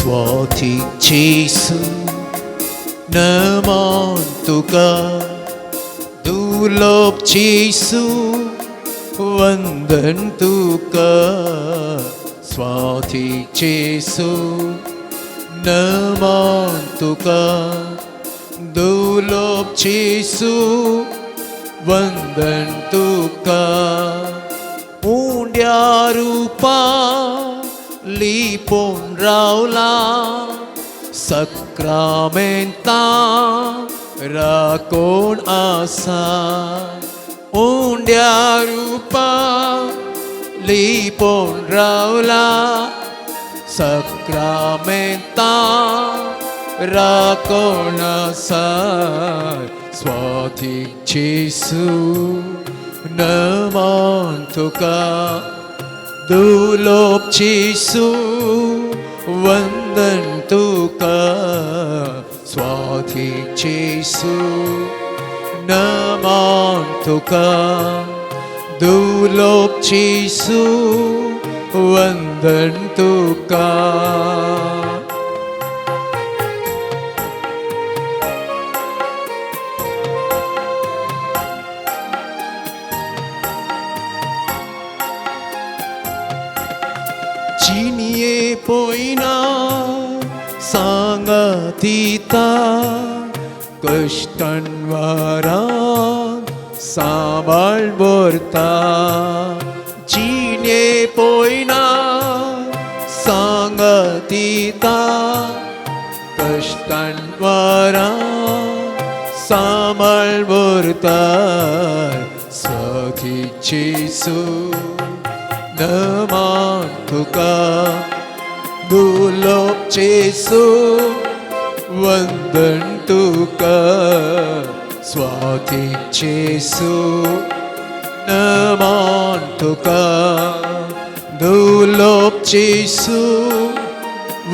स्वातीक जेसू नमन तुका, दुर्लभ जेसू वंदन तुका. स्वातीक जेसू नमन तुका, दुर्लभ जेसू वंदन तुका. उंड्या रुपा लिपोवन रावला, सक्रामेंता राकोण आसा. उंड्या रुपा लिपोवन रावला, सक्रामेंता राकोण आसा. स्वातीक जेसू नमन तुका, दुर्लभ जेसू वंदन तुका. स्वातीक जेसू नमन तुका, दुर्लभ जेसू वंदन तुका. जिणये पोयना सांगातीता, कश्टान सांबाळ भरता. जिणे पोयना सांगातीता, कश्टान सांबाळ भरता. स्वातीक जेसू नमन तुका, दुर्लभ जेसू वंदन तुका. स्वातीक जेसू नमन तुका, दुर्लभ जेसू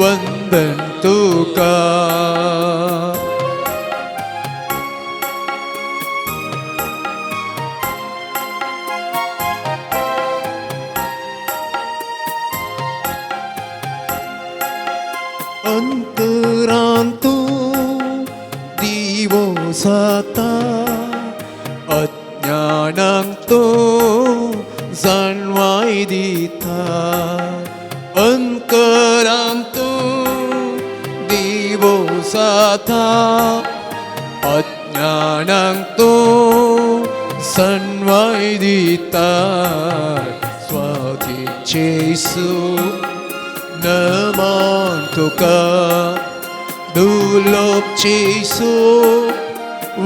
वंदन तुका. अंतरांतू दिवो जाता, अज्ञानांक तूं जाणवाय दिता. अंतरांतू दिवो जाता, अज्ञानांक तूं जाणवाय दिता. स्वातीक जेसू नमन तुका, दुर्लभ जेसू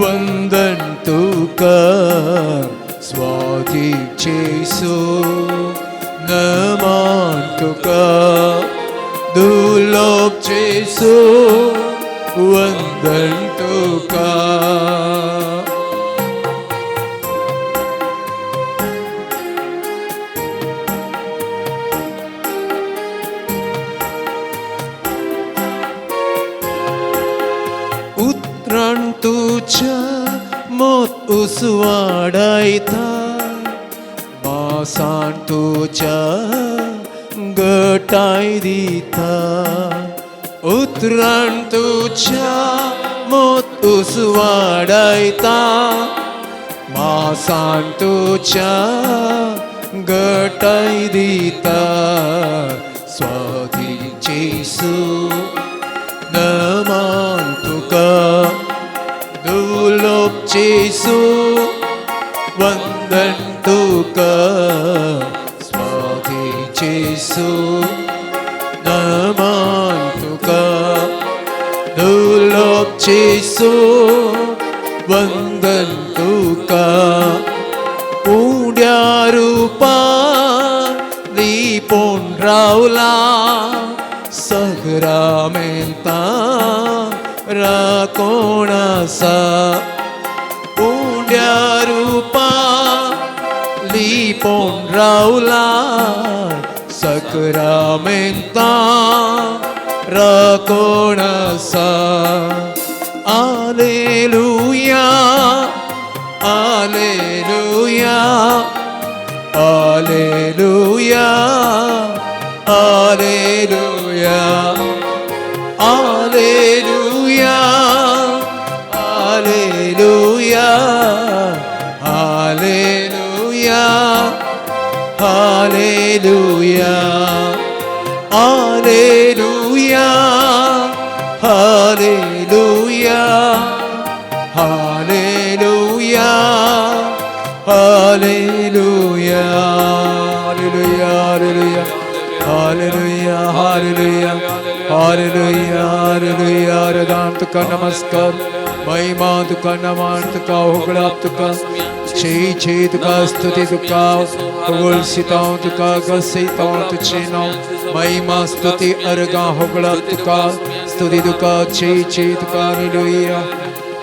वंदन तुका. स्वातीक जेसू नमन तुका, दुर्लभ जेसू वंदन तुका. उतरान तुज्या मत उसवाडायता, मासान तुज्या गटाय दिता. उतरान तुज्या मत उसवाडायता, मासान तुज्या गटाय दिता. स्वातीक जेसू नमन तुका, दुर्लभ जेसू वंदन तुका. स्वातीक जेसू नमन तुका, दुर्लभ जेसू वंदन तुका. उड्या रुपा लिपोवन रावला, सगरामेंता राकोण आसा. उंड्या रुपा लिपोवन रावला, सकरामेंता राकोण आसा. आलेलुया, आलेलुया, आलेलुया, आलेलुया. Alleluia, Alleluia, Alleluia, Alleluia, Alleluia, Alleluia, Alleluia, Alleluia, Alleluia, Alleluia, Alleluia, Alleluia, Alleluia, Alleluia. आराधना तुका, नमस्कार, महिमा तुका, नमान तुका, होगळाप तुका, छे छे तुका, स्तुती तुका, होगळशितांव तुका, गसयतांव तुझें नांव. महिमा, स्तुती, अर्गां, होगळाप तुका, स्तुती तुका, छे छे तुका.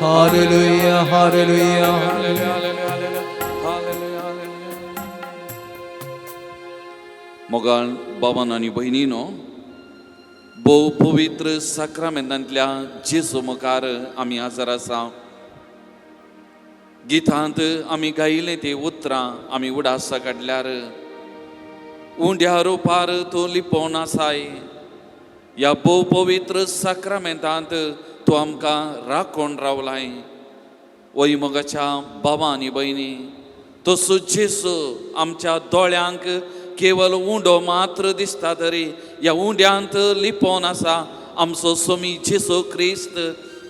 Hallelujah, hallelujah, hallelujah. मोगाळ बाबान आनी भयणीनो, भोव पवित्र साक्रामेंतांतल्या जेजू मुखार आमी हजर आसा. गितांत आमी गायिल्लीं ती उतरां आमी उडासा काडल्यार, उंड्या रुपार तूं लिपोवन आसाय, ह्या भोव पवित्र साक्रामेंतांत तूं आमकां राखून रावलाय. वय मोगाच्या बाबा आनी भयणी, तसो जेजू आमच्या दोळ्यांक केवल उंडो मात्र दिसता तरी ह्या उंड्यांत लिपोवन आसा आमचो सोमी जेजू क्रिस्त.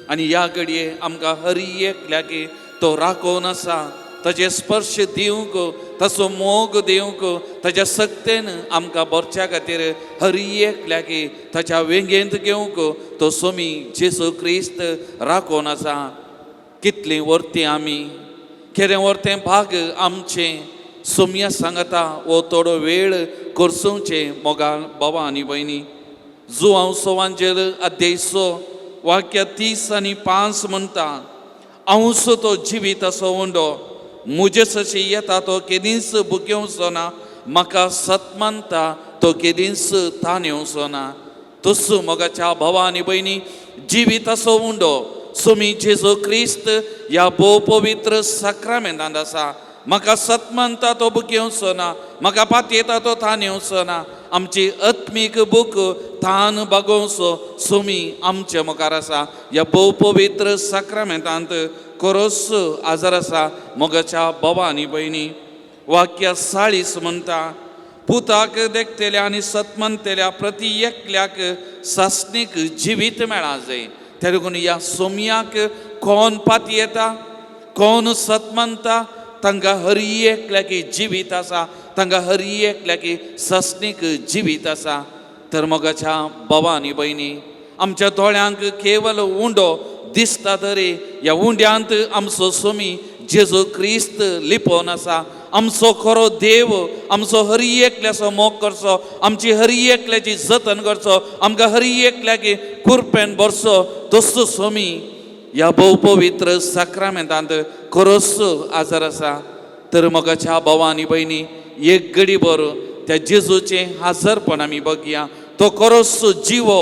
आनी ह्या घडये आमकां हरी एकल्याक तो राखोवन आसा. ताजे स्पर्श दिवंक, ताचो मोग दिवंक, ताज्या सक्तेन आमकां भरच्या खातीर हरी एकल्याक ताच्या वेंगेंत घेवंक तो सोमी जेजू क्रिस्त राखोवन आसा. कितलीं वर्तीं आमी, केदें वर्तें भाग आमचें सोमया सांगता हो थोडो वेळ करसोवचें. मोगाल बाबा आनी भयणी, जुवांव सोवांजेर अध्याय 6 वाक्य 30 आनी 5 म्हणटा, हांवसो तो जिवीत असो उंडो, म्हजे सशी येता तो केदींच भुकेवचो ना, म्हाका सत मानता तो केदींच ताण येवचो ना. तसो मोगाच्या भावा आनी भयणी, जिवीत असो उंडो सोमी जेजू क्रिस्त ह्या भोव पवित्र साक्रामेंतांत आसा. म्हाका सत मानता तो भुकेवचो ना, म्हाका पातयेता तो ताण येवचो ना. आमची आत्मीक भूक तान बागोवचो सोमी आमचे मुखार आसा. ह्या भोव पवित्र साक्रामेंतांत खरोच आजार आसा. मोगाच्या बाबा आनी भयणी, वाक्य 40 म्हणटा, पुताक देखतल्या आनी सत मानतल्या प्रती एकल्याक सासणीक जिवीत मेळा जाय. त्या देखून ह्या सोमयाक कोण पातयेता, कोण सत मानता, तांकां हरी एकल्याक जिवीत आसा, तांकां हरी एकल्याक सासणीक जिवीत आसा. तर मोगाच्या बाबा आनी भयणी, आमच्या दोळ्यांक केवल उंडो दिसता तरी ह्या उंड्यांत आमचो सोमी जेजू क्रिस्त लिपोवन आसा. आमचो खरो देव आमचो हरी एकल्याचो मोग करचो, आमची हरी एकल्याची जतन करचो, आमकां हरी एकल्याक कुरपेन भरचो तसो सोमी ह्या भोव पवित्र साक्रामेंतांत खरोच आजार आसा. तर मोगाच्या भावा आनी भयणी, एक घडी भर त्या जेजूचें हाजरपण आमी बघया. तो खरोच जिवो,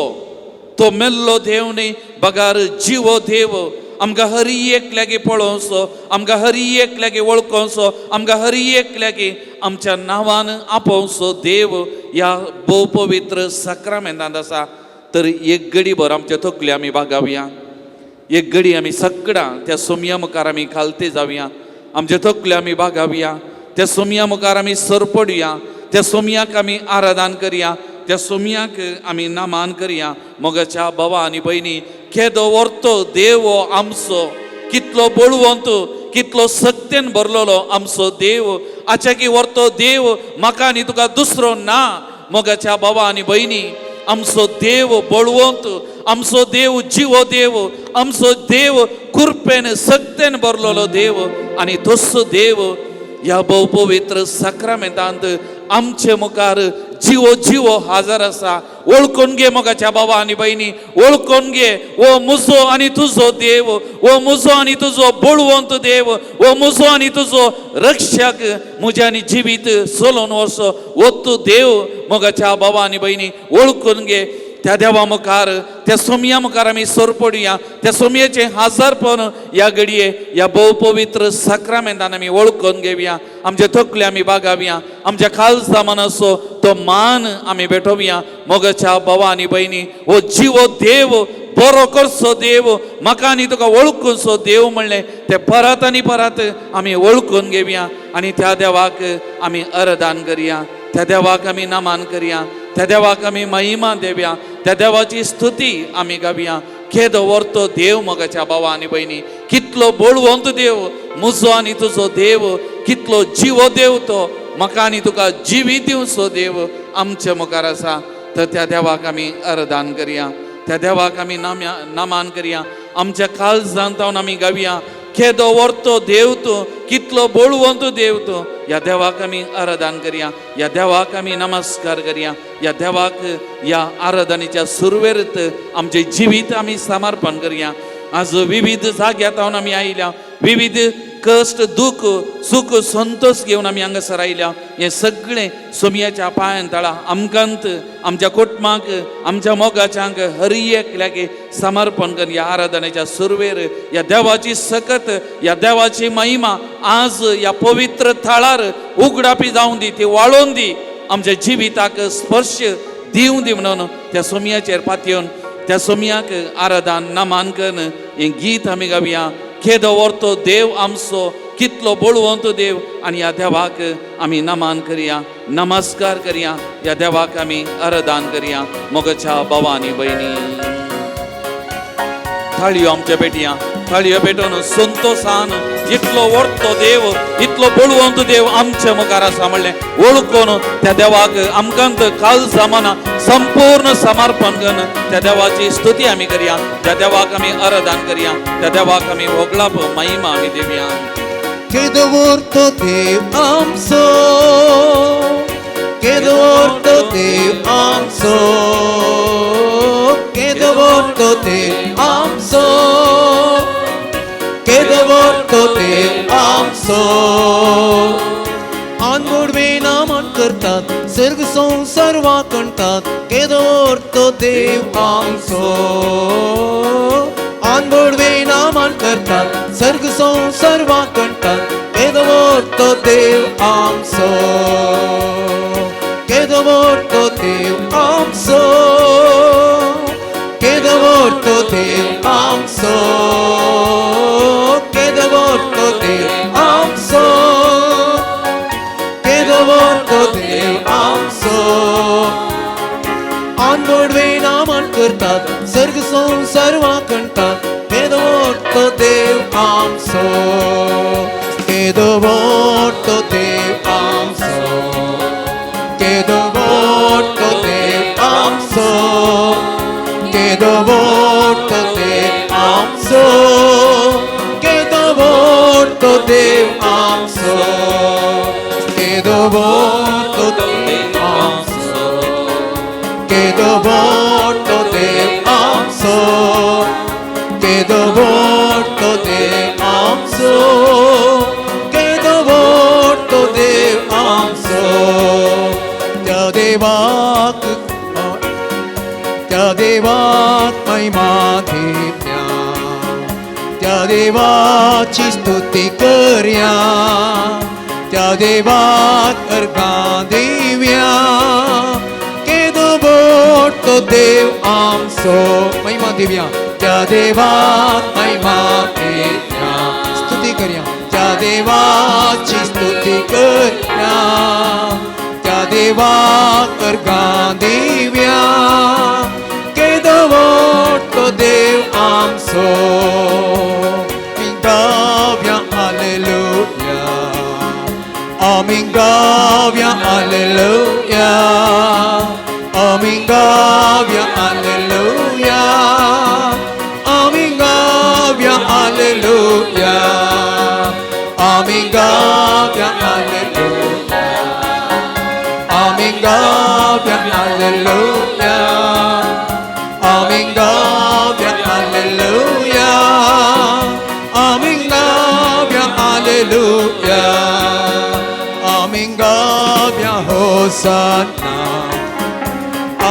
तो मेल्लो देव न्ही बगार जिवो देव. आमकां हरी एकल्याक पळोवचो, आमकां हरी एकल्याक वळखोवचो, आमकां हरी एकल्याक आमच्या नांवान आपोवचो देव ह्या भोव पवित्र साक्रामेंतांत आसा. तर एक घडी भर आमच्या तकले आमी बागावया, एक घडी आमी सगळां त्या सोमया मुखार आमी खालते जावया, आमच्या तकले आमी बागावया, त्या सोमया मुखार आमी सरपडुया, त्या सोमयाक आमी आराधन करया, त्या सोमयाक आमी नामान करया. मोगाच्या बाबा आनी भयणी, केदो व्हरतो देव हो आमचो, कितलो बळवंत, कितलो सक्तेन भरलेलो आमचो देव. आचाकी व्हरतो देव म्हाका आनी तुका दुसरो ना. मोगाच्या बाबा आनी भयणी, आमचो देव बळवंत, आमचो देव जिवो देव, आमचो देव कुरपेन सक्तेन भरलेलो देव. आनी तसो देव ह्या भोव पवित्र साक्रामेंतांत आमचे मुखार जिवो जिवो हाजर आसा. वळखून घे मोगाच्या बाबा आनी भयणी, वळखून घे, हो म्हजो आनी तुजो देव, हो म्हजो आनी तुजो बळवंत देव, हो म्हजो आनी तुजो रक्षक, म्हजें आनी जिवीत चलोवन वचो हो तूं देव. मोगाच्या बाबा आनी भयणी, वळखून घे. त्या देवा मुखार, त्या सोमया मुखार आमी सोरपडुया. त्या सोमयेचें हाजरपण ह्या घडये ह्या भोव पवित्र साक्रामेंतान आमी वळखून घेवया. आमचे तकले आमी बागावया, आमच्या खालसा मनाचो तो मान आमी भेटोवया. मोगाच्या भावा आनी भयणी, हो जिवो देव, बरो करचो देव, म्हाका आनी तुका वळखूनचो देव म्हणलें तें परत आनी परत आमी वळखून घेवया आनी त्या देवाक आमी अर्दान करया, त्या देवाक आमी नमान करया, त्या देवाक आमी महिमा देवया, त्या देवाची स्तुती आमी गावया. केदो व्हरतो देव मोगाच्या भावा आनी भयणी, कितलो बळवंत देव म्हजो आनी तुजो देव, कितलो जिवो देव तो, म्हाका आनी तुका जिवी दिवचो देव आमच्या मुखार आसा. तर त्या देवाक आमी अर्दान करया, त्या देवाक आमी नामान करया. आमच्या काळजांत जावन आमी गावया, केदो व्हरतो देव तूं, कितलो बळवंत देव तूं. ह्या देवाक आमी आराधन करया, ह्या देवाक आमी नमस्कार करया, ह्या देवाक ह्या आराधनेच्या सुरवेरत आमचें जिवीत आमी समर्पण करया. आज विविध जाग्यार जावन आमी आयल्या, विविध कश्ट, दुख, सुख, संतोष घेवन आमी हांगासर आयल्या. हें सगळें सोमयाच्या पांयान तळा आमकांत, आमच्या कुटुंबाक, आमच्या मोगाच्यांक हर एकल्याक समर्पण कर. ह्या आराधनेच्या सुरवेर ह्या देवाची सकत, ह्या देवाची महिमा आज ह्या पवित्र थळार उगडापी जावन दी, ती वाळोवन दी, आमच्या जिविताक स्पर्श दिवं दी म्हणून त्या सोमयाचेर पातयेवन त्या सोमयाक आराधन नमान करून हें गीत आमी गावया. केदो व्हरतो देव आमचो, कितलो बळवंत देव, आनी ह्या देवाक आमी नमान करया, नमस्कार करया, ह्या देवाक आमी आराधन करया. मोगाच्या भावा आनी भयणी, थाळयो आमच्या पेटया, थाळयो पेटोवन संतोसान इतलो व्हरतो देव, इतलो बळवंत देव आमच्या मुखार आसा म्हणलें वळखून त्या देवाक आमकां काळजा मना संपूर्ण समर्पण करून त्या देवाची स्तुती आमी करया, त्या देवाक आमी आराधन करया, त्या देवाक आमी होगळाप महिमा आमी दिवया. केदो व्हरतो देव आमचो, केदो व्हरतो देव आमचो, केदो व्हरतो देव आमचो, केदो व्हरतो देव आमचो. आनगोडवे नामान करतात, सर्ग संवसार वाकणतात, केदो व्हरतो देव आमचो. आनगोडवे नामान करतात, सर्ग संवसार वाकणतात, केदो व्हरतो देव आमचो, केदो व्हरतो देव आमचो, केदो व्हरतो देव आमचो, केदो व्हरतो देव आमचो, केदो व्हरतो देव आमचो. आनगोडवे नामान करतात, सर्ग संवसार वाकणतात, केदो व्हरतो देव आमचो, केदो व्हरतो देव आमचो, केदो व्हरतो देव आमचो, केदो व्हरतो देव आमचो, केदो व्हरतो देव आमचो, केदो व्हरतो देव आमचो, केदो व्हरतो देव आमचो, केदो व्हरतो देव आमचो, केदो व्हरतो देव आमचो. त्या देवाक, त्या देवाक महिमा दिवया, त्या देवाची स्तुती करया, त्या देवाक अर्घां दिवया. केदो व्हरतो देव आमचो, महिमा दिवया, त्या देवाक महिमा दिवया, स्तुती करया, त्या देवाची स्तुती करया, त्या देवाक अर्घां दिवया. केदो व्हरतो देव आमचो. गावया हालेलुया, आमी गावया हालेलुया, आमी गावया हालेलुया, आमी गावया हालेलुया, आमी गावया हालेलुया, आमी गावया हालेलुया, आमी गावया हालेलुया, आमी गावया हालेलुया, आमी गावया होसाना,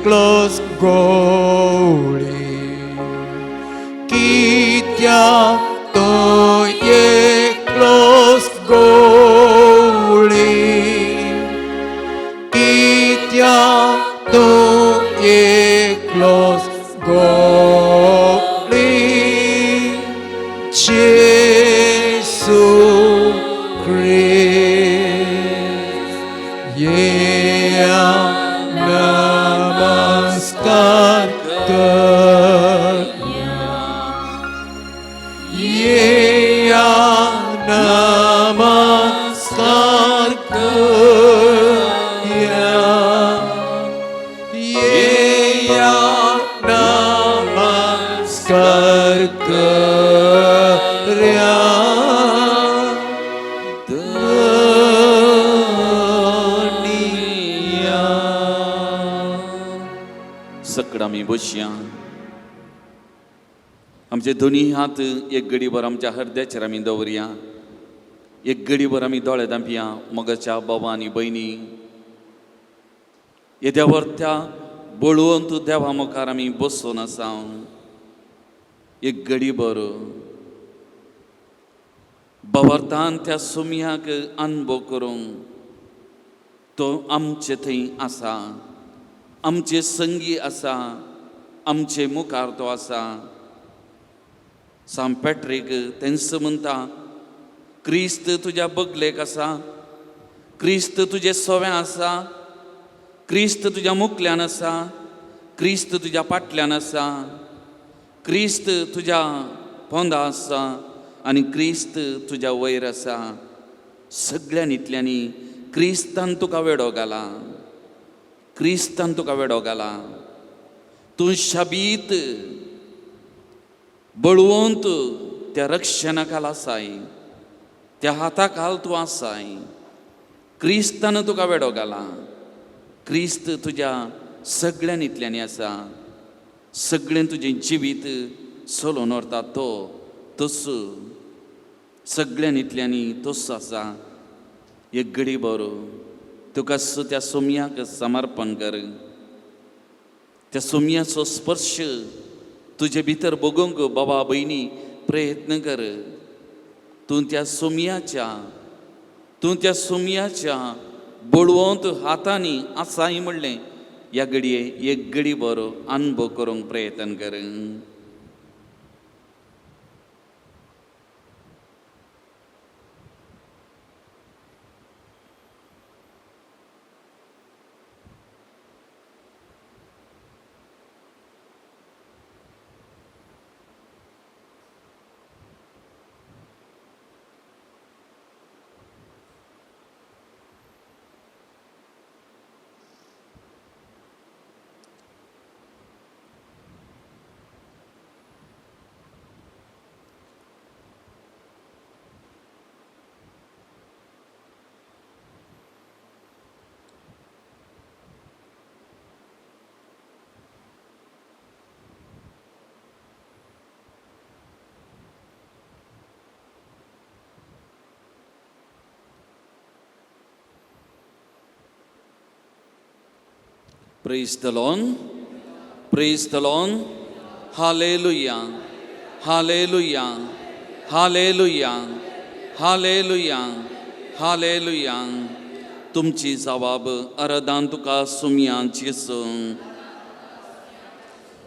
एकलोच गोळी कित्याक तो एकलोच गोळी कित्याक तो एकलोच गोळी जेसू क्रिस्त येया नमस्कार कर येया नमस्कार करया येया नमस्कार करया धनिया. सकड आमी बसया. आमचे दोनी हात एक घडीभर आमच्या हरद्याचेर आमी दवरया. एक घडीभर आमी दोळे धांपया. मोगाच्या बाबा आनी भयणी, येद्या त्या बळवंत देवा मुखार आमी बसून आसा. एक घडीभर बाबार्थान त्या सुमयाक अनुभव करूंक तो आमचे थंय आसा, आमचे संगी आसा, आमचे मुखार तो आसा. सांत पॅट्रीक तेंच म्हणटा, क्रिस्त तुज्या बगलेक आसा, क्रिस्त तुजे सोव्या आसा, क्रिस्त तुज्या मुखल्यान आसा, क्रिस्त तुज्या फाटल्यान आसा, क्रिस्त तुज्या पोंदा आसा आनी क्रिस्त तुज्या वयर आसा. सगळ्यां इतल्यांनी क्रिस्तान तुका वेडो घाला, क्रिस्तान तुका वेडो घाला. तूं शाबीत बळवंत त्या रक्षणा खाल आसाय, त्या हाता खाल तूं आसाय. क्रिस्तान तुका वेडो घाला. क्रिस्त तुज्या सगळ्यां इतल्यांनी आसा. सगळें तुजें जिवीत चलोवन व्हरता तो तस, सगळ्यां इतल्यांनी तस आसा. एक घडी बरो तुका त्या सोमयाक समर्पण कर. त्या सोमयाचो स्पर्श तुजे भितर बगोवंक बाबा भयणी प्रयत्न कर. तूं त्या सोमयाच्या, तूं त्या सोमयाच्या बळवंत हातांनी आसाय म्हणलें ह्या घडये एक घडी बरो अनुभव करूंक प्रयत्न कर. Praise the Lord. Praise the Lord. Hallelujah. Hallelujah. Hallelujah. Hallelujah. Hallelujah. तुमची जवाब अरदान तुका सुमया जेसू.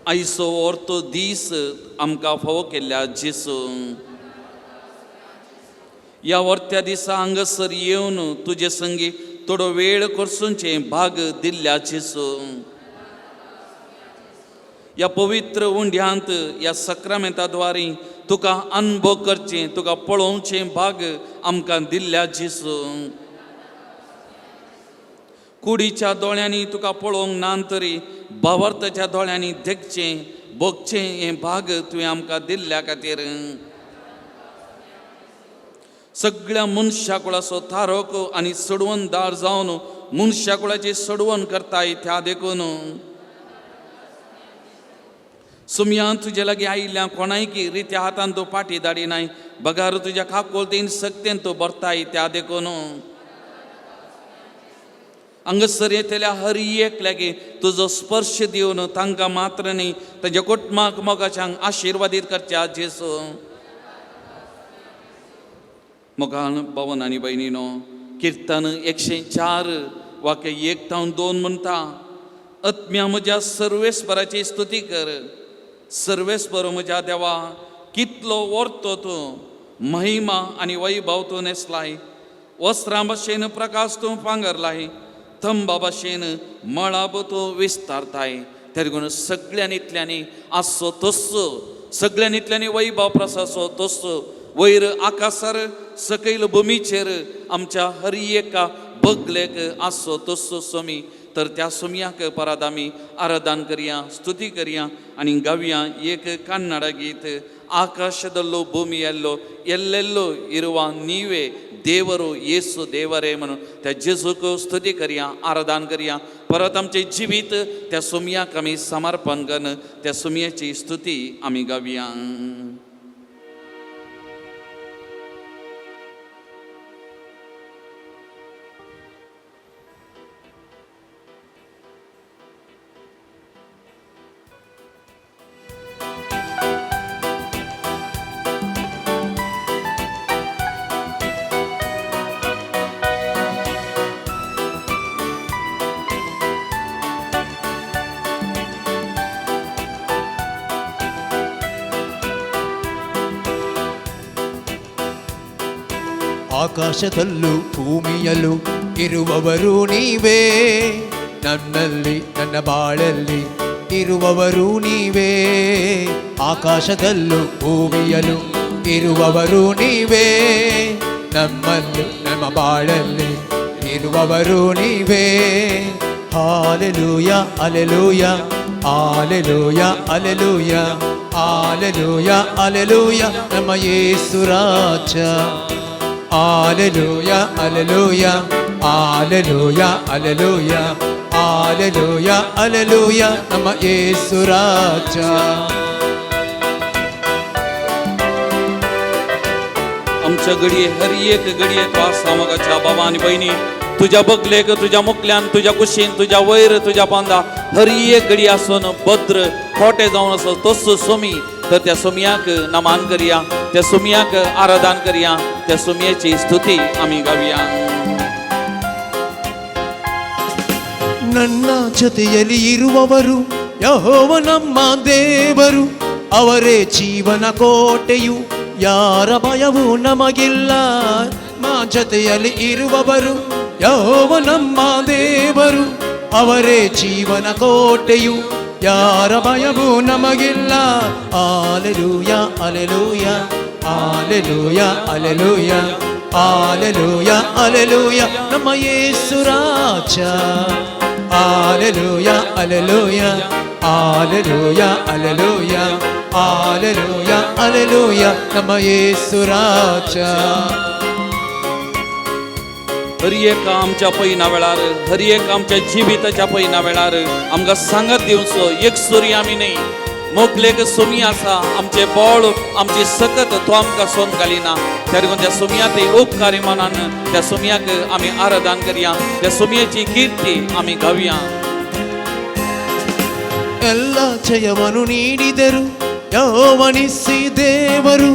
आयचो orto दीस आमकां फावो केल्ल्या जेसू. ह्या वर्त्या दिसा हांगासर येवन तुजे संगी थोडो वेळ करसूंचे भाग दिल्ल्या जेसू. ह्या पवित्र उंड्यांत ह्या सक्रामेंता द्वारी तुका अनुभव करचें, तुका पळोवचें भाग आमकां दिल्ल्या जेसू. कुडीच्या दोळ्यांनी तुका पळोवंक ना तरी भावार्थाच्या दोळ्यांनी देखचें भोगचें हें भाग तुवें आमकां दिल्ल्या खातीर सगळ्या मनशा कुळाचो थारोक आनी सोडवणदार जावन मनशा कुळाची सोडवण करताय त्या देखून सुमयान तुजे लागीं आयिल्ल्या कोणायकी रित्या हातान तूं फाटी धाडी नाय, बगार तुज्या काकोलतीन सक्तेन तूं भरताय त्या देखून. हांगासर येतल्या हर एकल्यागे तुजो स्पर्श दिवन तांकां मात्र न्ही तांच्या कुटुंबाक मोगाच्यांक आशिर्वादीत करच्या जेजू. मोगान भवन आनी भयणीनो, किर्तन 104 वाक्य 1 तावन 2 म्हणटा, आत्म्या म्हज्या सर्वेस्पराची स्तुती कर. सर्वेस्पर म्हज्या देवा, कितलो व्हरतो तूं, महिमा आनी वैभव तूं न्हेसलाय. वस्त्रां भाशेन प्रकाश तूं पांगरलाय, थंबा भाशेन मळाब तूं विस्तारताय. तेरगून सगळ्यांनी आसचो तस्सो, सगळ्यांनी वैभव प्रसाचो तस्सो, वयर आकासार सकयल भुमीचेर आमच्या हर एका बगलेक आसचो तस्सो स्वामी. तर त्या सोमयाक परत आमी आराधन करया, स्तुती करया आनी गावया एक कन्नड गीत. ಆಕಾಶದಲ್ಲೂ ಭೂಮಿಯಲ್ಲೂ ಎಲ್ಲೆಲ್ಲೂ ಇರುವ ನೀವೇ ದೇವರು ಯೇಸು ದೇವರೇ म्हणून त्या जेजूक स्तुती करया, आराधन करया. परत आमचें जिवीत त्या सोमयाक आमी समर्पण करून त्या सोमयाची स्तुती आमी गावया. ಆಕಾಶದಲ್ಲೂ ಭೂಮಿಯಲ್ಲೂ ಇರುವವರು ನೀವೇ, ನನ್ನಲ್ಲಿ ನನ್ನ ಬಾಳಲ್ಲಿ ಇರುವವರು ನೀವೇ. ಆಕಾಶದಲ್ಲೂ ಭೂಮಿಯಲ್ಲೂ ಇರುವವರು ನೀವೇ, ನಮ್ಮಲ್ಲಿ ನಮ್ಮ ಬಾಳಲ್ಲಿ ಇರುವವರು ನೀವೇ. Hallelujah alleluia alleluia alleluia alleluia alleluia ನಮ್ಮ ಯೇಸು ರಾಜ. Alleluia alleluia alleluia alleluia alleluia alleluia ನಮ್ಮ ಯೇಸು ರಾಜ. आमच्या घडये हर एक घडये तूं आसा मोगाच्या बाबा आनी भयणी, तुज्या बगलेक तुज्या मुखल्यान तुज्या कुशीन तुज्या वयर तुज्या बांदा हर एक घडी आसून भद्र खोटे जावन आसो तसो सोमी. तर त्या सोमयाक नमान करया, त्या सोमयाक आराधन करया, त्या सोमयाची स्तुती आमी गावया. ನನ್ನ ಜೊತೆಯಲ್ಲಿ ಇರುವವರು ಯೆಹೋವ ನಮ್ಮ ದೇವರು, ಅವರೇ ಜೀವನ ಕೋಟೆಯು, ಯಾರ ಭಯವೂ ನಮಗಿಲ್ಲ. ನಮ್ಮ ಜೊತೆಯಲ್ಲಿ ಇರುವವರು ಯೆಹೋವ ನಮ್ಮ ದೇವರು, ಅವರೇ ಜೀವನ ಕೋಟೆಯು, ಯಾರ ಭಯವೂ ನಮಗಿಲ್ಲ. Alleluia alleluia alleluia alleluia alleluia alleluia ನಮ್ಮ ಯೇಸು ರಾಜ. Alleluia alleluia alleluia alleluia alleluia alleluia ನಮ್ಮ ಯೇಸು ರಾಜ. हर एक आमच्या पयना वेळार, हर एक आमच्या जिविताच्या पयना वेळार आमकां सांगत दिवचो एक सुरी आमी न्ही, मोगलेक सोमी आसा, आमचें बळ आमची सकत तो आमकां सोन घालिना. त्या देखून त्या सोमया ते उपकारी मनान त्या सोमयाक आमी आराधन करया, त्या सोमयाची कीर्ती आमी गावया. ಎಲ್ಲ ಜಯವನ್ನು ನೀಡಿದರು ಯೆಹೋವನಿಸಿ ದೇವರು,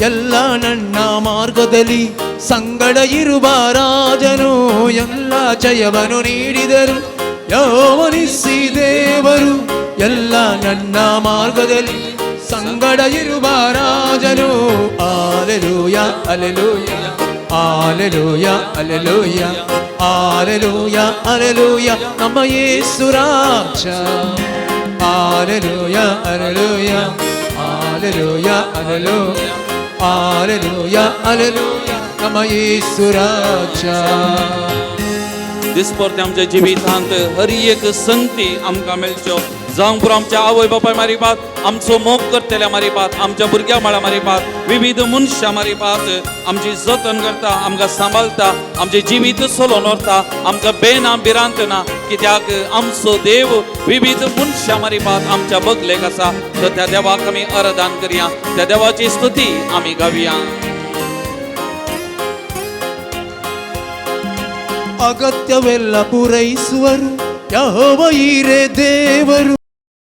ಎಲ್ಲ ನನ್ನ ಮಾರ್ಗದಲ್ಲಿ ಸಂಗಡ ಇರುವ ರಾಜನು. ಎಲ್ಲ ಜಯವನ್ನು ನೀಡಿದರು ಯೆಹೋವನಿಸಿ ದೇವರು, ಎಲ್ಲ ನನ್ನ ಮಾರ್ಗದಲ್ಲಿ ಸಂಗಡ ಇರುವ ರಾಜನು. Alleluia alleluia alleluia alleluia alleluia alleluia ನಮ್ಮ ಯೇಸು ರಾಜ. Alleluia alleluia alleluia alleluia alleluia alleluia ನಮ್ಮ ಯೇಸು ರಾಜ. दिसपरते आमच्या जिवितांत हर एक संगती आमकां मेळच्यो, जावं पुरो आमच्या आवय बापाय मारिपात, आमचो मोग करतल्या मारिपात, आमच्या भुरग्यां बाळां मारिपात, विविध मनशां मारिपात आमची जतन करता, आमकां सांबाळता, आमचें जिवीत चलोवन व्हरता, आमकां बेना भिरांत ना, कित्याक आमचो देव विविध मनशां मारिपात आमच्या बगलेक आसा. तर त्या देवाक आमी आराधन करया, त्या देवाची स्तुती आमी गावया. ಅಗತ್ಯವೆಲ್ಲ ಪೂರೈಸುವರು ಯೆಹೋವ ಈರೇ ದೇವರು.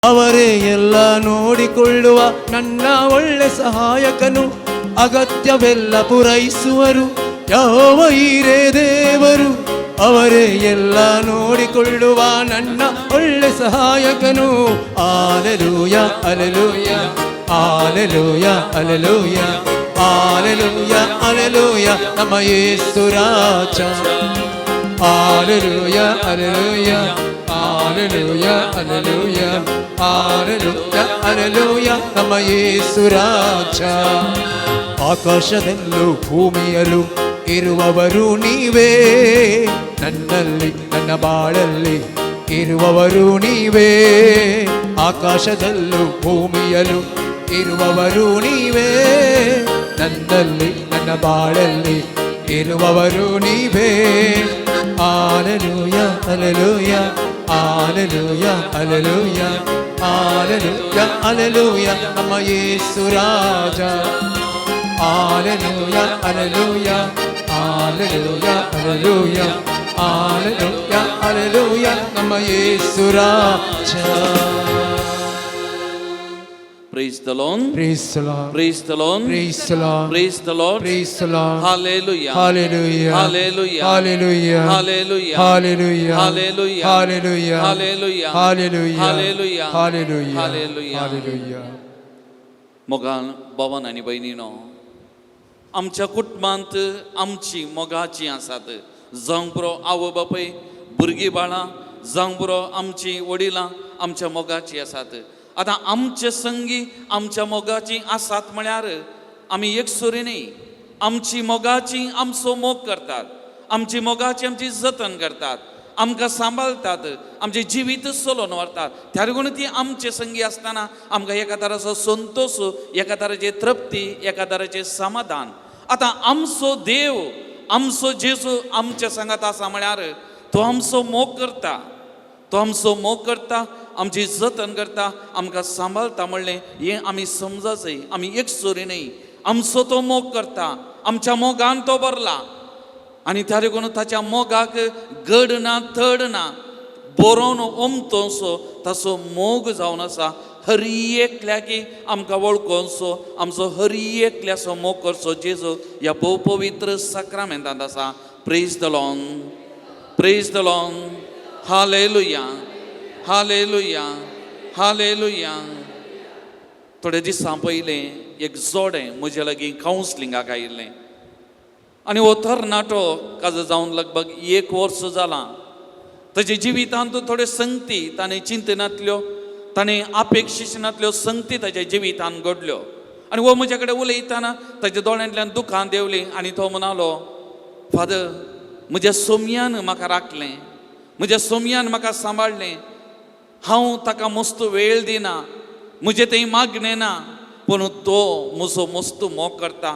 ಅವರೇ ಎಲ್ಲ ನೋಡಿಕೊಳ್ಳುವ ನನ್ನ ಒಳ್ಳೆ ಸಹಾಯಕನು. ಅಗತ್ಯವೆಲ್ಲ ಪೂರೈಸುವರು ಯೆಹೋವ ಈರೇ ದೇವರು. ಅವರೇ ಎಲ್ಲ ನೋಡಿಕೊಳ್ಳುವ ನನ್ನ ಒಳ್ಳೆ ಸಹಾಯಕನು. Alleluia, alleluia, alleluia, alleluia, alleluia, alleluia, ನಮ್ಮ ಯೇಸು ರಾಜ. Alleluia, alleluia, alleluia, alleluia, alleluia, alleluia, ನಮ್ಮ ಯೇಸು ರಾಜ. ಆಕಾಶದಲ್ಲೂ ಭೂಮಿಯಲ್ಲೂ ಇರುವವರು ನೀವೇ. ನನ್ನಲ್ಲಿ, ನನ್ನ ಬಾಳಲ್ಲಿ ಇರುವವರು ನೀವೇ. ಆಕಾಶದಲ್ಲೂ ಭೂಮಿಯಲ್ಲೂ ಇರುವವರು ನೀವೇ. ನನ್ನಲ್ಲಿ, ನನ್ನ ಬಾಳಲ್ಲಿ ಇರುವವರು ನೀವೇ. ಆಲೆಲೂಯ, ಅಲೆಲೂಯ, ಆಲೆಲೂಯ, ಅಲೆಲೂಯ, ಆಲೆಲೂಯ, ಅಲೆಲೂಯ, ನಮ್ಮ ಯೇಸು ರಾಜ. ಆಲೆಲೂಯ, ಅಲೆಲೂಯ, ಆಲೆಲೂಯ, ಅಲೆಲೂಯ, ಆಲೆಲೂಯ, ಅಲೆಲೂಯ, ನಮ್ಮ ಯೇಸು ರಾಜ. Praise the Lord. Praise the Lord. Praise the Lord. Praise the Lord. Praise the Lord. Praise the Lord. Hallelujah. Hallelujah. Hallelujah. Hallelujah. Hallelujah. Hallelujah. Hallelujah. Hallelujah. Hallelujah. Hallelujah. Hallelujah. Hallelujah. Hallelujah. Hallelujah. मोगान भवन आनी भयणीनो, आमच्या कुटुंबांत आमची मोगाचीं आसात. जावंक पुरो आवय बापूय, भुरगीं बाळां, जावंक पुरो आमची वडिलां आमच्या मोगाचीं आसात. आतां आमचे संगी आमच्या मोगाचीं आसात म्हळ्यार आमी एकसुरी न्ही. आमची मोगाची आमचो मोग करतात, आमची मोगाची आमची जतन करतात, आमकां सांबाळटात, आमचें जिवीत चलोवन व्हरतात. त्या लागून ती आमचे संगी आसतना आमकां एका तराचो संतोश, एका तराची तृप्ती, एका तराचें समाधान. आतां आमचो देव, आमचो जेजू आमच्या सांगात आसा म्हळ्यार तो आमचो मोग करता, तो आमचो मोग करता, आमची जतन करता, आमकां सांबाळटा म्हणलें हें आमी समजा. आमी एकसुरी न्ही. आमचो तो मोग करता, आमच्या मोगान तो भरला आनी त्या देखून ताच्या मोगाक गड ना, तड ना. बरोवन ओमतोसो ताचो मोग जावन आसा. हर एकल्याकी आमकां वळखोनसो, आमचो हर एकल्याचो मोग करचो जेजू ह्या भोव पवित्र साक्रामेंतांत आसा. Praise the Lord. Praise the Lord. Hallelujah, hallelujah, hallelujah. थोडे दिसां पयलें एक जोडें म्हजे लागीं कावन्सलिंगाक आयिल्लें आनी हो तरणाटो काजून जावन लगभग एक वर्स जालां. ताच्या जिवितांत थोड्यो संगती ताणें चिंतनातल्यो, ताणें अपेक्षिनातल्यो संगती ताच्या जिवितांत घडल्यो आनी हो म्हज्या कडेन उलयतना ताच्या दोळ्यांतल्यान दुखां देंवलीं आनी तो म्हणालो, "फादर, म्हज्या सोमयान म्हाका राखलें, म्हज्या सोमयान म्हाका सांबाळ्ळें. हांव ताका मस्त वेळ दिना, म्हजें तें मागणें ना, पूण तो म्हजो मस्त मोग करता.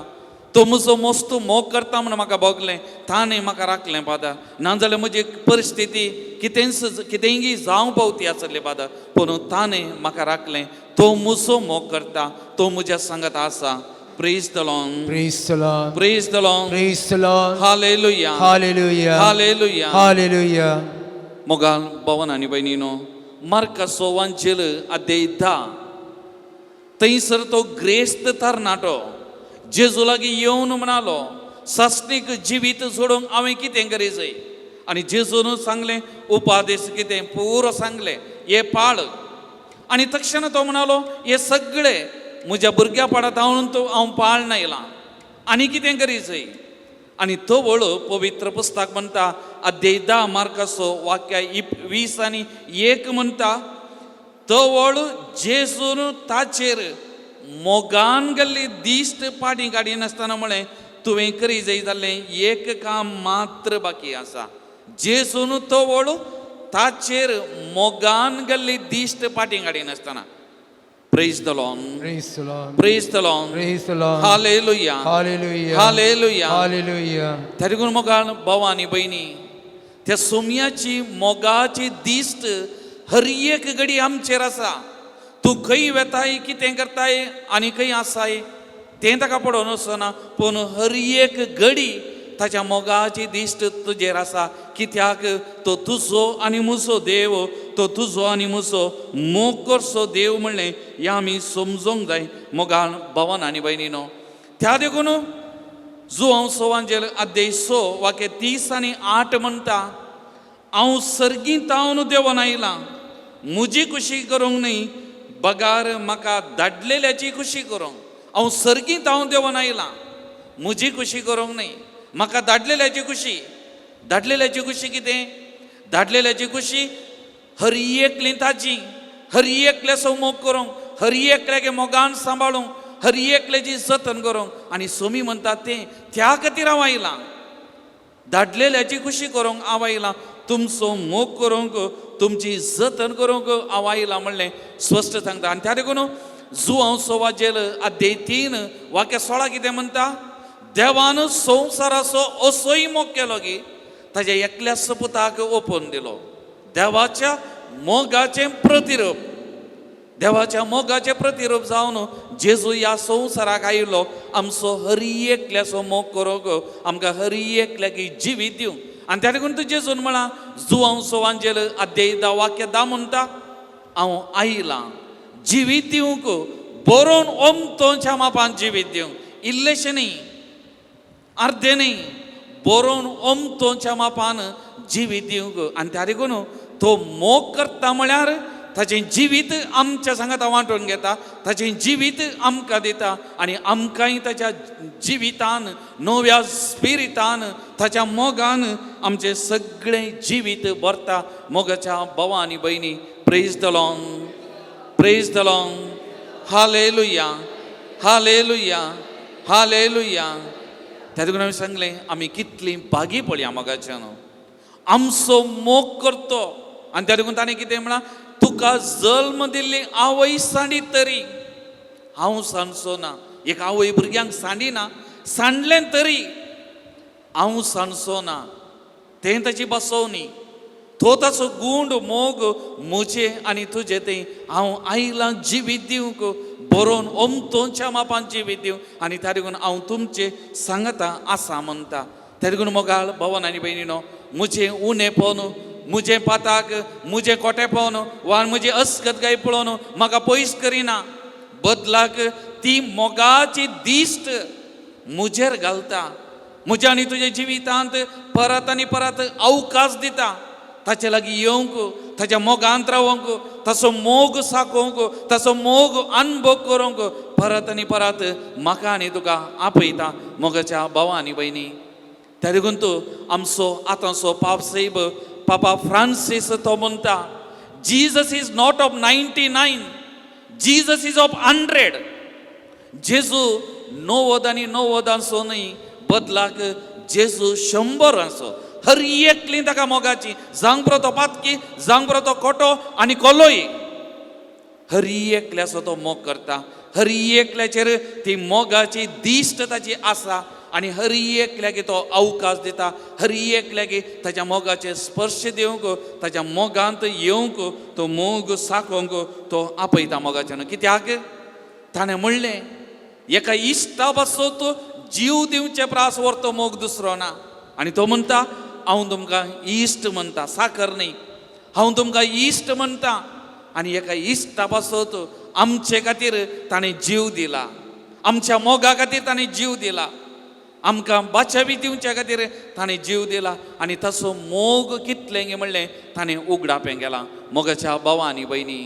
तो म्हजो मस्त मोग करता म्हूण म्हाका भोगलें. ताणें म्हाका राखलें फादर, नाजाल्यार म्हजी परिस्थिती कितेंच कितेंय जावं पावती आसली फादर, पूण ताणें म्हाका राखलें. तो म्हजो मोग करता, तो म्हज्या सांगत आसा." Praise the Lord. Praise the Lord. Praise the Lord. Praise the Lord. Hallelujah. Hallelujah. Hallelujah. Hallelujah. मोगाल भवन आनी भयणीनो, मार्काचो वांजेल अध्याय 10, थंयसर तो ग्रेस्त तरणाटो जेजू लागीं येवन म्हणालो, सासणीक जिवीत जोडूंक हांवें कितें करी जाय? आनी जेजून सांगलें, उपादेश कितें पुरो सांगलें, हे पाळ. आनी तक्षण तो म्हणालो, हे सगळे म्हज्या भुरग्यापणांत हांव तो हांव पाळन आयलां, आनी कितें करी जाय? आनी तवळ पवित्र पुस्तक म्हणटा, अध्याय 10 मार्काचो वाक्य 21 म्हणटा, तवळ जेजून ताचेर मोगान गेल्ली दिश्ट पाटी काडिनासतना म्हळें, तुवें करी जाय जाल्लें एक काम मात्र बाकी आसा. जेजून तवळ ताचेर मोगान गेल्ली दिश्ट पाटी काडिनासतना. Praise the Lord. Praise the Lord. Praise the Lord. Praise the Lord. Hallelujah. Hallelujah. Hallelujah. Hallelujah. तरी मोगान भाव आनी भयणी, त्या सोमयाची मोगाची दिश्ट हर एक घडी आमचेर आसा. तूं खंय वेताय, कितें करताय आनी खंय आसाय तें ताका पडोवन वचना, पूण हर एक घडी ताच्या मोगाची दिश्ट तुजेर आसा. कित्याक तो तुजो आनी म्हजो देव, तो तुजो आनी म्हजो मोग करचो देव म्हणलें हें आमी समजूंक जाय मोगान भवन आनी भयणीनो. त्या देखून जुवांव सोवांजेल अध्याय 6 वाक्य 30 आनी 8 म्हणटा, हांव सर्गीं तावन देंवन आयलां, म्हजी खुशी करूंक न्हय बगार म्हाका धाडलेल्याची खुशी करूंक. हांव सर्गीं तावन देंवन आयलां, म्हजी खुशी करूंक न्हय म्हाका धाडलेल्याची खुशी. धाडलेल्याची खुशी कितें? धाडलेल्याची खुशी हर एकली ताजी, हर एकल्याचो मोग करूंक, हर एकल्यागे मोगान सांबाळूंक, हर एकल्याची जतन करूंक. आनी सोमी म्हणटा तें त्या खातीर हांव आयलां, धाडलेल्याची खुशी करूंक हांव आयलां, तुमचो मोग करूंक, तुमची जतन करूंक हांव आयलां म्हणलें स्पश्ट सांगता. आनी त्या देखून जुवांव सोवाजेल अध्याय 3 वाक्य 16 कितें म्हणटा, देवान संवसाराचो असोय मोग केलो की ताज्या एकल्या सपुताक ओपून दिलो. देवाच्या मोगाचें प्रतिरूप, देवाच्या मोगाचें प्रतिरूप जावन जेजू ह्या संवसाराक आयलो आमचो हर एकल्याचो मोग करूंक, आमकां हर एकल्याक जिवीत दिवंक. आनी त्या देखून तूं जेजून म्हळां जुवांव सोवांजेल अध्याय 10 वाक्य 10 म्हणटा, हांव आयलां जिवीत दिवंक, बरोवन ओमतोच्या मापान जिवीत दिवंक, इल्लेशें न्ही अर्दें न्ही, बरोवन ओमतोच्या मापान जिवीत दिवंक. आनी त्या देखून तो मोग करता म्हळ्यार ताचें जिवीत आमच्या सांगाता वांटून घेता, ताचें जिवीत आमकां दिता आनी आमकांय ताच्या जिवितान नव्या स्पिरितान ताच्या मोगान आमचें सगळें जिवीत भरता. मोगाच्या भावा आनी भयणी, praise the Lord, praise the Lord, hallelujah, hallelujah, hallelujah. त्या देखून आमी सांगलें आमी कितलीं भागी पळया मोगाच्यान आमचो मोग करतो. आनी त्या देखून ताणें कितें म्हळां, तुका जल्म दिल्ली आवय सांडीत तरी हांव सांडचो ना. एक आवय भुरग्यांक सांडिना, सांडलें तरी हांव सांडचो ना. तें ताची बसोवणी, तो ताचो गूंड मोग म्हजे आनी तुजे तें हांव आयलां जिवीत दिवंक, बरोवन ओमतोच्या मापान जिवीत दिवंक. आनी त्या देखून हांव तुमचे सांगता आसा म्हणटा. त्या देखून मोगाळ भवन आनी भयणीनो, म्हजें उणेपण, म्हजें पाताक, म्हजें कोटेपण वा म्हजी अस्कतगाय पळोवन म्हाका पयस करिना, बदलाक ती मोगाची दिश्ट म्हजेर घालता, म्हज्या आनी तुज्या जिवितांत परत आनी परत अवकाश दिता ताचे लागीं येवंक, ताच्या मोगांत रावंक, ताचो मोग साकोवंक, ताचो मोग अनुभव करूंक परत आनी परत म्हाका आनी तुका आपयता. मोगाच्या भावा आनी भयणी, त्या देखून तूं आमचो आतांचो पाप साहेब पापा फ्रांसीस तो म्हणटा, Jesus is not of 99, Jesus is of 100. जेजू 90 आनी 90 न्हय, बदलाक जेजू 100. हर एकली ताका मोगाची, जावंक पुरो तो पातकी, जावंक पुरो तो खोटो आनी कोलोय, हर एकल्याचो तो मोग करता. हर एकल्याचेर ती मोगाची दिश्ट ताची आसा आनी हर एकल्याक तो अवकाश दिता, हर एकल्याक ताच्या मोगाचे स्पर्श दिवंक, ताच्या मोगांत येवंक, तो मोग साकोवंक तो आपयता मोगाच्यान. कित्याक ताणें म्हणलें, एका इश्टा पासत जीव दिवचे प्रास व्हरतो मोग दुसरो ना. आनी तो म्हणटा, हांव तुमकां इश्ट म्हणटा, साकर न्ही, हांव तुमकां इश्ट म्हणटा. आनी एका इश्टा पासत आमचे खातीर ताणें जीव दिला, आमच्या मोगा खातीर ताणें जीव दिला, आमकां बाचावी दिवच्या खातीर ताणें जीव दिला. आनी ताचो मोग कितलें म्हणलें ताणें उगडापें गेलां. मोगाच्या भावा आनी भयणी,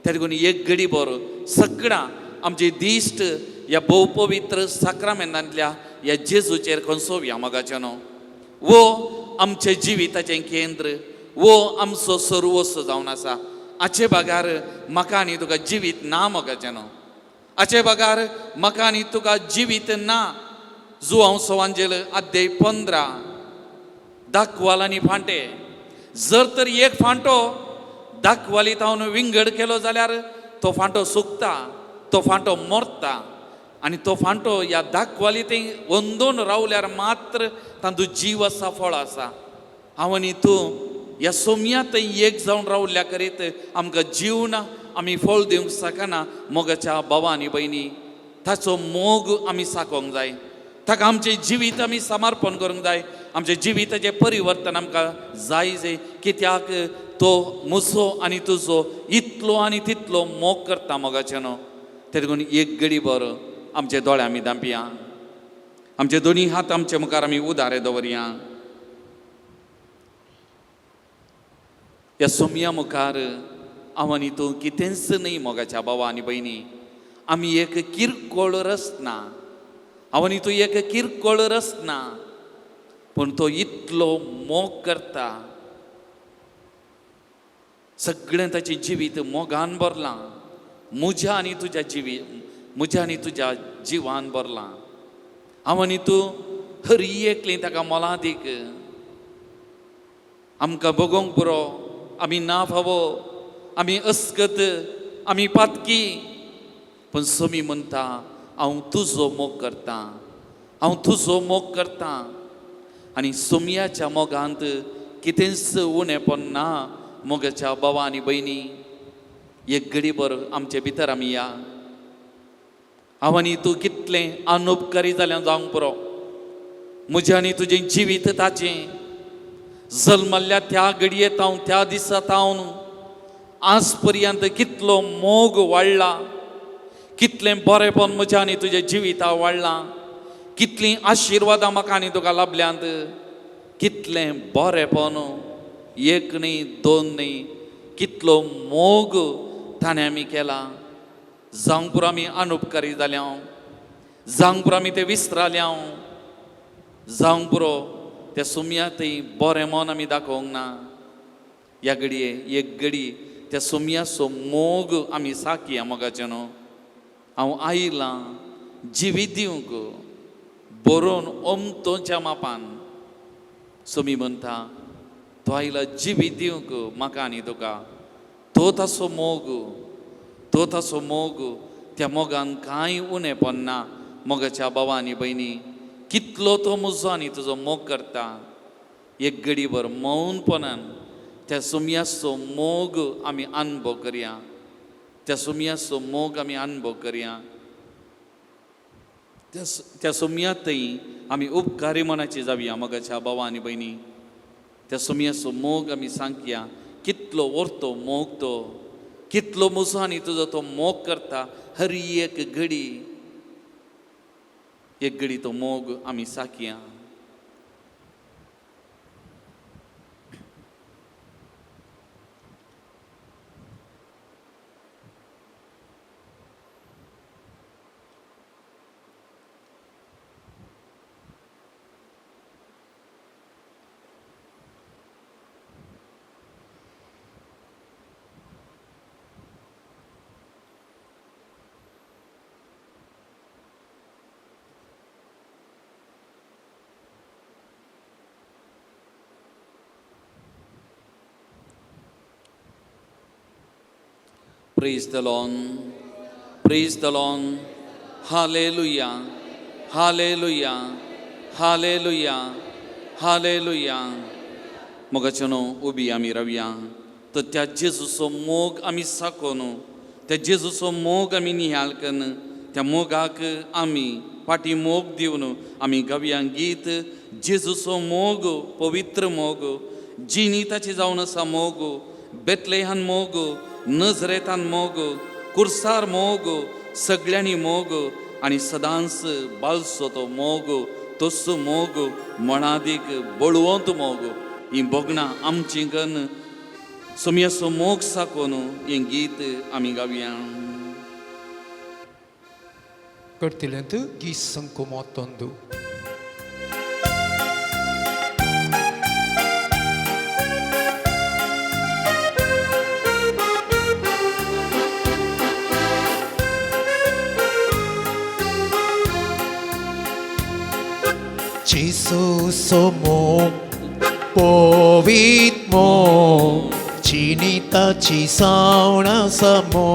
त्या देखून एक घडी बरो सगळां आमची दिश्ट ह्या भोव पवित्र साक्रामेंतांतल्या ह्या जेजूचेर खंसोवया मोगाच्यानो. वो आमच्या जिविताचें केंद्र, वो आमचो सर्वस्व जावन आसा. हाचे बगार म्हाका आनी तुका जिवीत ना मोगाच्यानो, हाचे बगार म्हाका आनी तुका जिवीत ना. जुवांव सवांजेल अध्याय 15, दाखवाल आनी फांटे. जर तर एक फांटो दाखवाली तावन विंगड केलो जाल्यार तो फांटो सुकता, तो फांटो मरता. आनी तो फांटो ह्या दाखवाली थंय अंदून रावल्यार मात्र तातूंत जीव आसा, फळ आसा. हांव आनी तूं ह्या सोम्या थंय एक जावन रावल्या करीत आमकां जीव ना, आमी फळ दिवंक शकना. मोगाच्या भावा आनी भयणी, ताचो मोग आमी साकोंक जाय. ताका आमचें जिवीत आमी समर्पण करूंक जाय. आमचें जिविताचें परिवर्तन आमकां जाय जाय, कित्याक तो म्हजो आनी तुजो इतलो आनी तितलो मोग करता मोगाचें न्हू. तें देखून एक घडी बरो आमचे दोळे आमी धांपया, आमचे दोनी हात आमचे मुखार आमी उदारे दवरया. ह्या सोमया मुखार हांव आनी तूं कितेंच न्हय मोगाच्या भावा आनी भयणी, आमी एक किरकोळ रचना, हांव आनी तूं एक किरकोळ रचना, पूण तो इतलो मोग करता. सगळें ताचें जिवीत मोगान भरलां, म्हज्या आनी तुज्या जिवीत, म्हज्या आनी तुज्या जिवान भरलां. हांव आनी तूं हर एकली ताका मोलादीक, आमकां बगोवंक पुरो, आमी ना फावो, आमी अस्कत, आमी पातकी, पूण सोमी म्हणटा हांव तुजो मोग करतां, हांव तुजो मोग करतां. आनी सोमयाच्या मोगांत कितेंच उणेपण ना मोगाच्या भावा आनी भयणी. एक घडीभर आमचे भितर आमी या. हांव आनी तूं कितलें अनुपकारी जाल्यार जावंक पुरो, म्हजें आनी तुजें जिवीत ताचें जल्मल्ल्या त्या घडयेत हांव त्या दिसा तावन आज पर्यंत कितलो मोग वाडला, कितलें बरेंपण म्हज्या आनी तुजें जिविता वाडलां, कितलीं आशिर्वादां म्हाका आनी तुका लाभल्यांत, कितलें बरेंपण, एक न्ही दोन न्ही, कितलो मोग ताणें आमी केला. जावंक पुरो आमी अनुपकारी जाल्या, जावंक पुरो आमी तें विसराल्या, जावंक पुरो त्या सुमया थंय बरें मन आमी दाखोवंक ना. ह्या घडये एक घडी त्या सुमयाचो मोग आमी साकया मोगाचें न्हू. हांव आयलां जिवीत दिवंक बरोवन ओमतोच्या मापान. सोमी म्हणटा तो आयला जिवीत दिवंक म्हाका आनी तुका. तो ताचो मोग, तो ताचो मोग, त्या मोगान कांय उणेपण ना. मोगाच्या भावा आनी भयणी, कितलो तो म्हजो आनी तुजो मोग करता. एक घडीभर मौनपणान त्या सुमयाचो मोग आमी अनुभव करया, त्या सुमयाचो मोग आमी अनुभव करया. त्या सुमया थंय आमी उपकारी मनाची जावया मोगाच्या भावा आनी भयणी. त्या सुमयाचो मोग आमी सांगया, कितलो व्हरतो मोग तो, कितलो म्हजो आनी तुजो तो मोग करता. हर एक घडी, एक घडी तो मोग आमी साकया. Praise the Lord. Praise the Lord. Hallelujah. Hallelujah. Hallelujah. Hallelujah. मोगाचे न्हू उबी आमी रावया. तर त्या जेजूचो मोग आमी साकोन, त्या जेजूचो मोग आमी निहाल कन्न, त्या मोगाक आमी फाटी मोग दिवन आमी गावया गीत जेजूचो मोग, पवित्र मोग, जिणी ताची जावन आसा मोग, बेतलेहान मोग, नजरेतान मोग, कुर्सार मोग, सगळ्यांनी मोग, आनी सदांच बालसो तो मोग, तोस मोग, मणादीक बळवंत मोग. ही भोगणां आमची कन्न सोमयाचो मोग साकोन हें गीत आमी गावया. करतलेंत गीत संकुमोतोंदू. Gesù mo povit mo chinita chisauna samo.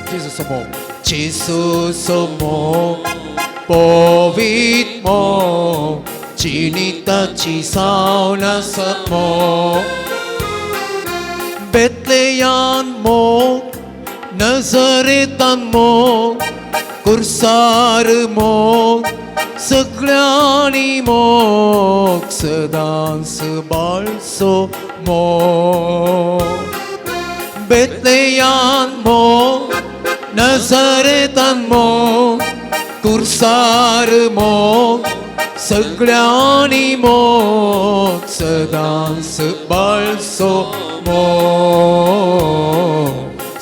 Gesù mo, Gesù mo povit mo chinita chisauna samo. Bethlehem mo, Nazaretan mo, Kursar mo, सगळ्यांनी मोग सदांच बाळसो मोग. बेतलेयान मोग, नजरेतान मोग, कुर्सार मोग, सगळ्यांनी मोग सदांच बाळसो मोग,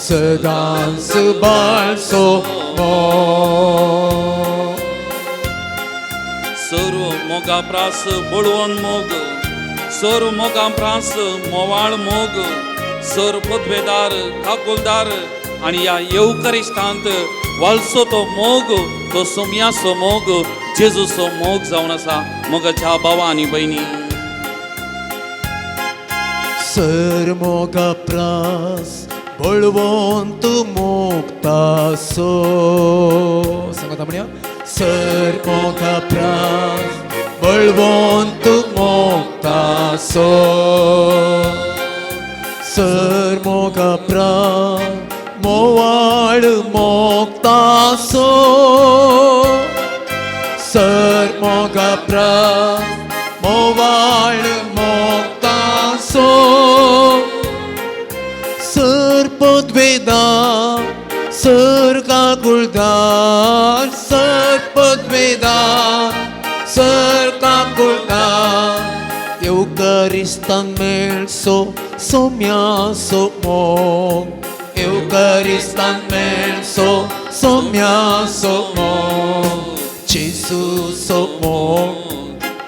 सदांच बाळसो मोग. सर्व मोगा प्रास बळवंत मोग, सर्व मोगा प्रास मोवाळ मोग, सर पदवेदार काकुलदार आनी ह्या येवकरिश्तांत वालसो तो मोग, तो सोमयाचो मोग, जेजूचो मोग जावन आसा. मोगाच्या भावा आनी भयणी, सर मोगा प्रास बळवंत मोगतासो, सांगता म्हणया, सर मोगा प्रास बळवंत मोगतासो, सर मोगा प्रास मोवाळ मोगतासो, सर मोगा प्रास मोवाळ मोगतासो, सर पदवेदार सर काकुळदार, सर पदवेदार सर काकुळदार, येवकरिस्तान मेळसो सोम्यासो मोग, येवकरिस्तान मेळसो सोम्यासो मोग, जेजूचो मोग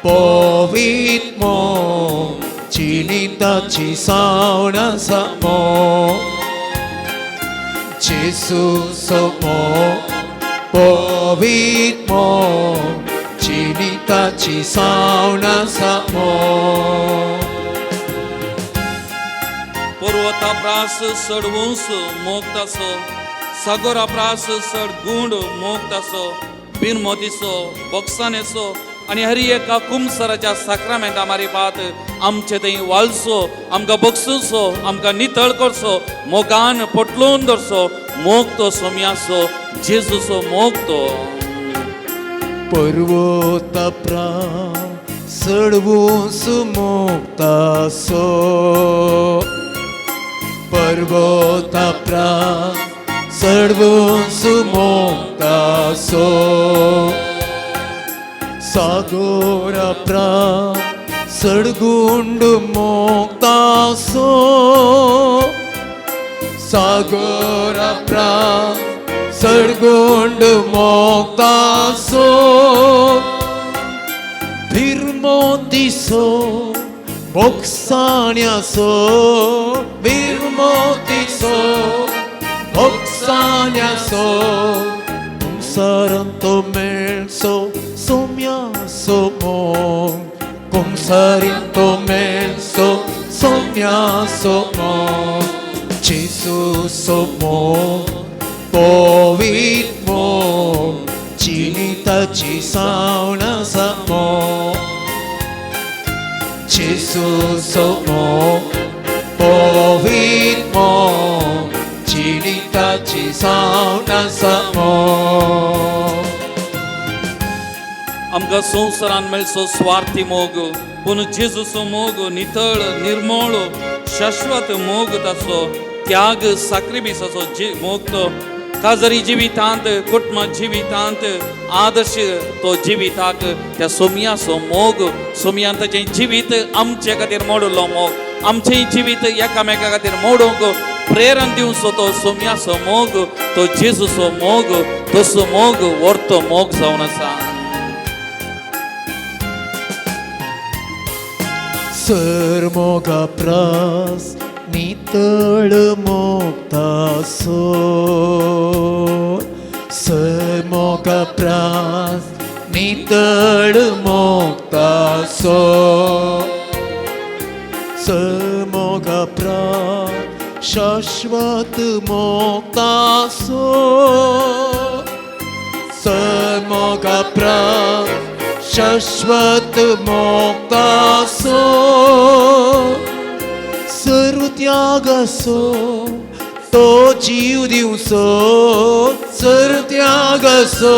पवित्र मोग, जिणिताची सावण आसा मोग, जेजूचो मोग पवित्र मोग, जिणिताची सावण आसा मोग. पर्वता प्रास चड उंच मोग तासो, सागोरा प्रास चड गूंड मोग तासो, बिनमोतीचो बोक्सानेचो आनी हरी एका कुमसराच्या साक्रामेंता मारिपात आमचे थंय वालसो, आमकां बक्षुसो, आमकां नितळ करचो, मोगान पोटलोवन दवरचो मोग तो सोमयाचो, जेजूचो मोग तो. पर्वता प्रास चड उंच मोगतासो, पर्वता प्रास चड उंच मोगतासो, सागोरा प्रास चड गुंड मोगतासो, सागोरा प्रास चड गुंड मोगतासो, भिरमोतीसो बोक्साण्यासो, भिरमोतीसो बोक्साण्यासो, कुमसारान तो मेळसो सोम्यासो मोग, कुमसारीन तो मेळसो सोम्यासो मोग, जेजूचो मोग पवित्र मोग, जिणिताची सावण आसा मोग, जेजूचो मोग पवित्र मोग, जिणिताची सावण आसा मोग. आमकां संवसारान मेळचो स्वार्थी मोग, पूण जेजूचो मोग नितळ निर्मळ शाश्वत मोग ताचो, त्याग साक्रिबिसाचो मोग तो, काजरी जिवितांत कुटुंब जिवितांत आदर्श तो जिविताक त्या सोमयाचो मोग, सोमयान ताचें जिवीत आमचे खातीर मोडलो मोग, आमचें जिवीत एकामेका खातीर मोडूंक प्रेरण दिवचो तो सोमयाचो मोग, तो जेजूचो मोग, तसो मोग वर्तो मोग जावन आसा. सर मोगा प्रास नितळ मोगतासो, सर मोगा प्रास नितळ मोगतासो, सर मोगा प्रास शाश्वत मोगतासो, सर मोगा प्रास शाश्वत मोगतासो, सर्व त्यागासो तो जीव दिवसो, सर्व त्यागासो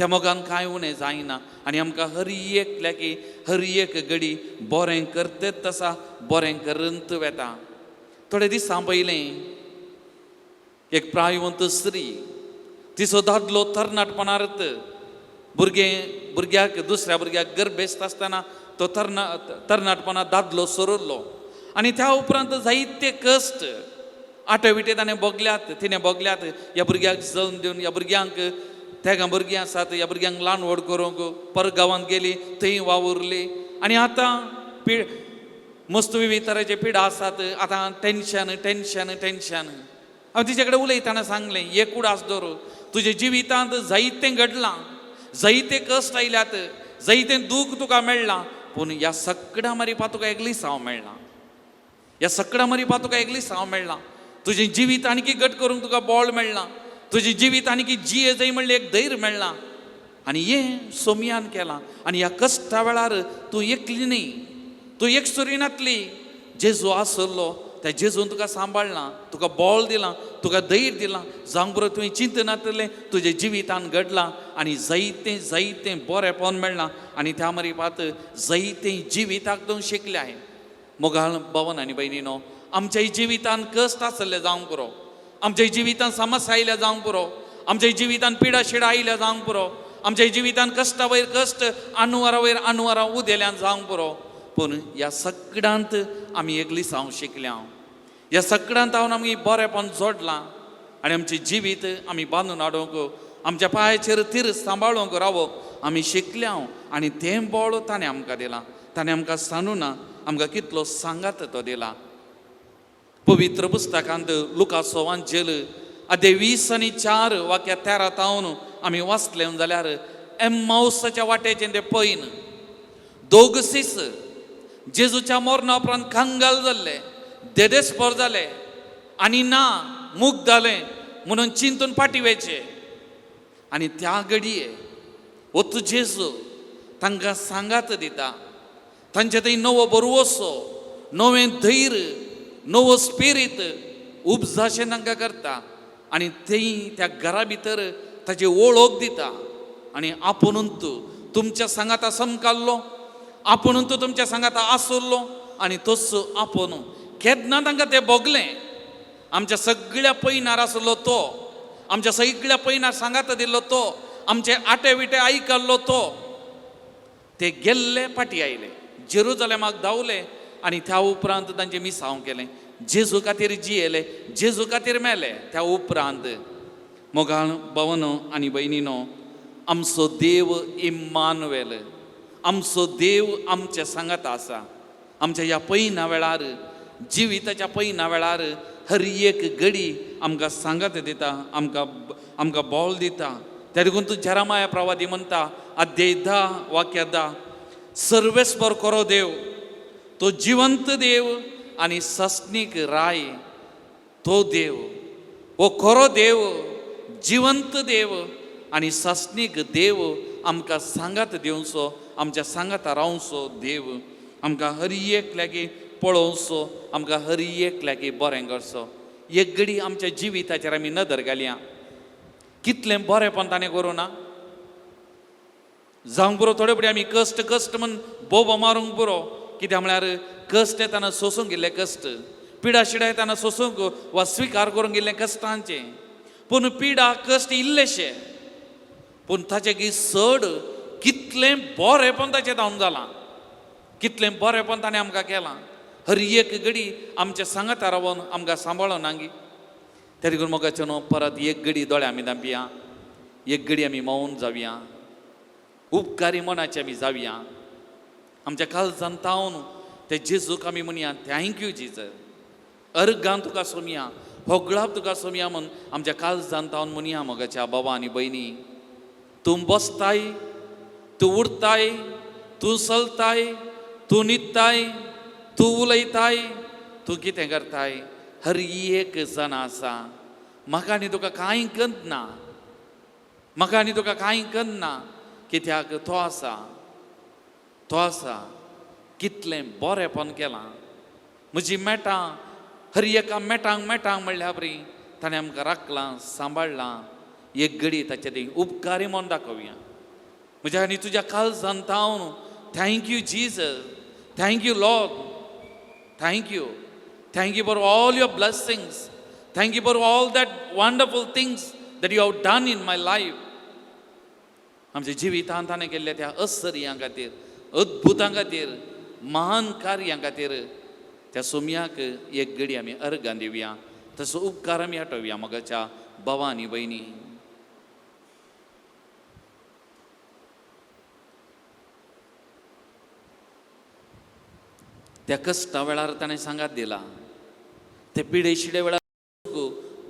त्या मोगान कांय उणें जायना आनी आमकां हर एकल्याकी हर एक घडी बरें करतच आसा, बरें करंत वेता. थोडे दिसां पयलीं एक प्रायवंत स्त्री, तिचो दादलो तरणाटपणारत भुरगें भुरग्याक दुसऱ्या भुरग्याक गर्भेस्त आसतना तो तरणाटपणा दादलो सोरिल्लो आनी त्या उपरांत जायते कश्ट आटे विटे ताणें भोगल्यात, तिणें भोगल्यात. ह्या भुरग्याक जल्म दिवन ह्या भुरग्यांक तेगां भुरगीं आसात, ह्या भुरग्यांक ल्हान व्हड करूंक परगांवांत गेली, थंय वावुरली आनी आतां मस्त विविध तरेचे पिडा आसात. आतां टेंशन टेंशन टेंशन. हांव तिचे कडेन उलयतना सांगलें, एक उडास दवर, तुज्या जिवितांत जायतें घडलां, जायते कश्ट आयल्यात, जायतें दूख तुका मेळ्ळां, पूण ह्या सगळ्या मारिपा तुका एकली साव मेळ्ळां, ह्या सगळ्या मारिपा तुका एकली साव मेळ्ळां. तुजें जिवीत आणखी घट करूंक तुका बळ मेळ्ळां, तुजें जिवीत आणखी जिये जाय म्हणलें एक धैर्य मेळ्ळां आनी हें सोमयान केलां. आनी ह्या कश्टा वेळार तूं एकली न्ही, तूं एकसुरी नातली, जेजू आसलो, त्या जेजून तुका सांबाळ्ळां, तुका बळ दिलां, तुका धैर्य दिलां. जावंक बरो तुवें चिंतनातलें तुजें जिवितान घडलां आनी जायतें जायतें बरेंपण मेळ्ळां आनी त्या मरिपात जायतें जिविताक तूं शिकल्याय. मोगाळ भवन आनी भयणीनो, आमच्या जिवितान कश्ट आसले जावंक पुरो, आमच्या जिवितान समस्या आयल्या जावंक पुरो, आमच्या जिवितान पिडा शिडा आयल्या जावंक पुरो, आमच्या जिवितान कश्टा वयर कश्ट, आनुवारा वयर आनुवारां उदेल्यान जावंक पुरो, पूण ह्या सगळ्यांत आमी एक लिसांव शिकल्या, ह्या सगळ्यांत हांव आमी बरेंपण जोडलां आनी आमचें जिवीत आमी बांदून हाडूंक, आमच्या पांयाचेर तीर सांबाळूंक रावप आमी शिकल्या आनी तें बळ ताणें आमकां दिलां. ताणें आमकां सांडू ना, आमकां कितलो सांगात तो दिला. पवित्र पुस्तकांत लुकासो वांजेल अध्याय 20 आनी 4 वाक्या 13 तावन आमी वाचले जाल्यार एम्मावसाच्या वाटेचें तें पयन दोग सीस जेजूच्या मरणा उपरांत कंगाल जाल्ले, देदेस्पर जाले आनी ना मूक जालें म्हणून चिंतून फाटी वेचे आनी त्या घडये वत जेजू तांकां सांगात दिता, तांचे थंय नवो बरवसो, नवें धैर्य, नवो स्पिरीत उपजाशें तांकां करता आनी थंय त्या घरा भितर ताची वळख दिता आनी आपुणून तूं तुमच्या सांगाता समकाल्लो, आपुणून तूं तुमच्या सांगाता आसुल्लो आनी तोच आपूण केन्ना तांकां तें भोगलें. आमच्या सगळ्या पयनार आसलो तो, आमच्या सगळ्या पयनार सांगाता दिल्लो तो, आमचे आटे विटे आयकल्लो तो. ते गेल्ले फाटी आयले, जेरुजलेमाक धांवले आनी त्या उपरांत तांचें मिसांव केलें, जेजू खातीर जियेले, जेजू खातीर मेले. त्या उपरांत मोगाळ भवनो आनी भयणीनो, आमचो देव इम्मानुएल, आमचो देव आमच्या सांगात आसा. आमच्या ह्या पयना वेळार, जिविताच्या पयना वेळार हर एक घडी आमकां सांगात दिता, आमकां आमकां बळ दिता. त्या देखून तूं जेरामाया प्रवादी म्हणटा अध्याय 10 वाक्य 10, सर्वेस्पर खरो देव, तो जिवंत देव आनी सस्नीक राय तो देव, हो खरो देव, जिवंत देव आनी सस्नीक देव आमकां सांगात दिवचो, आमच्या सांगाता रावचो देव, आमकां हर एक लागीं पळोवचो, आमकां हर एक लागीं बरें करचो. एक घडी आमच्या जिविताचेर आमी नदर घालया, कितलें बरेंपण ताणें करूं ना जावंक पुरो. थोडे फुडें आमी कश्ट कश्ट म्हण बोबो मारूंक पुरो, कित्याक म्हळ्यार कश्ट येतना सोसूंक इल्लें कश्ट, पिडा शिडा येतना सोसूंक वा स्विकार करूंक इल्लें कश्टांचें, पूण पिडा कश्ट इल्लेशे, पूण ताचे की चड कितलें बरेंपण ताचें जावन जालां, कितलें बरेंपण ताणें आमकां केलां. हर एक घडी आमच्या सांगाता रावन आमकां सांबाळून नांगी. त्या देखून मोगाचें न्हू परत एक घडी दोळे आमी धांपया, एक घडी आमी मौन जावया, उपकारी मनाचे आमी जावया. आमच्या काळजान तावन ते जेजूक आमी म्हणया, thank you Jesus, अर्गान तुका सोमया, होगळाप तुका सोमया म्हूण आमच्या काळजान तावन म्हणया. मोगाच्या बाबा आनी भयणी, तूं बसताय, तूं उरताय, तूं चलताय, तूं न्हिदताय, तूं उलयताय, तूं कितें करताय, हर एक जाण आसा. म्हाका आनी तुका कांय करना, म्हाका आनी तुका कांय करना, कित्याक तो आसा, तो आसा. कितलें बरेंपण केलां म्हजी मेटां, हर एका मेटांक मेटांक म्हणल्या बरी ताणें आमकां राखलां, सांबाळ्ळां. एक घडी ताचे ती उपकारी म्हूण दाखोवया. म्हज्या आनी तुज्या काळजान तावन thank you Jesus, thank you Lord, thank you, thank you for all your blessings, thank you for all that wonderful things that you have done in my life. आमच्या जिवितांत ताणें केल्ल्या त्या असर्यां खातीर, अद्भुतां खातीर, महान कार्यां खातीर त्या सोम्याक एक घडी आमी अर्गां दिवया, तसो उपकार आमी आठोवया मोगाच्या भावा आनी भयणी. त्या कश्टा वेळार ताणें सांगात दिला, ते पिडे शिडे वेळार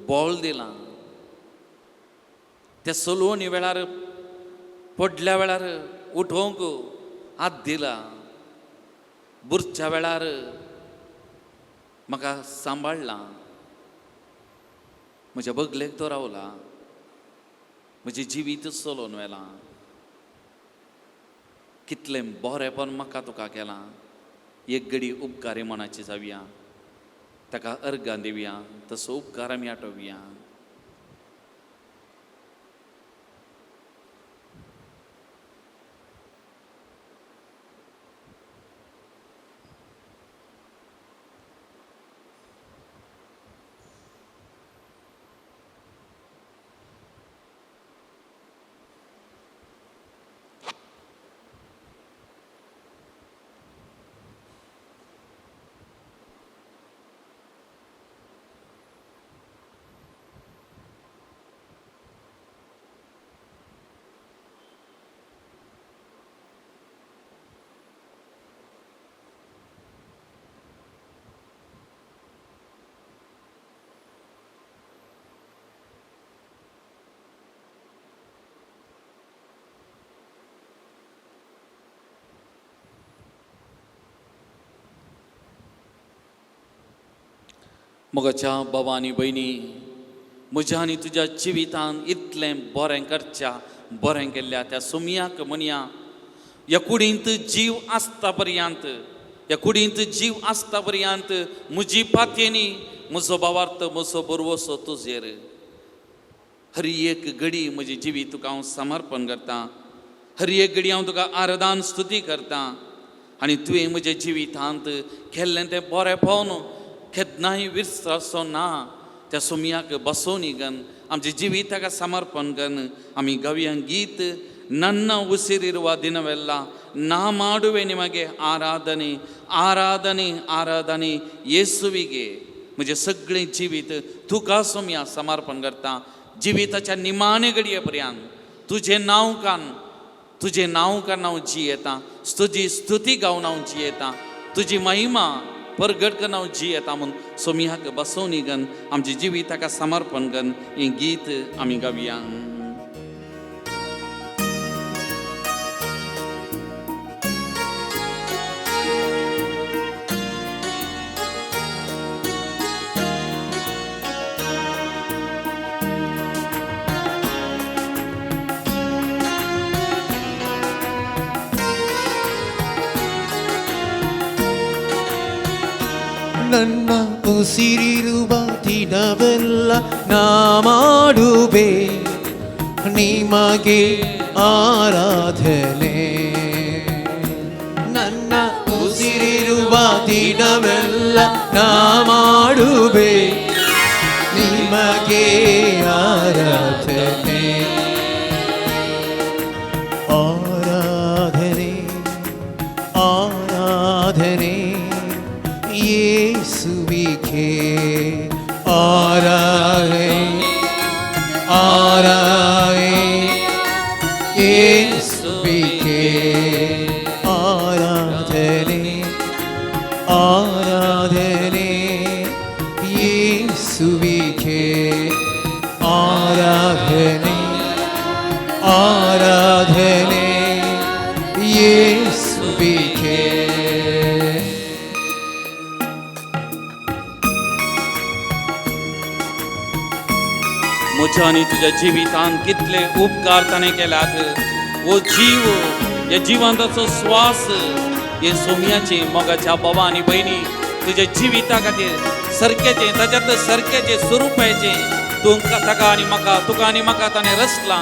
बोळ दिला, त्या सलोवणी वेळार पडल्या वेळार उठोवंक हात दिला, बुरच्या वेळार म्हाका सांबाळ्ळा, म्हज्या बगलेक तो रावला, म्हजें जिवीत चलोवन व्हेलां. कितलें बरेंपण म्हाका तुका केलां. एक घडी उपकारी मनाची जावया, ताका अर्गां दिवया, तसो उपकार आमी आठोवया. मोगाच्या बाबा आनी भयणी, म्हज्या आनी तुज्या जिवितान इतलें बरें करच्या बरें केल्ल्या त्या सोमयाक म्हणया, ह्या कुडींत जीव आसता पर्यंत, ह्या कुडींत जीव आसता पर्यंत म्हजी पातयेनी म्हजो भावार्थ म्हजो बरवसो तुजेर. हर एक घडी म्हजें जिवीत तुका हांव समर्पण करतां, हर एक घडी हांव तुका आराधन स्तुती करतां आनी तुवें म्हज्या जिवितांत केल्लें तें बरें पळोवन केन्नाय विसरचो ना. त्या सोमयाक बसोवनी गन आमच्या जिविताक समर्पण करून आमी गावया गीत ನನ್ನ ಉಸಿರಿರುವ ದಿನವೆಲ್ಲ ನಾ ಮಾಡುವೆ ನಿಮಗೆ ಆರಾಧನೆ ಆರಾಧನೆ ಆರಾಧನೆ येसुविगे. म्हजें सगळें जिवीत तुका सोमया समर्पण करता. जिविताच्या निमाणे घडये पर्यंत तुजें नांव कान, तुजें नांव कान हांव जियेता, तुजी स्तुती गावन हांव जियेता, तुजी महिमा परगट करून हांव जियेता म्हूण सोमयाक बसोवनी गन आमच्या जिविताक समर्पण करून हें गीत आमी गावया. ನನ್ನ ಉಸಿರಿರುವ ದಿನವೆಲ್ಲ ನಾ ಮಾಡುವೆ ನಿಮಗೆ ಆರಾಧನೆ. ನನ್ನ ಉಸಿರಿರುವ ದಿನವೆಲ್ಲ ನಾ ಮಾಡುವೆ ನಿಮಗೆ ಆರಾಧನೆ. ಆರಾಧನೆ ಆರಾಧನೆ ಯೇಸುವಿಗೆ, ಆರಾಧನೆ ಆರಾಧನೆ ಯೇಸುವಿಗೆ, ಆರಾಧನೆ ಆರಾಧನೆ ಯೇಸುವಿಗೆ, ಆರಾಧನೆ ಆರಾಧನೆ ಯೇಸುವಿಗೆ. म्हज्या आनी तुज्या जिवितान कितले उपकार ताणें केल्यात. हो जीव, ह्या जिवांताचो श्वास हे सोमयाचे मोगाच्या बाबा आनी भयणी तुज्या जिविता खातीर सारकेचें ताच्यात सारकेचें स्वरुपाचें तुमकां ताका आनी म्हाका तुका आनी म्हाका ताणें रचलां.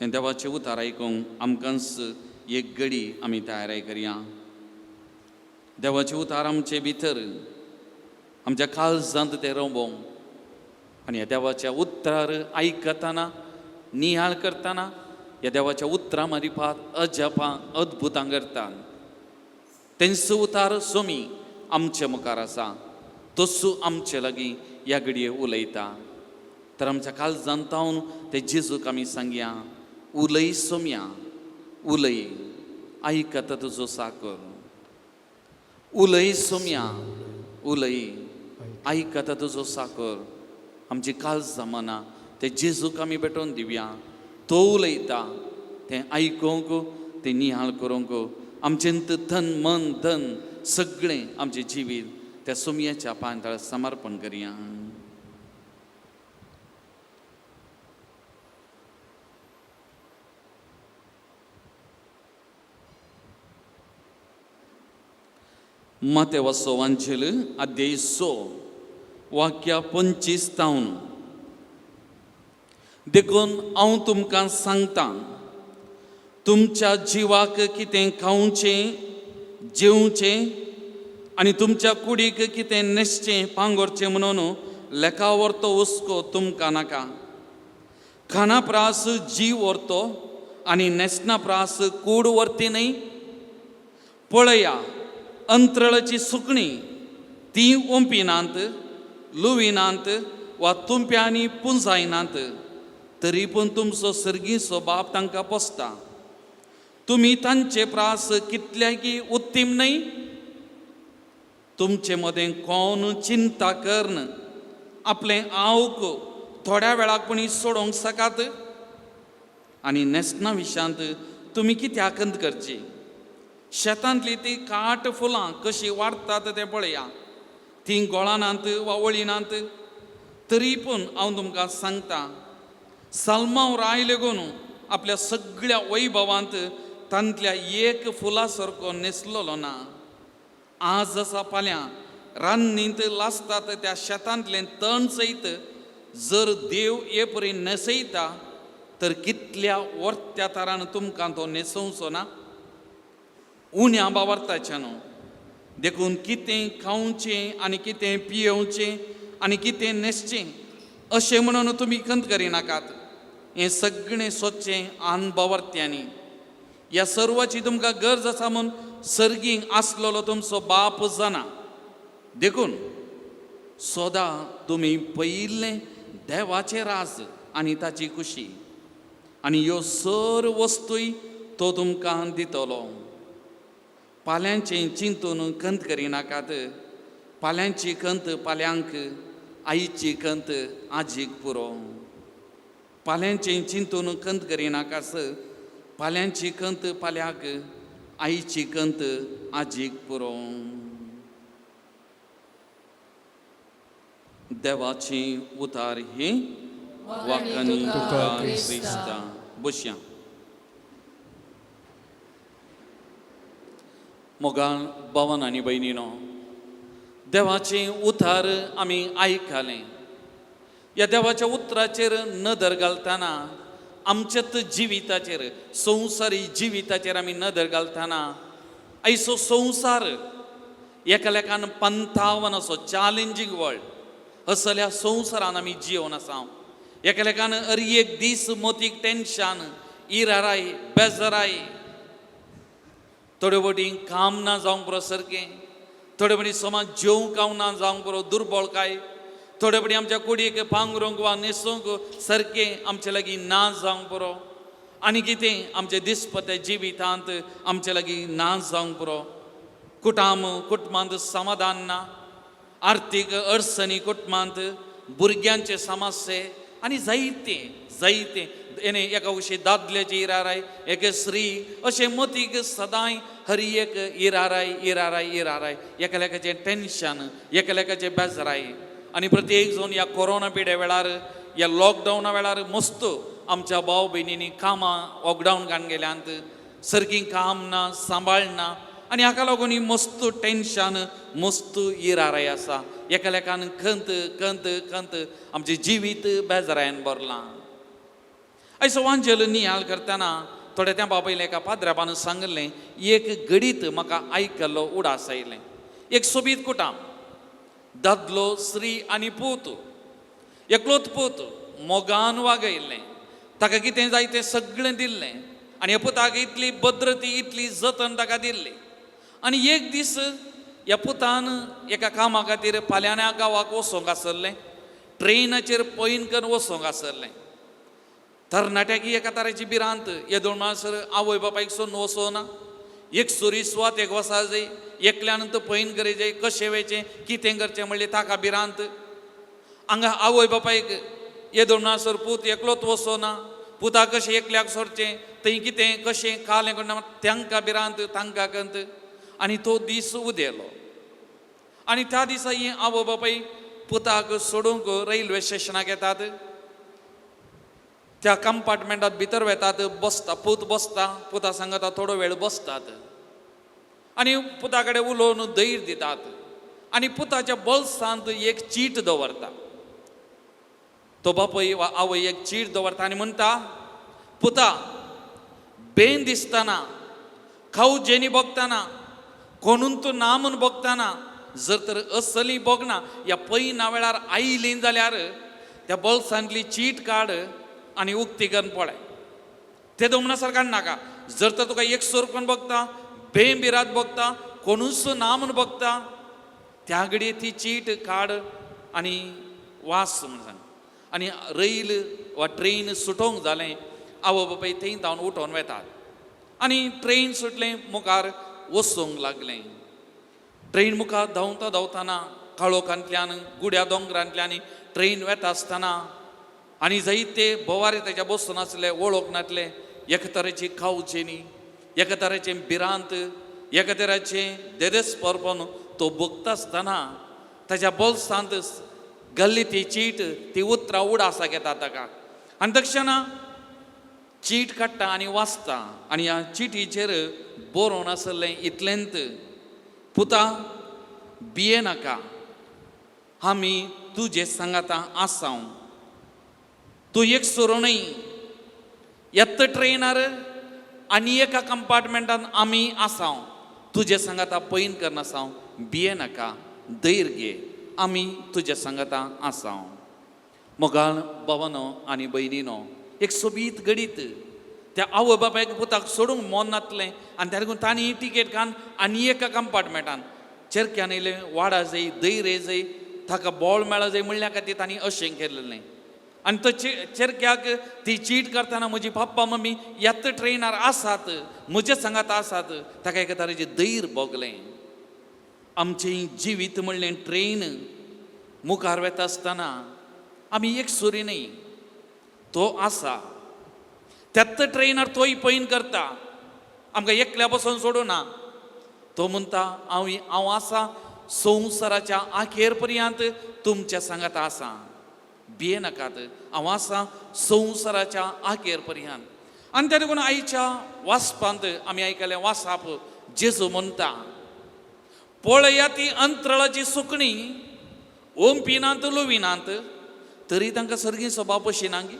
हें देवाचें उतार आयकूंक आमकांच एक घडी आमी तयाराय करया. देवाचें उतार आमचे भितर आमच्या काळजांत तें रोंबोवंक आनी ह्या देवाच्या उतरार आयकतना नियाळ करतना ह्या देवाच्या उतरां मारिपात अजापां अद्भुतां करता. तेंचो उतार सोमी आमचे मुखार आसा, तसो आमचे लागीं ह्या घडये उलयता. तर आमच्या काळजांत तावन ते जेजूक आमी सांगया, उलय सोम्या, उलय, आयकता तुजो साकर. उलय सोम्या, उलय, आयकता तुजो साकर. आमची काळजां मना ते जेजूक आमी भेटोवन दिवया. तो उलयता तें आयकूंक, तें निहाळ करूंक आमचें तन मन धन सगळें आमचें जिवीत त्या सोमयाच्या पांयां समर्पण करया. मातेवाचो वांजेल अध्याय 6 वाक्या 25 तावन. देखून हांव तुमकां सांगता, तुमच्या जिवाक कितें खावचें जेवचें आनी तुमच्या कुडीक कितें न्हेसचें पांगोरचें म्हणून लेखा व्हरतो हुस्को तुमकां नाका. खाणा प्रास जीव व्हरतो आनी न्हेसणा प्रास कूड व्हरती न्हय. पळया अंत्रळाची सुकणीं, तीं ओंपिनात, लुविनात वा तुंप्यांनी पुंजायनात, तरी पूण तुमचो सर्गीचो बाप तांकां पोसता. तुमी तांचे प्रास कितल्याकी उत्तीम न्हय? तुमचे मदें कोण चिंता करन आपलें आवक थोड्या वेळाक पुणी सोडोवंक सकात? आनी न्हेसणा विशयांत तुमी कित्याक खंत करची? शेतांतली ती काट फुलां कशीं वाडटात तें पळया, तीं गोळानात वा वळिनात, तरी पूण हांव तुमकां सांगता, सलमांव राय लेगून आपल्या सगळ्या वैभवांत तांतल्या एक फुला सारको न्हेसलेलो ना. आज आसा फाल्यां रान्नींत लासतात त्या शेतांतलें तण सयत जर देव हे परी न्हेसयता तर कितल्या वर्त्या तारान तुमकां तो न्हेसोवचो ना? उण्या बावरताचें न्हू. देखून कितें खावचें आनी कितें पियेवचें आनी कितें न्हेसचें अशें म्हणून तुमी खंत करिनाकात. हें सगळें सोदचें अनभावार्थ्यांनी. ह्या सर्वाची तुमकां गरज आसा म्हूण सर्गींक आसलेलो तुमचो बाप जाणा. देखून सोदा तुमी पयिल्लें देवाचें राज आनी ताची खुशी, आनी ह्यो सर्व वस्तूय तो तुमकां दितलो. पाल्यांचें चिंतून खंत करिनाकात. पाल्यांची खंत पाल्यांक, आईची खंत आजीक पुरो. पाल्यांचें चिंतून खंत करिनाकास. पाल्यांची खंत पाल्याक, आईची खंत आजीक पुरो. देवाची उतार ही वाकणी तुका क्रिस्ता. बसया. मोगाळ भावान आनी भयणीनो, देवाचें उतार आमी आयकलें. ह्या देवाच्या उतराचेर नदर घालतना आमच्याच जिविताचेर, संवसारी जिविताचेर आमी नदर घालतना आयचो संवसार एकालेकान पंथावन असो चॅलेंजींग वर्ल्ड असल्या संवसारान आमी जियोन आसा. एकालेकान हर एक दीस मोतीक टेंशन, इराराय, बेजराय, थोडे फावटी काम ना जावंक पुरो सारकें, थोडे फावटी समाज जेवंक हांव ना जावंक पुरो दुर्बळ काय, थोडे फावटी आमच्या कुडीक पांगरूंक वा न्हेसूंक सारकें आमचे लागीं ना जावंक पुरो, आनी कितें आमच्या दिसपत्या जिवितांत आमचे लागीं ना जावंक पुरो. कुटुंबांत समाधान ना, आर्थीक अडचणी कुटुंबांत, भुरग्यांचे समस्ये आनी जायते जायते येणे एका वशी दादल्याची इराराय, एके स्त्री, अशें मतीक सदांय हर एक इराराय इराराय इराराय, एकालेकाचें टेंशन, एकालेकाचें बेजराय. आनी प्रत्येक जावन ह्या कोरोना पिड्या वेळार, ह्या लॉकडावना वेळार मस्त आमच्या भाव भयणींनी कामां लॉकडावन घालून गेल्यांत, सारकीं काम ना, सांबाळ ना, आनी हाका लागून ही मस्त टेंशन, मस्त इराराय आसा. एकालेकान खंत खंत खंत आमचें जिवीत बेजरायन भरलां. आयचो वांजेल नियाळ करतना थोड्या तेंपा पयलें एका पाद्र्याबान सांगिल्लें एक घडीत म्हाका आयकल्लो उडास आयलें. एक सोबीत कुटाम, दादलो स्त्री आनी पूत, एकलोच पूत मोगान वागयल्लें, ताका कितें जाय तें सगळें दिल्लें आनी ह्या पुताक इतली भद्रती इतली जतन ताका दिल्ली. आनी एक दीस ह्या पुतान एका कामा खातीर फाल्यांच्या गांवाक वचोंक आसलें, ट्रेनाचेर पैन करून वचोंक आसलें. तरणाट्याक एका तरेची भिरांत, येदोळ म्हणसर आवय बापायक सोडून वचोना, एक सुरी सुवात एक वसा जाय, एकल्यान तो पैन करी जाय, कशें वयचें कितें करचें म्हणलें ताका भिरांत. हांगा आवय बापायक येदोळ म्हणसर पूत एकलोच वचोना, पुताक कशें एकल्याक सोडचें, थंय कितें कशें कालें कोण तांकां भिरांत तांकां कंत. आनी तो दीस उदेलो आनी त्या दिसा ही आवय बापाय पुताक सोडूंक रेल्वे स्टेशनाक येतात, त्या कंपार्टमेंटात भितर वेतात, बसता, पूत बसता, पुता सांगता थोडो वेळ बसतात आनी पुता कडेन उलोवन धैर्य दितात आनी पुताच्या बोल्सांत एक चीट दवरता. तो बापूय वा आवय एक चीट दवरता आनी म्हणटा, पुता बेन दिसतना, खाऊ जेनी भोगतना, कोणून तूं ना म्हूण भोगतना, जर तर असली भोगना ह्या पयना वेळार आयली जाल्यार त्या बोल्सांतली चीट काड आनी उक्ती करून पळय, ते दोमणासर काडनाका. जर तर तुका एक सोर कोण भोगता, बें बिरात भोगता, कोणूच ना म्हूण भोगता, त्या घडये ती चीट काड आनी वास म्हूण सांग. आनी रैल वा ट्रेन सुटोवंक जालें, आवय बापाय थंय धांवन उठोवन वेतात आनी ट्रेन सुटलें, मुखार वचूंक लागलें. ट्रेन मुखार धांवता धांवतना काळोखांतल्यान गुड्या दोंगरांतल्यान ट्रेन वेता आसतना आनी जायते बोवारे ताच्या बसून आसले, वळख नासले, एका तरेची खावचेनी, एका तरेचें भिरांत, एका तरेचें देदेस्परपण तो भोगता आसतना ताच्या बोल्सांत घाल्ली ती चीट, ती उतरां उडासाक येता ताका. आनी तक्षणा चीट काडटा आनी वाचता आनी ह्या चिटीचेर बरोवन आसलें इतलेंत, पुता भिये नाका, आमी तुजे सांगाता आसाव, तूं एक सोरो न्हय, येत्त ट्रेनार आनी एका कंपार्टमेंटान आमी आसाव, तुजे सांगाता पैन करनासाव, भिये नाका, धैर्य घे, आमी तुजे सांगाता आसाव. मोगाळ बाबानो आनी भयणीनो, एक सोबीत घडीत त्या आवय बापायक पुताक सोडूंक मन नातलें आनी त्या लागून तांणी टिकेट काडून आनी एका कंपार्टमेंटान चेरक्यान येयलें, वाडा जाय, धैर्य जाय, ताका बोळ मेळा जाय म्हणल्या खातीर तांणी अशें केल्लें. आनी तो चेरक्याक ती चीट करतना म्हजी पप्पा मम्मी येत ट्रेनार आसात, म्हजे सांगात आसात, ताका एका तरेचें धैर्य भोगलें. आमचें जिवीत म्हणलें ट्रेन मुखार वेता आसतना आमी एक सुरी न्हय, तो आसा त्याच ट्रेनार तोय पैन करता, आमकां एकल्या बसून सोडूना. तो म्हणटा हांव हांव आसा संवसाराच्या आखेर पर्यंत तुमच्या सांगात आसा, भिये नाकात, हांव आसा संवसाराच्या आखेर पर्यंत. आनी त्या देखून आयच्या वाचपांत आमी आयकलें वासाप जेजू म्हणटा, पळया ती अंतराळाची सुकणी ओंपिनात लुविनात तरी तांकां सर्गी स्वभाव पशिना गी,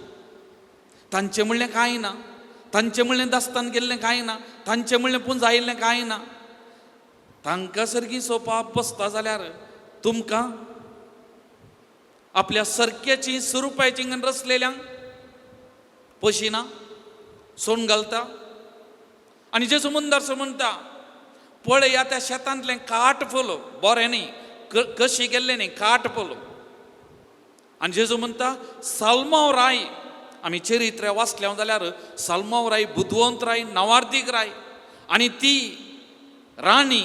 तांचें म्हणलें कांय ना, तांचें म्हणलें दास्तान गेल्लें कांय ना, तांचें म्हणलें पुंजायिल्लें कांय ना, तांकां सर्गी सोपाप बसता जाल्यार तुमकां आपल्या सरक्याची सुरुपायची रचलेल्यांक पशिना सोण घालता. आनी जेजू मुंदार म्हणटा, पळया त्या शेतांतलें काट फुल बरें न्ही, कशी गेल्लें न्ही, काट फुल. आनी जेजू म्हणटा साल्मांव राय, आमी चरित्र वाचल्या जाल्यार साल्मांव राय बुदवंत राय, नावार्दीक राय, आनी ती राणी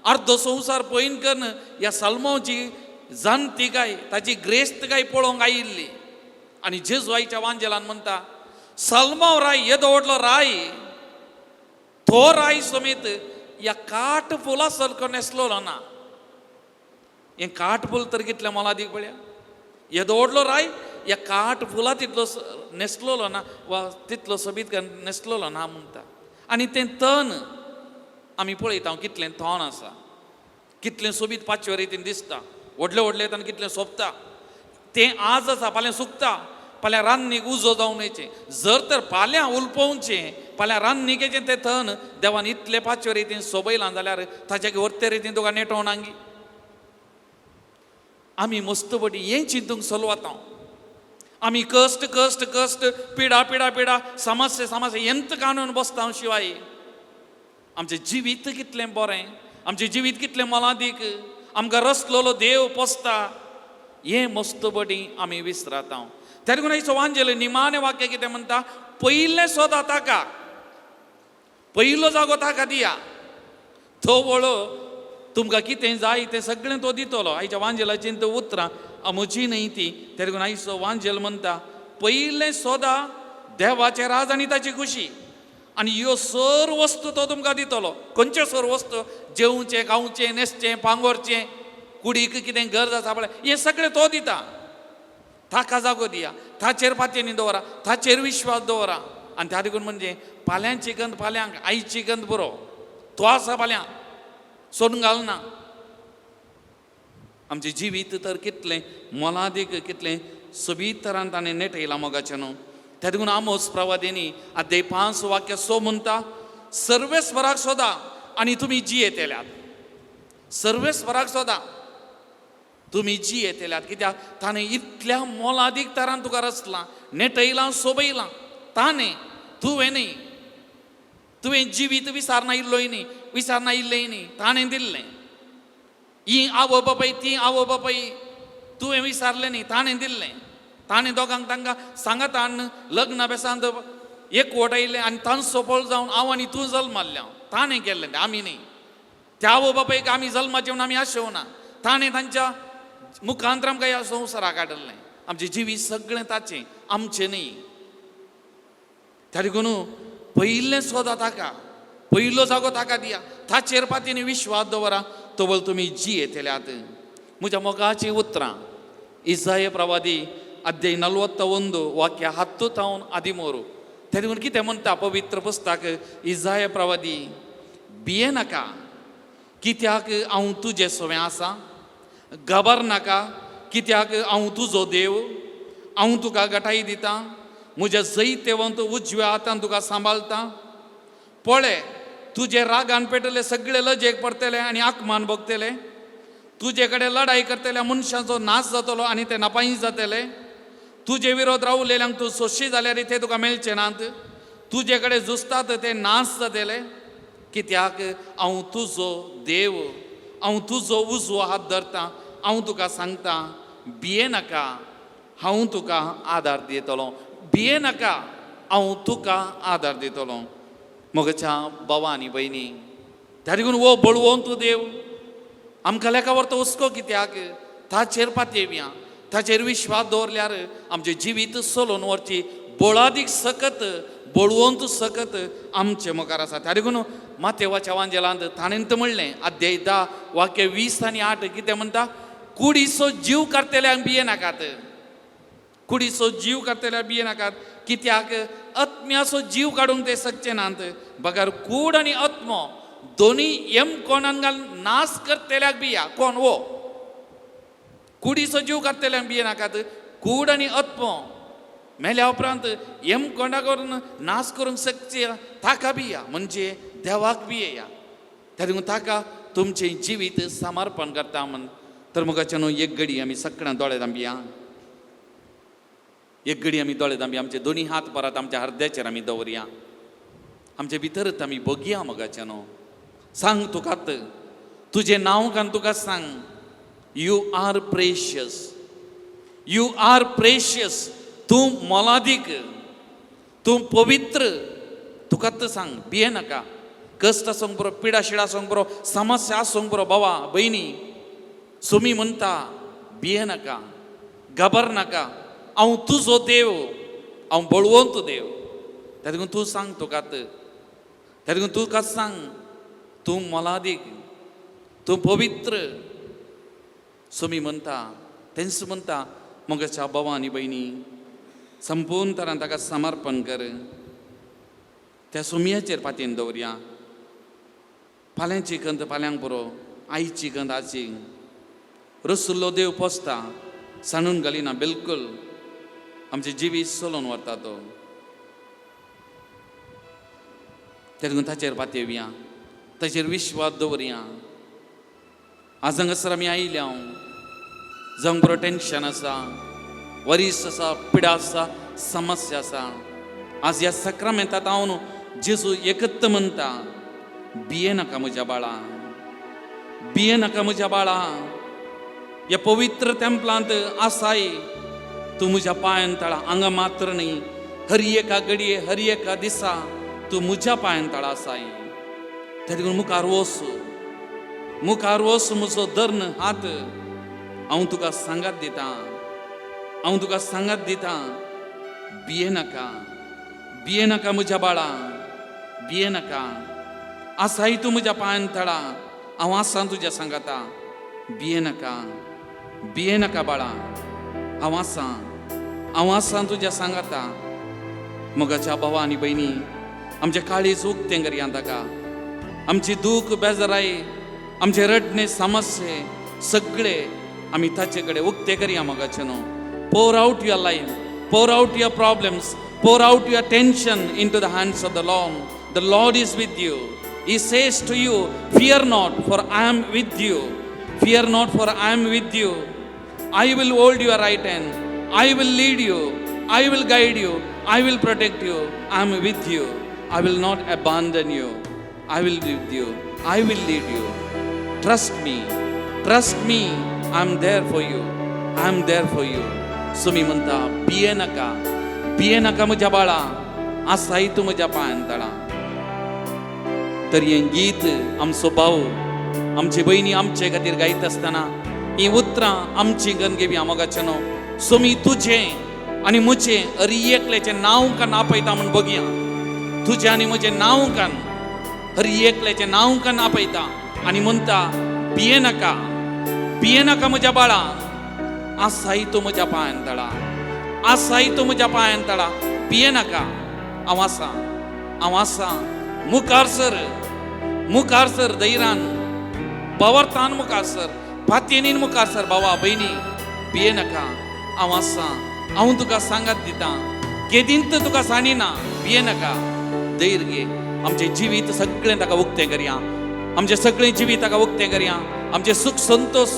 अर्दो संवसार पयन करून ह्या साल्मांवची जाणती काय ताची ग्रेस्त काय पळोवंक आयिल्ली. आनी जेजू आयच्या वांजेलान म्हणटा साल्मांव राय येदो व्हडलो राय, तो राय समेत ह्या काट फुलां सारको नेसलेलो ना. हें काट फूल तर कितलें मोलादीक पळया, येदो व्हडलो राय ह्या काट फुलां तितलो नेसलेलो ना वा तितलो सोबीत नेसलेलो ना म्हणटा. आनी तें तण आमी पळयता कितलें तण आसा, कितलें सोबीत पाचवे रितीन दिसता, व्हडलें व्हडलें आनी कितलें सोबता. तें आज आसा, फाल्यां सुकता, फाल्यां रान्नीक उजो जावन वयचें जर तर फाल्यां उलपोवचें फाल्यां रान्नीकेचें तें थन देवान इतले पाचवे रितीन सोबयलां जाल्यार ताच्या वरते रितीन तुका नेटोवन आंगी. आमी मस्तपटी हें चिंतूंक चलवता. आमी कश्ट कश्ट कश्ट पिडा पिडा पिडा समस्या समस्या एंत काणून बसता शिवाय आमचें जिवीत कितलें बरें, आमचें जिवीत कितलें मोलादीक, आमकां रसलेलो देव पोसता हें मस्तपटी आमी विसरता. त्या देखून आयचो वांजेल निमाणें वाक्य कितें म्हणटा, पयलें सोदा ताका, पयलो जागो ताका दिया, तो वळो तुमकां कितें जाय तें सगळें तो दितलो. आयच्या वांजेलाचीं ती उतरां अमुची न्हय ती. त्या देखून आयचो वांजेल म्हणटा पयलें सोदा देवाचें राज आनी ताची खुशी आनी ह्यो सर वस्तू तो तुमकां दितलो. खंयच्यो सर वस्तू? जेवचें, खावचें, न्हेसचें, पांगोरचें, कुडीक कितें गरज आसा पळय हें सगळें तो दिता. ताका जागो दिया, ताचेर पातयेनी दवरा, ताचेर विश्वास दवरा. आनी त्या देखून म्हणजे फाल्यांची गंध फाल्यांक, आयची गंध बरो तो आसा फाल्यां सोडून घालना. आमचें जिवीत तर कितलें मोलादीक, कितलें सोबीत तरान ताणें नेटयलां मोगाचें न्हू. त्या देखून आमोस प्रवादेनी अध्याय 5 वाक्य 6 म्हणटा सर्वेस्वराक सोदा आनी तुमी जियेतल्यात. सर्वेस्वराक सोदा तुमी जियेतल्यात. कित्याक ताणें इतल्या मोलादीक तरान तुका रचलां, नेटयलां, सोबयलां. ताणें, तुवें न्ही, तुवें जिवीत विसारना इल्लोय न्ही, विसारना इल्लेय न्ही, ताणें दिल्लें. ही आवय बापाय ती आवय बापाय तुवें विसारलें न्ही, ताणें दिल्लें. ताणें दोगांक तांकां सांगातान लग्न बेसांत एकवट आयलें आनी तांचो फळ जावन हांव आनी तूं जल्माल्लें. ताणें केल्लें तें, आमी न्ही. त्या आवय बापायक आमी जल्माचें म्हणून आमी आशेवना. ताणें तांच्या मुखांतर आमकां ह्या संवसाराक हाडिल्लें. आमचें जिवीत सगळें ताचें, आमचें न्ही. त्या देखून पयलें सोदा ताका, पयलो जागो ताका दिया, ताचेर पातीन विश्वास दवरा, तवळ तुमी जियेतल्यात. म्हज्या मोगाचीं उतरां इसाय प्रवादी अध्याय 41 वाक्य 10 तावन 13. त्या देखून कितें म्हणटा पवित्र पुस्तक इसाय प्रवादी, भिये नाका कित्याक हांव तुजे सवें आसा, घाबर नाका कित्याक हांव तुजो देव, हांव तुका गटाय दितां, म्हज्या जैतेवंत उजव्या हातान तुका सांबाळटा. पळय तुजे रागान पेटले सगळे लजेक पडटले आनी आकमान भोगतले, तुजे कडेन लढाई करतल्या मनशांचो नाश जातलो आनी ते नापाई जातले. तुजे विरोध रावलेल्यांक तूं सोशी जाल्यार ते तुका मेळचे नात, तुजे कडेन झुजतात ते नाश जातले. कित्याक हांव तुजो देव, हांव तुजो उजवो हात धरता, हांव तुका सांगता भिये नाका, हांव तुका आदार दितलो. भिये नाका, हांव तुका आदार दितलो. म्हज्या भावा आनी भयणी, त्या देखून हो बळवंत देव आमकां लेखा व्हरता हुस्को कित्याक? ताचेर पातयेवया, ताचेर विश्वास दवरल्यार आमचें जिवीत चलोवन व्हरची बळादीक सकत, बळवंत सकत आमचे मुखार आसा. त्या देखून मातेवाच्या वांजेलांत ताणें म्हणलें अध्याय 10 वाक्य 20 आनी 8 कितें म्हणटा, कुडीचो जीव काडटल्यांक भिये नाकात, कुडीचो जीव काडटल्याक भिये नाकात, कित्याक आत्म्याचो जीव काडूंक ते शकचे नात, बगर कूड आनी आत्मो दोनी एम कोणान घाल नाश करतल्याक बिया. कोण हो? कुडीचो जीव काडटल्यांक भिये नाकात, कूड आनी आत्मो मेल्या उपरांत एम कोणा करून नाश करूंक शकचे ताका बिया, म्हणजे देवाक बियेया. त्या देखून ताका तुमचें जिवीत समर्पण करता म्हण. तर मुखाचे न्हू एक घडी आमी सगळ्यां दोळे दांबया, एक घडी आमी दोळे दांबया, आमचे दोनी हात परत आमच्या हृदयाचेर आमी दवरया, आमचे भितरच आमी बगया. मोगाचें न्हू सांग तुकात तुजें नांव कान तुका सांग, you are precious, you are precious, तूं मोलादीक, तूं पवित्र. तुकात सांग भिये नाका, कश्ट आसूंक बरो, पिडा शिडा आसूंक बरो, समस्या आसूंक बरो, बाबा भयणी सुमी म्हणटा भिये नाका, घाबर नाका, हांव तुजो देव, हांव बळवंत देव. त्या देखून तूं सांग तुकात, त्या देखून तुका सांग तूं मोलादीक, तूं पवित्र. सुमी म्हणटा तेंच म्हणटा म्हज्या भावा आनी भयणी संपूर्ण तरान ताका समर्पण कर, त्या सुमयाचेर पातयेन दवरया. फाल्यांची गंध फाल्यांक पुरो, आयची गंध आयची. रसुल्लो देव पोसता, सांडून घालिना बिलकुल. आमचें जिवीत चलोवन व्हरता तो. तेन्ना ताचेर पातयेवया, ताचेर विश्वास दवरया. आज हांगासर आमी आयल्या हांव जावंक बरो टेंशन आसा, वरीस आसा, पिडा आसा, समस्या आसा. आज ह्या सक्रामेंतात हांव न्हू जेजू एकत्त म्हणटा, भिये नाका म्हज्या बाळा, भिये नाका म्हज्या बाळा. ह्या पवित्र तेंपलांत आसाय तूं म्हज्या पांयान तळा. हांगा मात्र न्ही, हर एका घडये, हर एका दिसा तूं म्हज्या पांयान तळा आसाय. तेका मुखार वच, मुखार वच, म्हजो धर्न हात. हांव तुका सांगात दिता, हांव तुका सांगात दिता. भिये नाका, भिये नाका म्हज्या बाळा, भिये नाका. आसाय तूं म्हज्या पांयान तळा, हांव आसा तुज्या सांगाता. भिये नाका, भिये नाका बाळा, हांव आसा, हांव आसा तुज्या सांगाता. मोगाच्या भावा आनी भयणी, आमचें काळीज उक्तें करया ताका. आमची दूख, बेजाराय, आमचे रडणे, समस्ये सगळे आमी ताचे कडेन उक्ते करया मोगाचे न्हू. Pour out your life, pour out your problems, pour out your tension into the hands of the Lord. The Lord is with you. He says to you, "Fear not, for I am with you. Fear not, for I am with you. I will hold your right hand. I will lead you. I will guide you. I will protect you. I am with you. I will not abandon you. I will be with you. I will lead you. Trust me. Trust me. I am there for you. I am there for you." Somi म्हणटा, भिये नाका, भिये नाका म्हज्या बाळा, आसाय तूं म्हज्या पांयान तळा. तर हें गीत आमचो भाव, आमची भयणी आमचे खातीर गायता आसतना ही उतरां आमची गन घेवया मोगाचें न्हू. सोमी तुजें आनी म्हजें हरी एकल्याचें नांव कान आपयता म्हूण बघया. तुजें आनी म्हजें नांव कान, हरी एकल्याचें नांव कान आपयता आनी म्हणटा, भिये नाका, भिये नाका म्हज्या बाळा, आसाय तूं म्हज्या पांयान तळा, आसाय तूं म्हज्या पांयान तळा. भिये नाका, हांव आसा, हांव आसा. मुखार सर, मुखार सर, धैर्यान बवरतान मुखार सर, पातयेनीन मुखार सर. भावा भयणी, भिये नाका, हांव आसा, हांव तुका सांगात दिता, केदींत तुका सांडिना. भिये नाका, धैर्य घे. आमचें जिवीत सगळें ताका उक्तें करया. आमचें सगळें जिवीत ताका उक्तें करया. आमचें सुख संतोश,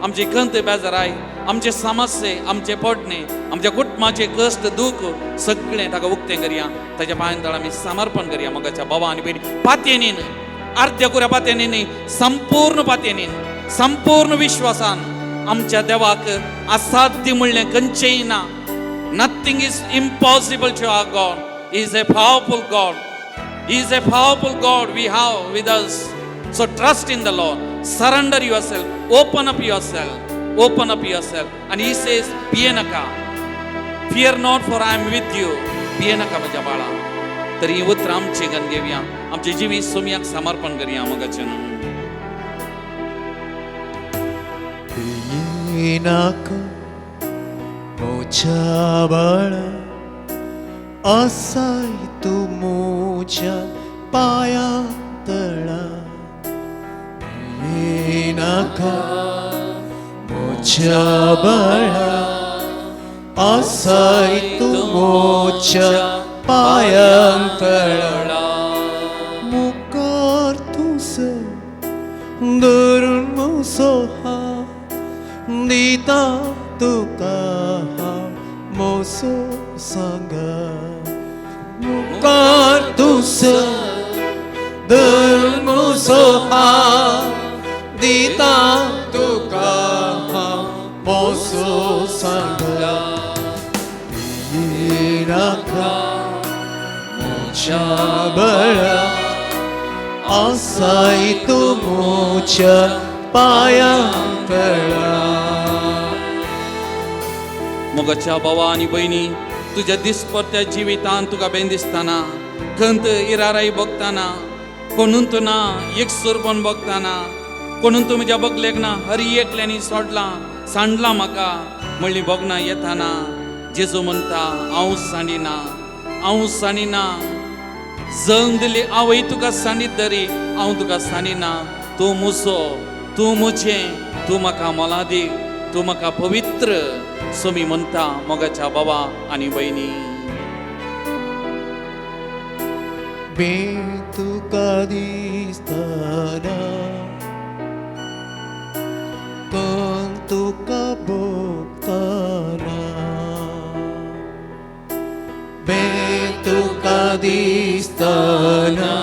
आमची खंत बेजाराय, आमचे समस्ये, आमचे पडणे, आमच्या कुटुंबाचे कश्ट, दूख सगळें ताका उक्तें करया. ताच्या पांयान तळा आमी समर्पण करया. मोगाच्या बाबा आनी भयणी, पातयेनीन, अर्द्या कुऱ्या पातयेनी, संपूर्ण पातयेनीन, संपूर्ण विश्वासान. आमच्या देवाक असाध्य म्हणलें खंयचेंय ना. Nothing is impossible to our God. Is a powerful God, is a powerful God we have with us. So trust in the Lord. Surrender yourself. Open up yourself. Open up yourself. And He says, भिये नाका. Fear not, for I am with you. भिये नाका म्हज्या बाळा. तर ही उतरां आमची gun घेवया. आमचे जिवीत सोमयाक समर्पण करया मोगाचें न्हू. नाका म्हज्या बाळा, आसाय तूं म्हज्या पांया तळा. नाका म्हज्या बाळा, आसाय तूं म्हज्या पांयां तळा. मुखार तूं सर, धरून म्हजो हात, दिता तुका हांव म्हजो सांगात. मुखार तूं सर, धरून म्हजो हात, दिता तुका हांव म्हजो सांगात. नाका म्हज्या बाळा, आसाय तूं म्हज्या पांयां तळा. मोगाच्या भावा आनी भयणी, तुज्या दिसपट्ट्या जिवितान तुका बेन दिसतना, खंत इराराय भोगतना, कोणून तूं ना एकसुरपण भोगतना, कोणून तूं म्हज्या बगलेक ना, हरी एकल्यांनी सोडलां, सांडलां म्हाका म्हणली भोगना येताना, जेजू म्हणटा, हांव सांडिना, हांव सांडिना. जल्म दिली आवय तुका सांडीत तरी हांव तुका सांडिना. तूं म्हजो, तूं म्हजें, तूं म्हाका मोलादीक, तूं म्हाका पवित्र. सोमी म्हणटा मोगाच्या बाबा आनी भयणी. बे तुका दिसतना कोण तुका भोगतना, बे तुका दिसतना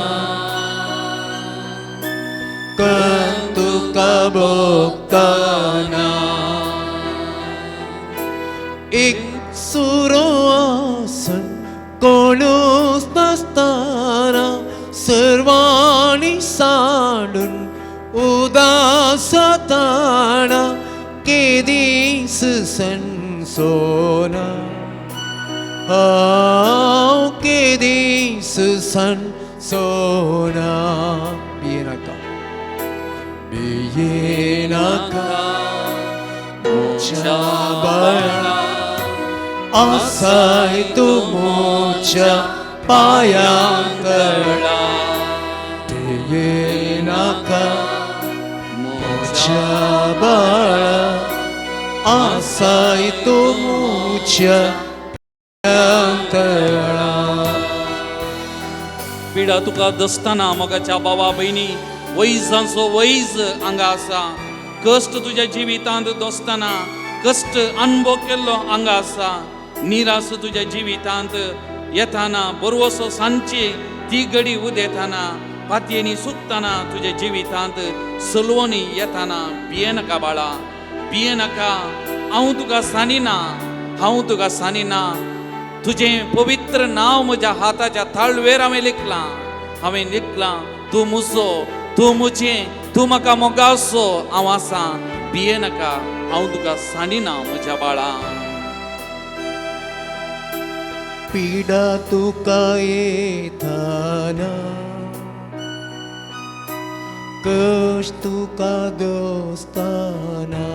कोण तुका भोगतना, एक सुरो आसन कोणूच नासतना सर्वांनी सांडून उदास जाताना केदीस सनसोना, हांव केदीस सनसोना. भिये नाका, भिये नाका म्हज्या बाळा, आसाय तूं म्हज्या पांयां तळा. भिये नाका म्हज्या बाळा, आसाय तूं म्हज्या पांयां तळा. पिडा तुका दसतना मोगाच्या बाबा भयणी, वैजांचो वैज हांगा आसा. कश्ट तुज्या जिवितांत दोसतना कश्ट अनुभव केल्लो हांगा आसा. निरास तुज्या जिवितांत येताना बरवसो सांजची ती घडी उदेताना पातयेनी सुकतना तुज्या जिवितांत सलवणी येताना भिये नाका बाळा, भिये नाका. हांव तुका सांगिना, हांव तुका सांगिना. तुजें पवित्र नांव म्हज्या हाताच्या ताळवेर हांवें लिखलां, हांवें लिखलां. तूं म्हजो, तूं म्हजें, तूं म्हाका मोगासो हांव आसा. भिये नाका, हांव तुका सांगिना म्हज्या बाळा. पिडा तुका येताना कश्ट तुका दोस्ताना,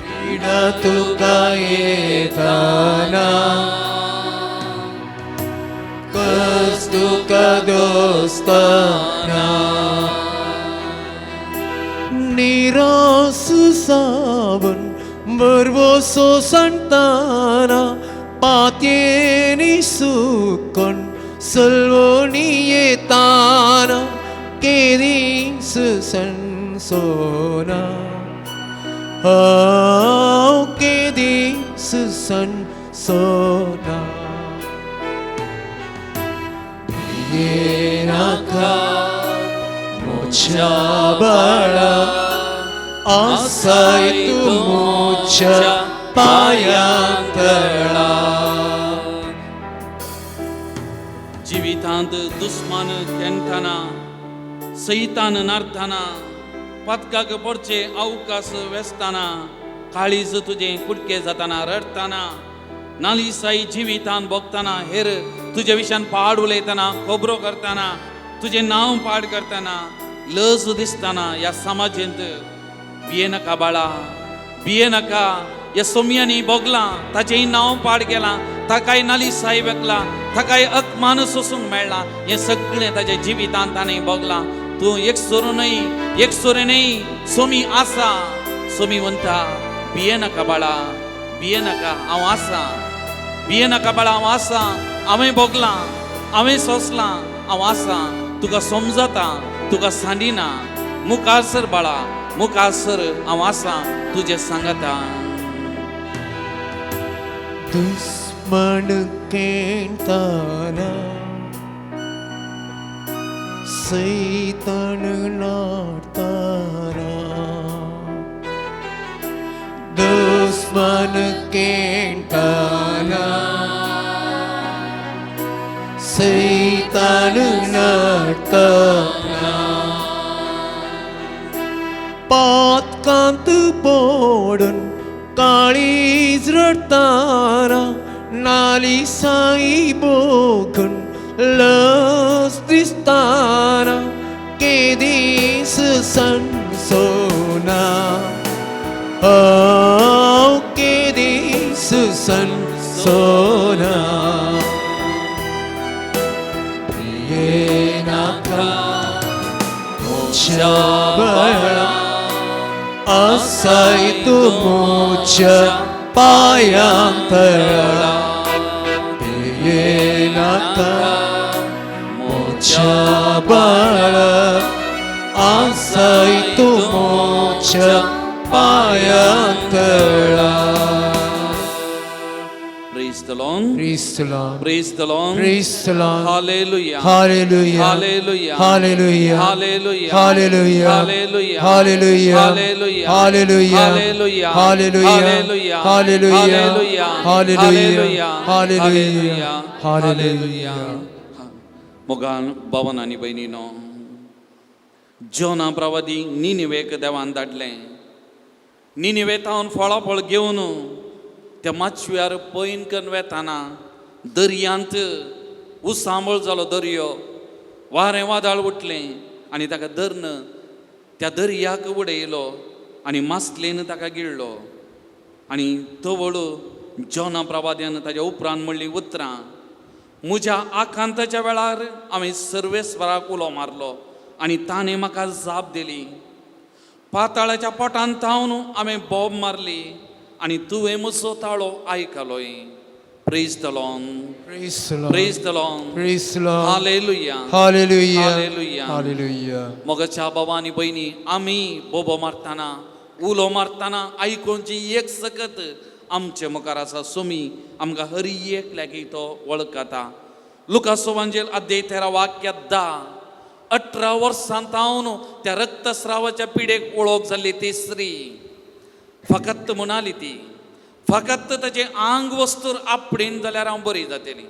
पिडा तुका येताना कश्ट तुका दोस्ताना, निरास सावन बरवसो सांगताना पातयेनी सुकोन सलवणी येताना केदीस सनसोना, हांव केदीस सनसोना. भिये नाका म्हज्या बाळा, आसाय तूं म्हज्या पांयां तळा. जिवितांत दुस्मान केंटना, सैतान नारतना, पातकाक पडचे अवकाश वेसतना, काळीज तुजें कुडके जातना रडटना, नालिसाई जिवितान भोगतना, हेर तुजे विशयान पाड उलयतना, खबरो करतना, तुजें नांव पाड करतना, लज दिसतना ह्या समाजेंत भिये नाका बाळा, भिये नाका. ह्या सोमयांनी भोगलां, ताचेंय नांव पाड केलां, ताकाय नालिसाई वेकला, ताकाय अपमान सोसूंक मेळ्ळा. हें सगळें ताच्या जिवितांत ताणें भोगलां. तूं एक सोरू न्हय, एक सोरे न्हय, सोमी आसा. सोमी म्हणटा भिये नाका बाळा, भिये नाका, हांव आसा. भिये नाका बाळा, हांव आसा. हांवें भोगलां, हांवें सोंसलां, हांव आसा. तुका समजता, तुका सांडिना. मुखार सर बाळा, मुखार सर, हांव आसा तुजें सांगता. दुस्मन केंताना सैतान नाडताना, दुस्मन केंताना सैतान नाडताना, पातकांत पडून काळीज रडताना, नालिसाई भोगून लज दिसताना, केदीस सनसोना, हांव केदीस सनसोना. भिये नाका म्हज्या बाळा, आसाय आसाय तूं म्हज्या पांयां तळा भियेनाका म्हज्या बाळा आसाय तूं म्हज्या पांयां तळा. Praise the Lord. Praise the Lord. Praise the Lord. Praise the Lord. Hallelujah. Hallelujah. Hallelujah. Hallelujah. Hallelujah. Hallelujah. Hallelujah. Hallelujah. Hallelujah. Hallelujah. Hallelujah. Hallelujah. Hallelujah. Hallelujah. Hallelujah. Hallelujah. Hallelujah. Hallelujah. मोगान भवन आनी भयणीनो, जोना प्रवादी निनिवेक देवान धाडलें. निनिवे तावन फळाफळ घेवन त्या माचव्यार पयन करून वेताना दर्यांत उसांबळ जालो दर्यो, वारें वादळ उठलें आनी ताका धरून त्या दर्याक उडयलो आनी मासलेन ताका गिळ्ळो. आनी तवळ जोना प्रवाद्यान ताज्या उपरांत म्हणलीं उतरां, म्हज्या आकांताच्या वेळार हांवें सर्वेस्वराक उलो मारलो आनी ताणें म्हाका जाप दिली. पाताळाच्या पोटांत थावन हांवें बोब मारली आनी तुवें म्हजो ताळो आयकलोय. Praise the Lord. Praise the Lord. Praise the Lord. Praise the Lord. Hallelujah. Hallelujah. Hallelujah. Hallelujah. मोगाच्या बाबा आनी भयणी, आमी बोबो मारतना उलो मारतना आयकोनची एक सकत आमचे मुखार आसा. सोमी आमकां हरी एकल्याक तो वळखता. लुकास सुवांजेल अध्याय 13 वाक्य 10, 18 वर्सां तावन त्या रक्तस्रावाच्या पिडेक वळख जाल्ली ती स्त्री फकत म्हणाली ती फकत ताचें आंग वस्तूर आपडेन जाल्यार हांव बरी जातली,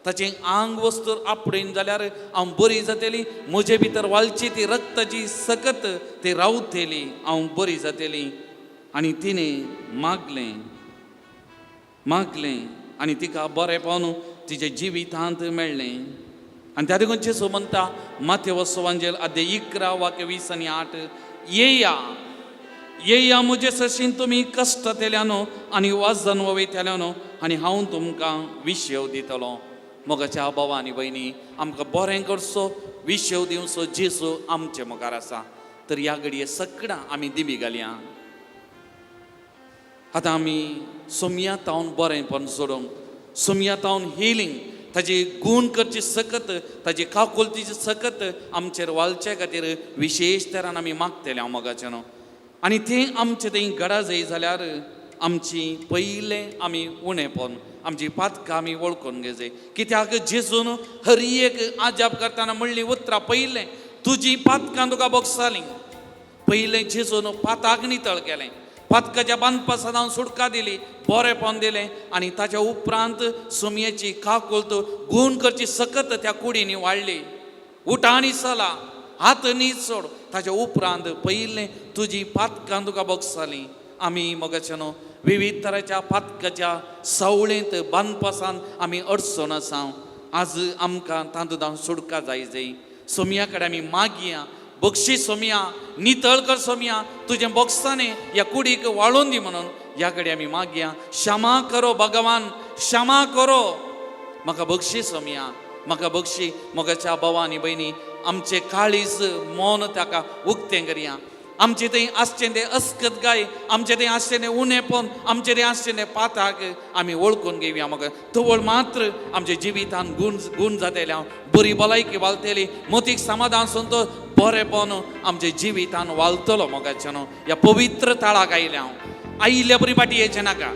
ताचें आंग वस्तूर आपडेन जाल्यार हांव बरी जातली, म्हजे भितर वालची ती रक्ताची सकत ती रावतली, हांव बरी जातली. आनी तिणें मागलें मागलें आनी तिका बरेंपण तिच्या जिवितांत मेळ्ळें. आनी त्या देखून जेजू म्हणटा माथेव सुवांजेल अध्याय 11 वाक्य 20 आनी 8, येया येया म्हजे सशीन तुमी कश्ट तेल्यानो आनी वजन वयतल्यानो आनी हांव तुमकां विशेव दितलो. मोगाच्या बाबा आनी भयणी, आमकां बरें करचो विशेव दिवचो जेजू आमचे मुखार आसा. तर ह्या घडये सगळ्यां आमी दिमी घालया. आतां आमी सोमया तावन बरेंपण सोडूंक, सोमया तावन हिलींग, ताजी गूण करची सकत, ताजी काकुलतीची सकत आमचेर वालचे खातीर विशेश तरान आमी मागतले हांव मोगाचें न्हू. आनी तें आमचें थंय घडा जाय जाल्यार आमची पयलें आमी उणेपण, आमची पातकां आमी वळखून घेवचे. कित्याक जेजून हर एक आजाप करतना म्हणली उतरां, पयलें तुजी पातकां तुका बोगसाली. पयलें जेजून पाताक नितळ केलें, पातकाच्या बांदपासांत सुटका दिली, बरेंपण दिलें आनी ताच्या उपरांत सोमयेची काकुळत गूण करची सकत त्या कुडींनी वाडली. उठा आनी चला, हात न्हीद सोड. ताच्या उपरांत पयलें तुजी पातकां तुका बोगसाली. आमी मोगाचे न्हू विविध तराच्या पातकाच्या सावळेंत बांदपासान आमी अडचण आसा. आज आमकां तातूंत सुटका जाय जाय. सोमया कडेन आमी मागया, बक्षी सोमया, नितळ कर सोमया, तुजें बोगसाने ह्या कुडीक वाळोवन दी म्हणून ह्या कडेन आमी मागया. क्षमा करो भगवान, क्षमा करो, म्हाका बक्षी सोमया, म्हाका बक्षी. मोगाच्या भावा आनी भयणी, आमचें काळीज मन ताका उक्तें करया. आमचें थंय आसचें तें अस्कत गाय, आमचें थंय आसचें तें उणेपण, आमचें थंय आसचें तें पाताक आमी वळखून घेवया. म्हाका तवळ मात्र आमच्या जिवितान गूण गूण जातले, हांव बरी भलायकी वालतली, मतीक समाधान संतोष बरेंपण आमच्या जिवितान वालतलो. मोगाचें न्हू ह्या पवित्र ताळाक आयलें हांव, आयिल्ल्या बरी फाटी येचें नाका.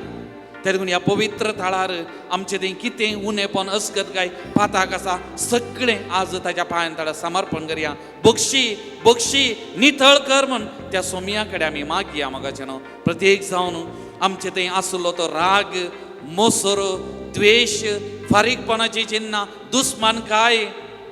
त्या देखून ह्या पवित्र थळार आमचें थंय कितें उणेपण अस्कत काय पाताक आसा सगळें आज ताच्या पांयान ताका समर्पण करया. बक्षी बक्षी नितळ कर म्हण त्या सोमया कडेन आमी मागया. मोगाचें न्हू प्रत्येक जावन आमचे थंय आसलो तो राग, मोसरो, द्वेश, फारीकपणाची चिन्नां, दुस्मान काय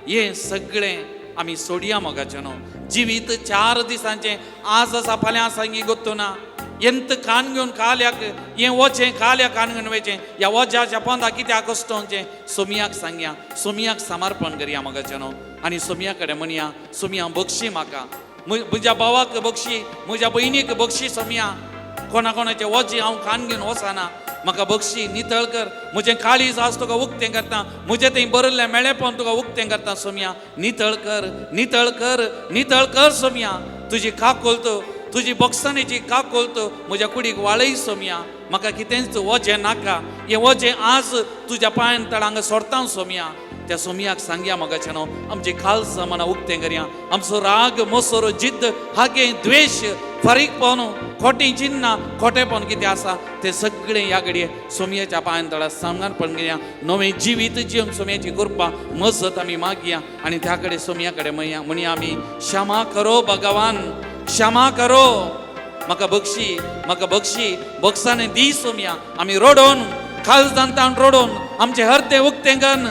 हें सगळें आमी सोडया. मोगाचें न्हू जिवीत 4 दिसांचें, आज आसा फाल्यां आसा गोत्तो ना. एंत कान घेवन काल्याक हें वचें, काल्याक कान घेवन वयचें, ह्या वज्याच्या पोंदा कित्याक कश्टोवचें. सोमयाक सांगया, सोमयाक समर्पण करया मोगाचें न्हू. आनी सोमया कडेन म्हणया, सोमया बक्षी म्हाका, म्हज्या भावाक बक्षी, म्हज्या भयणीक बक्षी सोमया, कोणा कोणाचें वजें हांव कान घेवन वचना, म्हाका बक्षी, नितळ कर, म्हजें काळीज आज तुका उक्तें करता, म्हजें थंय बरयल्लें मेळेपण तुका उक्तें करता सोमया, नितळ कर, नितळ कर, नितळ कर सोमया, तुजी काकुळत तुजी बोगसाणेची काकोलत म्हज्या कुडीक वाळय सोमया. म्हाका कितेंच वजें नाका, हें वजें आज तुज्या पांयान तळा हांगा सोडता सोमया. त्या सोमयाक सांगया मोगाच्यानो, आमची खालसा मना उक्तें करया, आमचो राग मोसरो जिद्द हागे द्वेश फारीकपण खोटी चिन्नां खोटेपण कितें आसा तें सगळें ह्या घडये सोमयाच्या पांयान तळा समर्पण करया. नवें जिवीत जिवन सोमयाची कृपा मजत आमी मागया आनी त्या कडेन सोमया कडेन म्हणया म्हणया आमी, क्षमा करो भगवान, क्षमा करो, म्हाका बक्षी, म्हाका बक्षी, बक्षाने दी सोमया. आमी रडोन खालजांतान रडोन आमचें हरतें उक्तें कन्न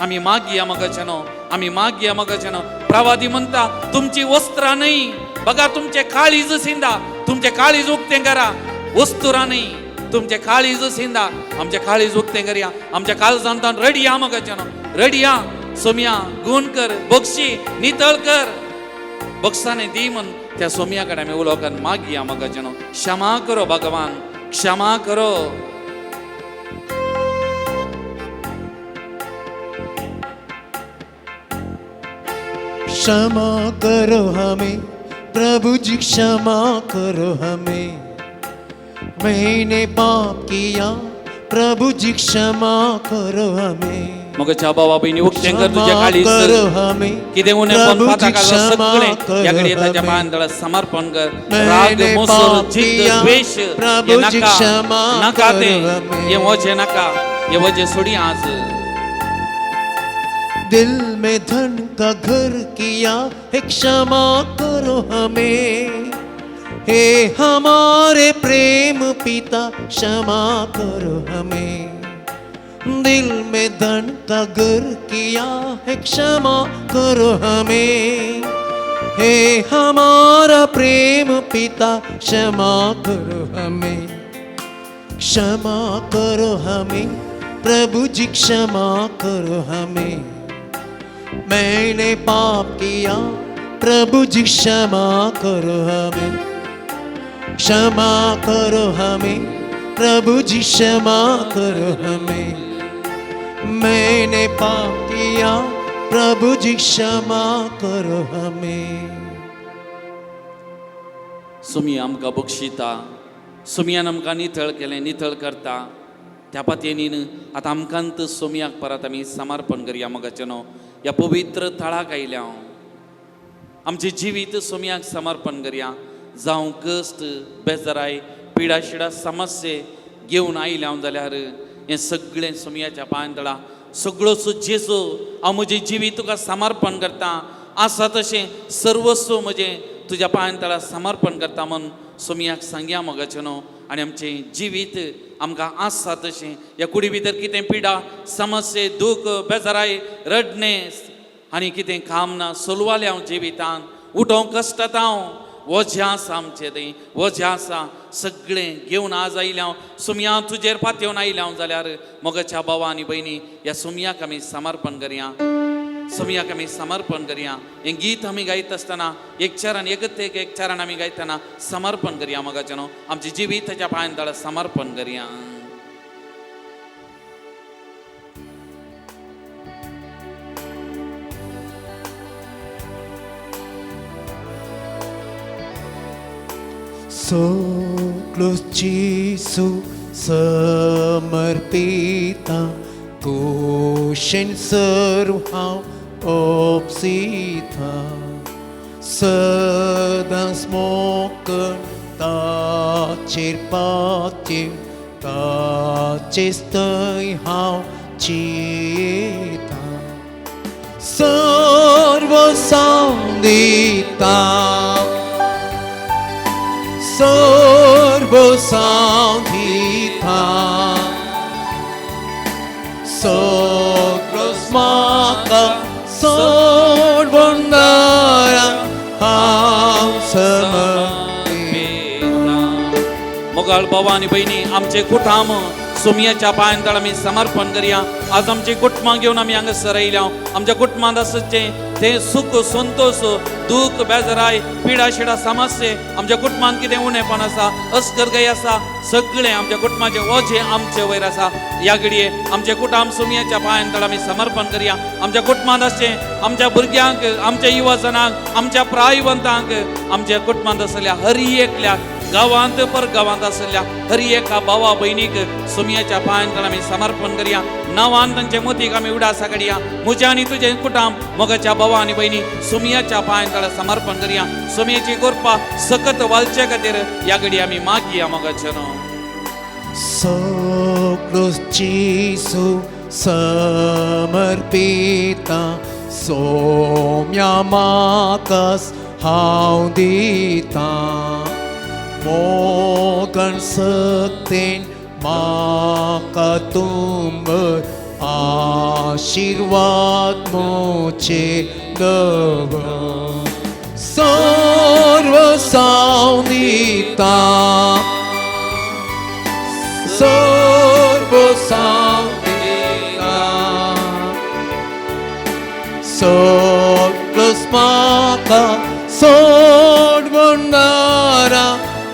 आमी मागया मोगाच्यानो, आमी मागया मोगाच्यानो. प्रवादी म्हणटा तुमची वस्त्रां न्हय बघा तुमचें काळीज सिंदा, तुमचें काळीज उक्तें करा, वस्तुरां न्हय तुमचें काळीज सिंदा. आमचें काळीज उक्तें करया, आमच्या काळजांतान रडया मोगाच्यानो, रडया सोमया, गुण कर, बक्षी नितळ कर, बक्षाने दी म्हण त्या सोमया कडेन आमी उलोवकान मागया मोगाच्यानो. क्षमा करो भगवान, क्षमा करो. क्षमा करो हमें प्रभु जी, क्षमा करो हमें, मैंने पाप किया प्रभु जी, क्षमा करो हमें. मोगाच्या बाबा भयणी उक्तें कर तुजें क्षमा काळीज, करो हमें कितें उणें प्रभु पाता जी, काडला क्षमा सगळें ह्या करो घडये ताच्या हमें. पांयान तळा समर्पण कर. राग मैंने मोसर पाप जिद्द किया द्वेश हे प्रभु जी, नाका, क्षमा नाका करो तें, हमें. हें वजें नाका, हें वजें सोडी आज. दिल में धन का घर किया है, क्षमा करो हमें, हे हमारे प्रेम पिता, क्षमा करो हमें. दिल में धन का घर किया है, क्षमा करो हमें, हे हमारा प्रेम पिता, क्षमा करो हमें. क्षमा करो हमें प्रभु जी, क्षमा करो हमें, मैंने पाप किया प्रभु जी, क्षमा करो हमें. क्षमा करो हमें प्रभु जी, क्षमा करो हमें, मैंने पाप किया प्रभु जी, क्षमा करो हमें. सुमी आमकां बक्षिता, सुमयान आमकां नितळ केलें, नितळ करता. त्या पातयेनीन आतां आमकां सोमयाक परत आमी समर्पण करया मोगाच्यानो. ह्या पवित्र थळाक आयल्या हांव, आमचें जिवीत सोमयाक समर्पण करया. जावं कश्ट बेजाराय पिडा शिडा समस्ये घेवन आयल्या हांव जाल्यार हें सगळें सोमयाच्या पांयान तळा सगळोसो जेजू हांव म्हजें जिवीत तुका समर्पण करता, आसा तशें सर्वस्व म्हजें तुज्या पांयान तळा समर्पण करता म्हूण सोमयाक सांगया मोगाच्यानो. आनी आमचें जिवीत आमकां आसा तशें ह्या कुडी भितर कितें पिडा समस्ये दूख बेजाराय रडणें आनी कितें काम ना सोलवालें हांव जिवितान उठोवंक कश्टता हांव, वजें आसा आमचें थंय वजें आसा सगळें घेवन आज आयलें हांव सुमया तुजेर पातयेवन आयलें हांव जाल्यार मोगाच्या भावा आनी भयणी ह्या सुमयाक आमी समर्पण करया, सुमयाक आमी समर्पण करया. हें गीत आमी गायत आसतना एक चरण एकच एक एक चरण आमी गायतना समर्पण करया मोगाच्यानो, आमचें जिवीत ताच्या पांयान तळा समर्पण करया. सगळो जेजू समर्पिता, कुशीन सर्व हांव ओपसिता, सदांच मोकण ताचेर पातयेवन ताचेच थंय हांव जियेता. सर्व सांदिता, सर्व सांदिता, सगळोच म्हाका सोडवणारा हांव समर्पिता. मोगाळ बाबा आनी भयणी आमचे कुटाम सोमयाच्या पांयान तळा आमी समर्पण करया. आज आमची कुटुंबां घेवन आमी हांगासर आयल्या. आमच्या कुटुंबांत आसचे ते सुख संतोश दूख बेजाराय पिडा शिडा समस्ये आमच्या कुटुंबान कितें उणेपण आसा अस्करगाय आसा सगळें आमच्या कुटुंबाचें ओझें आमचे वयर आसा. ह्या घडये आमचे कुटुंब सुमयाच्या पांयान तळ आमी समर्पण करया. आमच्या कुटुंबांत आसचें आमच्या भुरग्यांक, आमच्या युवजनांक, आमच्या प्रायवंतांक, आमच्या कुटुंबांत आसल्या हर एकल्याक, गांवांत पर गांवांत आसल्या हर एका भावा भयणीक सुमयाच्या पांयान तळ आमी समर्पण करया. नांवान तांचे मोतीक आमी उडासा काडया. म्हज्या आनी तुजें कुटुंब मोगाच्या भावा आनी भयणी सुमयाच्या पांयान तळ समर्पण करया. सुमयेची कृपा सकत वालचे खातीर ह्या घडये आमी मागया मोगाच्या न्हू. सगळो जेजू समर्पिता, सोम्या म्हाकाच हांव दिता. मोगन सक्तेन म्हाका तुंबर, आशिर्वाद मोचे दवर. सर्व साव दिता, सर्व साव दिता, सगळोच म्हाका सोडवणारा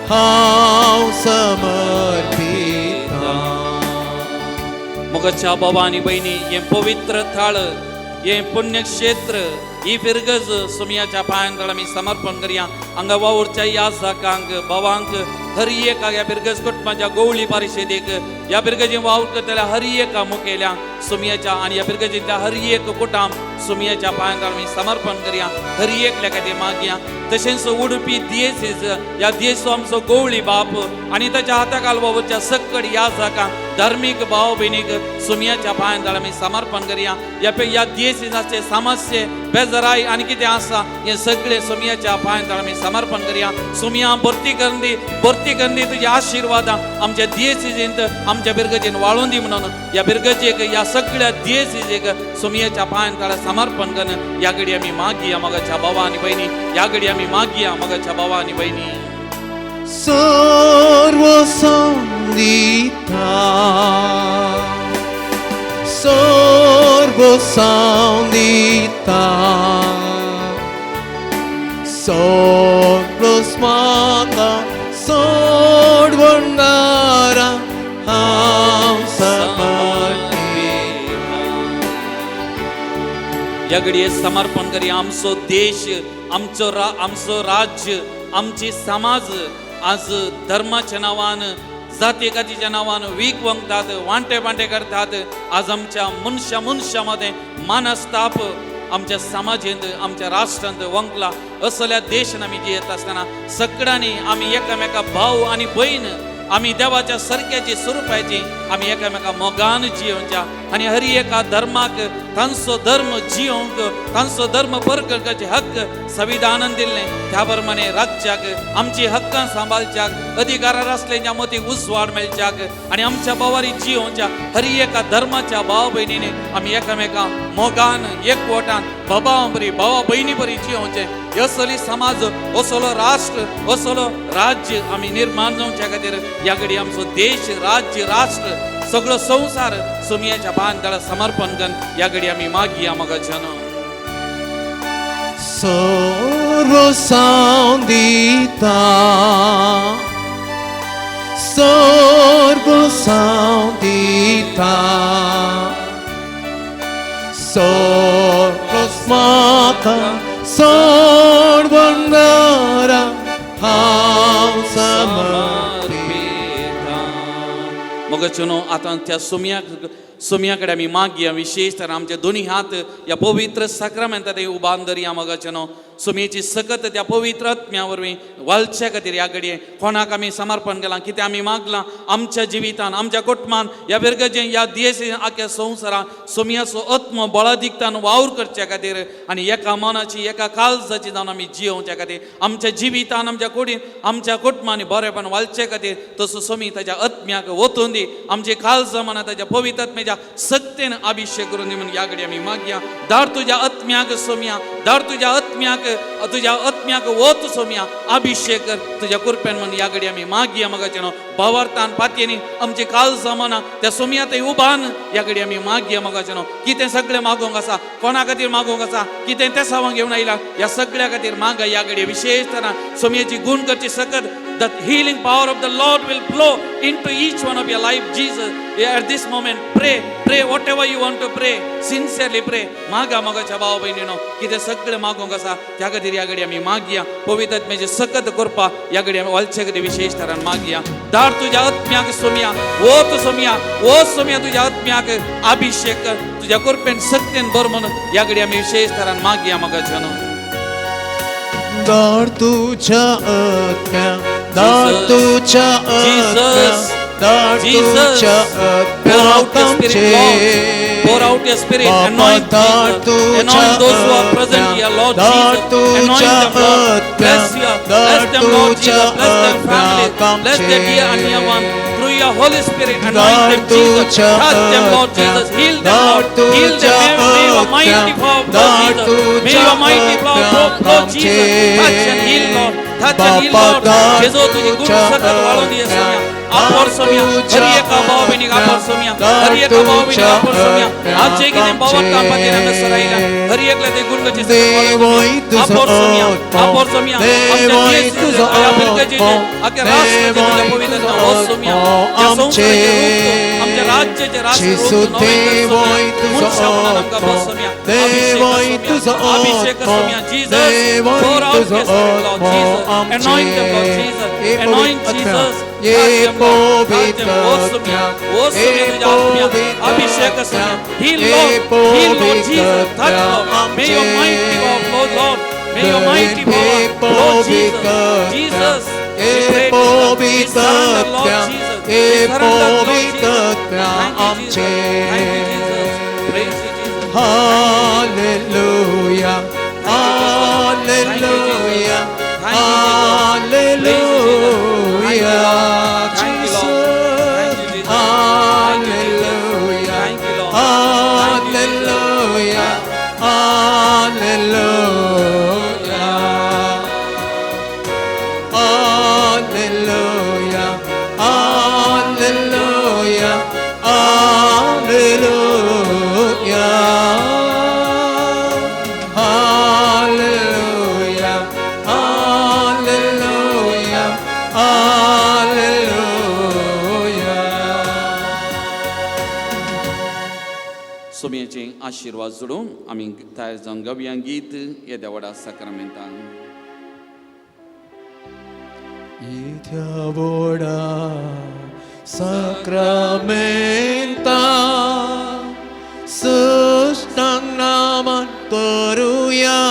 हांव समर्पिता. मोगाच्या बाबा आनी भयणी, हें पवित्र थळ, हें पुण्यक्षेत्र, ही फिरगज सुमयाच्या पांयान तळ आमी समर्पण करया. हांगा वावुरच्या याजकांक, भावांक, हर एका ह्या फिरगज कुटुंबाच्या गोवळी परिशदेक, ह्या फिरगजीन वावर करतल्या हर एका मुखेल्या सुमयाच्या आनी ह्या फिरगजींतल्या हर एक कुटाम सुमयाच्या पांयान तळ आमी समर्पण करया. हर एकल्या खातीर मागया. तशेंच उडुपी दियेसीस, ह्या दियेसो आमचो गोवळी बाप आनी ताच्या हाता वावुरच्या सक्कड याजकांक, धार्मीक भाव भयणीक सुमयाच्या पांयान तळ आमी समर्पण करया. ह्या ह्या दियेसीसाचे समस्ये बेजाराय आनी कितें आसा हें सगळें सुमयाच्या पांयान तळ आमी समर्पण करया. सुमया भरती करून दी, भरती करून दी तुज्या आशिर्वादां आमच्या दियेसीजींत, आमच्या बिरगजेन वाळून दी म्हणून ह्या बिरगजेक, ह्या सगळ्या दियेसीजेक सुमयाच्या पांयान तळ समर्पण करून ह्या घडी आमी मागया मोगाच्या भावा आनी भयणी. ह्या घडी आमी मागया मोगाच्या भावा आनी भयणी. सर्व साव दिता, सर्व साव दिता, सगळोच म्हाका सोडवणारा हांव समर्पिता. ह्या घडये समर्पण करया. आमचो देश, आमचो राज्य, आमची समाज आज धर्माच्या नांवान, जाती कातीच्या नांवान वीक वंगतात, वांटे वांटे करतात. आज आमच्या मनशा मनशा मदें मानस्ताप आमच्या समाजेंत, आमच्या राष्ट्रांत वंकला. असल्या देशान आमी जियेत आसतना सगळ्यांनी आमी एकामेका भाव आनी भयण, आमी देवाच्या सारक्याची स्वरुपाची, आमी एकामेका मोगान जियोवच्या आनी हर एका धर्माक तांचो धर्म जियोवंक, तांचो धर्म परगटाचे हक्क संविधानान दिल्लें त्या प्रमाणे राज्याक आमची हक्कां सांबाळच्याक, अधिकारार आसलेच्या मतीं उजवाड मेळच्याक आनी आमच्या भावारी जियोवच्या हर एका धर्माच्या भाव भयणीने आमी एकामेका मोगान एकवटान बाबा बरी भावा भयणी बरी जियोवचें. असली समाज, असलो राष्ट्र, असलो राज्य आमी निर्माण जावच्या खातीर ह्या घडी आमचो देश, राज्य, राष्ट्र, सगळो संवसार सुमयाच्या बांदाला समर्पण करून ह्या घडी आमी मागया मोगाच्यान. सर्व साव दिता, सर्व साव दिता, सगळोच म्हाका सोडवणारा हांव समर्पिता. मोगाच्यानो, आतां त्या सुमया कडेन आमी मागया. विशेश तर आमचे दोनी हात ह्या पवित्र साक्रामेंतात उबान धरया. मोगाच्यानो, सुमयेची सकत त्या पवित्र आत्म्या वरवीं वालच्या खातीर ह्या घडये कोणाक आमी समर्पण केलां, कितें आमी मागलां आमच्या जिवितान, आमच्या कुटुंबान, ह्या बिरगजें, ह्या देश, आख्या संवसारान सुमयाचो आत्मो बळादिकतान वावर करच्या खातीर आनी एका मनाची एका काळजाची जावन आमी जियोवच्या खातीर आमच्या जिवितान, आमच्या कुडीन, आमच्या कुटुंबांनी बरेपण वालचे खातीर तसो सोमी ताच्या आत्म्याक वतून दी. आमची काळजां मनां ताच्या पवित्र आत्म्याच्या सक्तेन अभिषेक करून दी म्हणून ह्या घडये आमी मागया. धाड तुज्या आत्म्याक सोमया, धाड तुज्या आत्म्याक. तुज्या आत्म्याक वत सोम्या अभिषेक कर तुज्या कृपेन म्हण ह्या घडी आमी मागया मगाचेनो भावार्थान पातयेनी आमची काल जमाना त्या सोम्या थंय उबान ह्या घडी आमी मागया मगाचेनो कितें सगळें मागोवंक आसा कोणा खातीर मागोवंक आसा कितें तेसावांक घेवन आयला ह्या सगळ्या खातीर मागा ह्या घडये विशेश तरा सोमयेची गुण करची सकत. The healing power of the Lord will flow into each one of your life, Jesus. At this moment, pray, pray whatever you want to pray. Sincerely pray. मागा मागाच्या भाव भयणीनो कितें सगळें मागोवंक आसा त्या खातीर ह्या घडी आमी मागया पवित्र आत्म्याची सकत करपा ह्या घडी आमी वालचे खातीर विशेश तरान मागया. दार तुज्या आत्म्याक सोमया वत सोमया ओ सोमया तुज्या आत्म्याक अभिषेक कर तुज्या कृपेन सत्तेन बर म्हणून ह्या घडी आमी विशेश तरान मागया मागाच्या न्हू. दार तुझ्या आत्म्या दार तुझ्या आत्म्या दार तुझ्या Pour out your spirit, Lord. Pour out your spirit. Anoint Jesus. Anoint those who are present here, Lord Jesus. Anoint them, Lord. Bless you. Bless them, Lord Jesus. Bless them family. Bless their dear and near one. Through your Holy Spirit, anoint them, Jesus. Touch them, Lord Jesus. Heal them, Lord. Heal them. May your mighty power flow, Jesus. May your mighty power flow, flow, Jesus. Touch and heal, Lord. Touch and heal, Lord. Jeju तुझी गुण सकत वाळून दे सोम्या आपोर सोम्या हर एका भाव भयणीक आपोर सोम्या हर एका भाव भयणीक आपोर सोम्या आज जे कितें भावार्थ पातीर हांगासर आयला हर एकल्या ते गुणगाची आपोर सोम्या आपोर सोम्या आमच्या देश आफ्रिकेचे आख्या राष्ट्राचे तुझ्या पवित्र हो सोम्या त्या संवसाराचे रूप आमच्या राज्याचे राष्ट्र रूप नवें कर सोम्या मनशापणान आमकां बस सोम्या अभिषेक सोम्या अभिषेक Saumya. Jesus, pour out your spirit, Lord Jesus. Anoint them, Lord Jesus. Anoint Jesus. Touch them, Lord. Touch them. ओ सोम्या ओ सोम्या तुझ्या आत्म्या अभिषेक Saumya. Heal, Lord. Heal, Lord Jesus. Touch, Lord. May your mighty power flow, Lord. May your mighty power flow, Jesus. Jesus, we pray to you. We surrender, Lord Jesus. We surrender, Lord Jesus. Thank you, Jesus. Thank you, Jesus. Praise you, Jesus. Hallelujah. Hallelujah. Hallelujah. Thank you, Lord. Thank you, Jesus. Hallelujah. Thank you, Lord. Hallelujah. Hallelujah. Hallelujah. Hallelujah. Hallelujah. Hallelujah. Hallelujah. Hallelujah. सोमयेचे आशिर्वाद जोडून आमी तयार जावन गावया गीत येद्या व्हडा साक्रामेंतान. येद्या व्हडा साक्रामेंता साश्टांग नमन करुया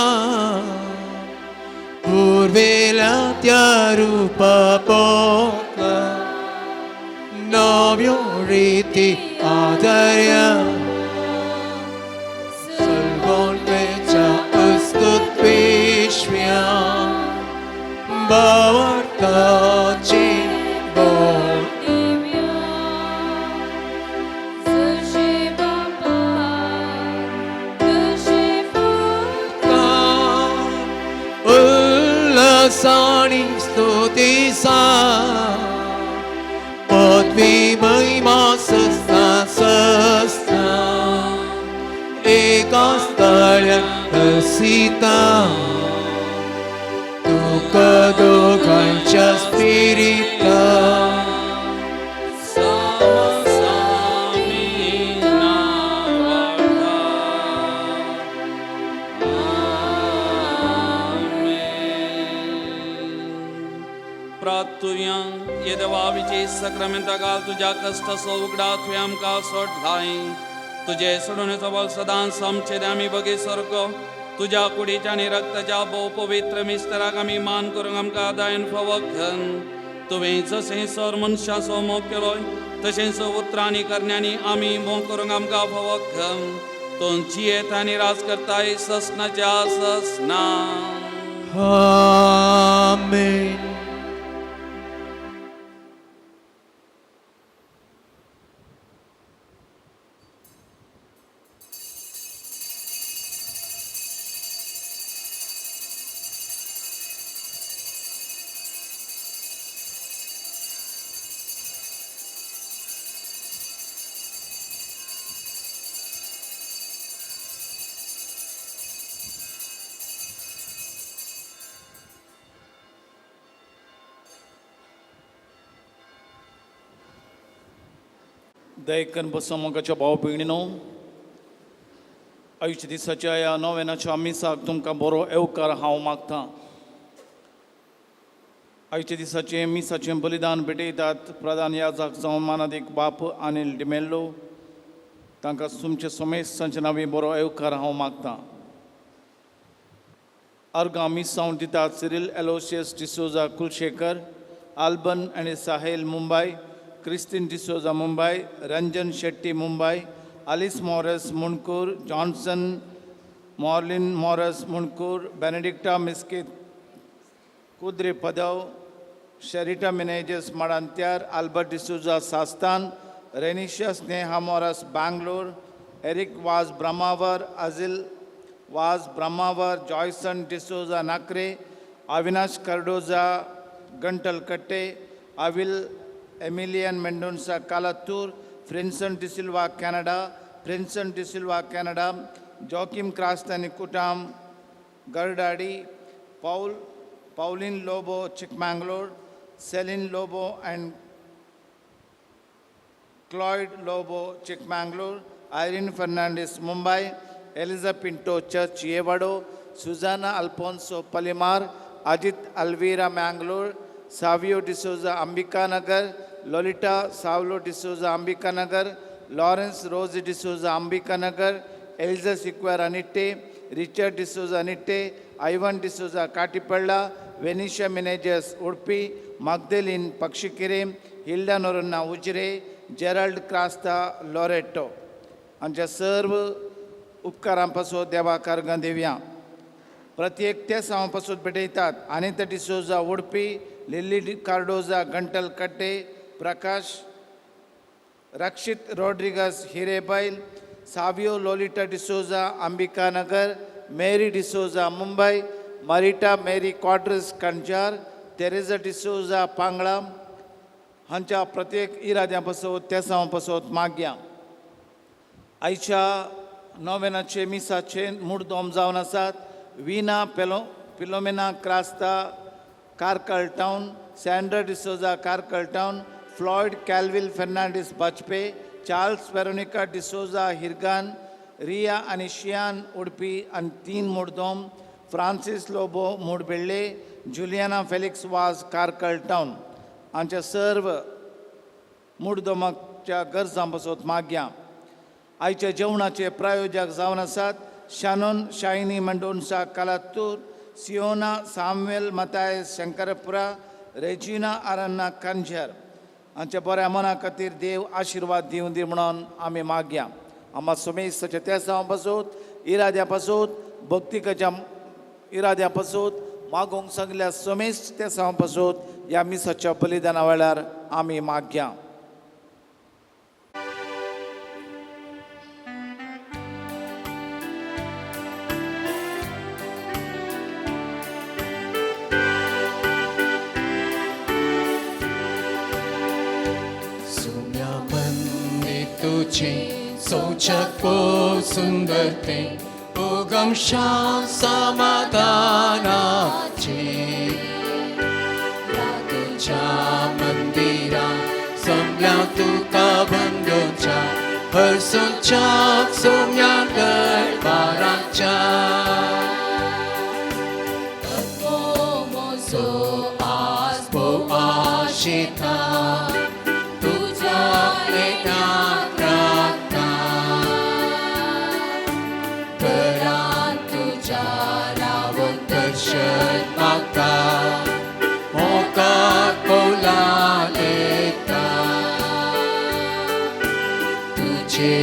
पुर्वेल्या त्या रुपा पोतला नव्यो रिती आदरया सर्वोन्मेच्या उस्तुत पेशव्या भावार्थाची बोल. जशे बापा तशे पुता. उल्हासानी स्तुतीसा पदवी महिमा सस्ता सस्ता एका स्थळ्यात सीता तुका दोघांच्या स्पिरिता. सामी नावार्था. आमेन. प्रार्थुया. ये देवा साक्रामेंता घाल तुज्या कश्टाचो उगडा तुवें आमकां सोडलाय तुजे सोडून बल सदांच आमचे ते आमी बगी सारको तुज्या कुडीच्या आनी रक्ताच्या भोव पवित्र मिस्तराक आमी मान करूंक आमकां दायन फावो कर. तुवें जशें सर मनशाचो मोग केलोय तशेंच उतरां आनी करण्यांनी आमी मोग करूंक आमकां फावो कर. तूं जियेत आनी राज करताय ससनाच्या ससना. आमेन. दयकन बसो मोगाच्या भाव भयणीनो, आयच्या दिसाच्या ह्या नोवेनाच्या मिसाक तुमकां बरो येवकार हांव मागतां. आयच्या दिसाचें मिसाचें बलिदान भेटयतात प्रधान याजक जावन मानादीक बाप अनिल डिमेल्लो, तांकां तुमचे समेस्तांच्या नांवी बरो येवकार हांव मागतां. अर्गां मिसांव दितात Cyril Aloysius D'Souza Kulshekar, Alban आनी Sahel Mumbai, Christine D'Souza Mumbai, Ranjan Shetty Mumbai, Alice Morris Mundkur, Johnson Morlin Morris Mundkur, Benedicta Miskith Kudre Padav, Sherita Menezes Madantyar, Albert D'Souza Sastan, Renisha Sneha Morris Bangalore, Eric Vaz Brahmavar, Azil Vaz Brahmavar, Joyson D'Souza Nakre, Avinash Cardoza Gantal Katte, Avil Emilian Mendonca Kalathur, Frinson D'Silva Canada, Prinson D'Silva Canada, Joachim Krastani Kutam Gardadi, Paul, Pauline Lobo Chikmangalore, Celine Lobo and Cloyd Lobo Chikmangalore, Irene Fernandez Mumbai, Eliza Pinto Church Yevado, Susanna Alfonso Palimar, Ajit Alvira Mangalore, Savio D'Souza Ambikanagar, Lolita Savlo D'Souza Ambikanagar, Lawrence Rose D'Souza Ambikanagar, Eliza Sequeira Anitte, Richard D'Souza Anitte, Ivan D'Souza Katipalla, Venisha Menezes Udupi, Magdalene Pakshikere, Hilda Noronha Ujire, Gerald Crasta Loreto. आमच्या सर्व उपकारां पासून देवा कार्गां दिवया. प्रत्येक ते सावा पासून भेटयतात Anita D'Souza Udupi, Lily Cardoza Gantal Katte, Prakash Rakshit Rodrigues Hirebail, Savio Lolita D'Souza Ambikanagar, Mary D'Souza Mumbai, Marita Mary Quadras Kanjar, Teresa D'Souza Pangla हांच्या प्रत्येक इराद्यां पासत तेसांव पासत मागया. आयच्या नोवेनाचे मिसाचे मुडदोम जावन आसात Veena Philomena Crasta Karkala town, Sandra D'Souza Karkala town, Floyd Calville Fernandes Bajpe, Charles Veronica D'Souza Hirgan, Riya आनी शियान उडपी आनी तीन मुडदोम, Francis Lobo Mudbelle, Juliana Felix Vaz Karkala town हांच्या सर्व मुडदोमाच्या गरजां पासत मागया. आयच्या जेवणाचे प्रायोजक जावन आसात Shanon Shiny Mendonca Kalathur, Siona Samuel Mathias Shankarapura, Regina Aranna Kanjar हांच्या बऱ्या मना खातीर देव आशिर्वाद दिवं दी म्हणून आमी मागया. आम्हा सुमेस्ताच्या तेसांव पासून इराद्या पासून भक्तिकाच्या इराद्या पासून मागूंक सांगल्या समेस्त तेसांव पासून ह्या मिसाच्या बलिदाना वेळार आमी मागया. सुम्या मंदिर तुझे सोचको सुंदरते उगम शांत समाधानाचे. या तुझ्या मंदिरा जमल्या तुका बंदोच्या हरसुच्या सोम्या दरबाराच्या. मोजो आज भोव आशिता तुझ्या येण्याक राखता. घरांत तुझ्या रावन दर्शन मागता मोकाक कौलां लेता. तुझे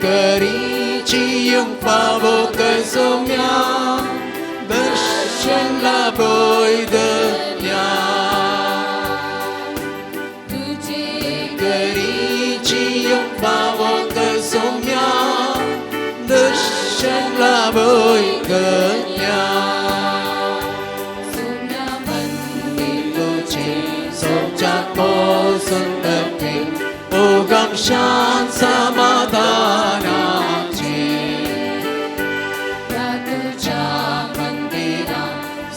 करीची येवंक फावो कर सोम्या दर्शन लाभोय दन्या. तुझे करीची येवंक फावो कर सोम्या दर्शन लाभोय दन्या. सुम्या मंदिर तुझे सोच्याको सुंदरते उगम शांत समाधानाचे. या तुझ्या मंदिरा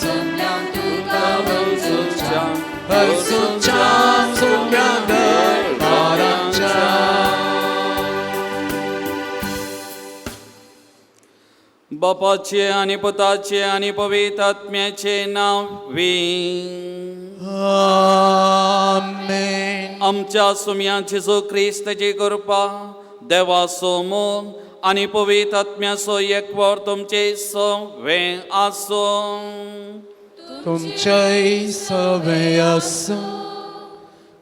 जमल्या तुका वंजोच्या हरसुच्या सोम्या दरबाराच्या. बापाचे आनी पुताचे आनी पवित्र आत्म्याचे नांव वी. आमेन. आमच्या सुम्या जेजू क्रिस्ताची कृपा, देवाचो मोग आनी पवित्र आत्म्याचो एकवट तुमचे सवे आसूं. तुमच्याय सवे आसूं.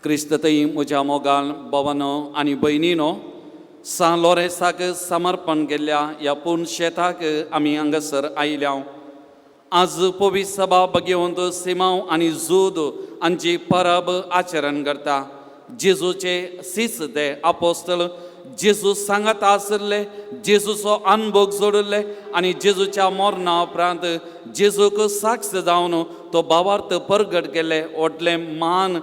क्रिस्ततई म्हज्या मोगाल भवनो आनी भयणीनो, सान लोरेसाक समर्पण केल्ल्या ह्या पूर्ण शेताक आमी हांगासर आयल्या. आज पवित्र सभा भगेवंत सिमांव आनी जूद हांची परब आचरण करता. जेजूचे सीस ते आपोस्तल जेजू सांगात आशिल्ले, जेजूचो अनभोग जोडिल्ले आनी जेजूच्या मरणा उपरांत जेजूक साक्ष जावन तो भावार्थ परगट केल्ले व्हडले मान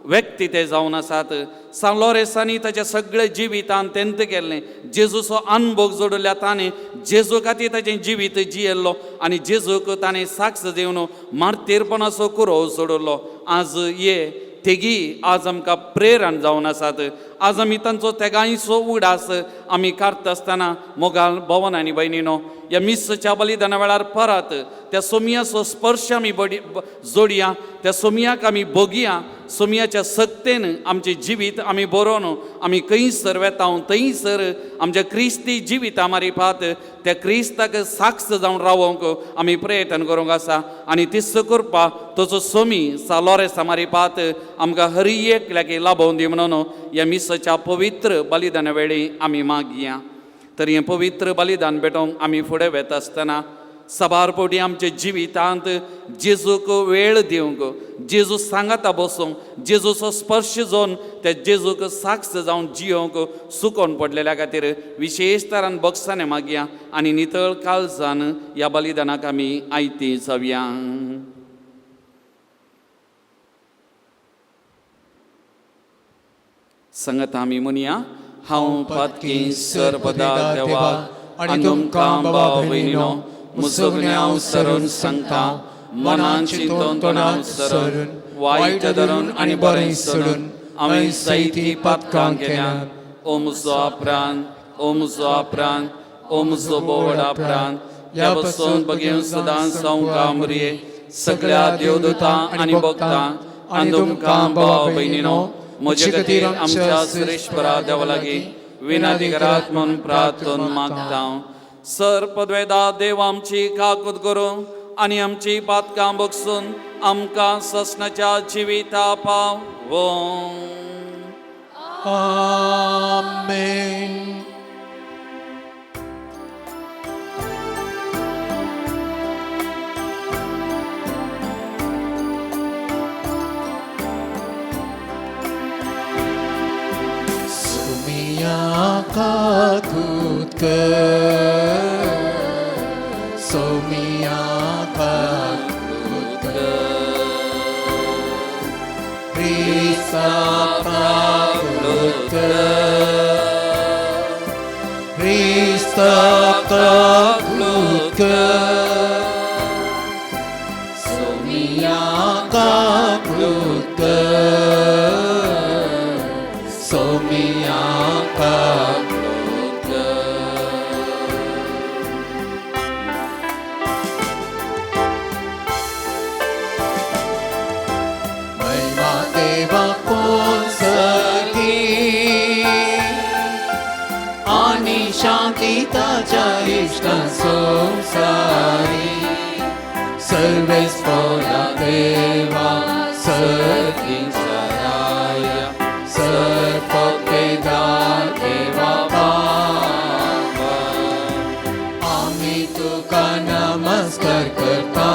व्यक्ती ते जावन आसात. सान लोरेसांनी ताच्या सगळे जिवितान तेंत केल्लें. जेजूचो अनभोग जोडिल्ल्या ताणें जेजू खातीर ताचें जिवीत जियेल्लो आनी जेजूक ताणें साक्ष दिवन मार्तीरपणाचो कुरोव सोडिल्लो. आज ये तेगी आज आमकां प्रेरण जावन आसात. आज आमी तांचो तेगांयचो उगडास आमी काडटा आसतना मोगाल भवन आनी भयणीनो, ह्या मिसच्या बलिदाना वेळार परत त्या सोमयाचो स्पर्श आमी बडी जोडया, त्या सोमयाक आमी भोगया. सोमयाच्या सक्तेन आमचें जिवीत आमी बरोवन आमी खंयसर वेता थंयसर आमच्या क्रिस्ती जिविता मारिफात त्या क्रिस्ताक साक्ष जावन रावोंक आमी प्रयत्न करूंक आसा. आनी तिस करपा तसो सोमी सा लोरेसा मारिफात आमकां हरी एकल्याक लाभोवन दी म्हणून ह्या मिसाच्या पवित्र बलिदाना वेळी आमी मागया. तर हें पवित्र बलिदान भेटोवंक आमी फुडें वेता आसतना साबार फावटी आमच्या जिवितांत जेजूक वेळ दिवंक, जेजू सांगाता बसूंक, जेजूचो स्पर्श जावन त्या जेजूक साक्ष जावन जियोंक सुकोवन पडलेल्या खातीर विशेश तरान बक्षाने मागया आनी नितळ काळजान ह्या बलिदानाक आमी आयती जावया. संगत आमी म्हणया, हांव पातकी सर्वदा देवा आनी तुमकां भाव भयणीनो मुसगण्यांव सरून सांगता, मनान चिंतून तोंडान सरून वायट धरून आनी बरें सोडून आमी सैती पातकां केल्या. ओ म्हजो आपरान, ओ म्हजो आपरान, ओ म्हजो बोवडा प्राण, ह्या पसून बगेवन सदां संवका मुरये सगळ्या देवदूतां आनी भक्तां आनी तुमकां भाव भयणीनो म्हजे खातीर आमच्या श्रेश्वरा देवा लागीं विनंती करात म्हूण प्रार्थन मागता. सर पदवेदा देव आमची काकूत करूं आनी आमची पातकां बगसून आमकां ससनाच्या जिविता पावों. आमेन. सुमिया काकूत कर, सोमिया काकूत कर, क्रिस्ता काकूत कर, क्रिस्ता काकूत कर, सोमिया काकूत कर, सोमिया काकूत कर. महिमा देवा कोसगी आनी शांती ताच्या इश्टा संसारी सर्वेस्पोरा देवा सर्गीच्या राया सर्वपेदार देवा बाबा आमी तुका नमस्कार करता,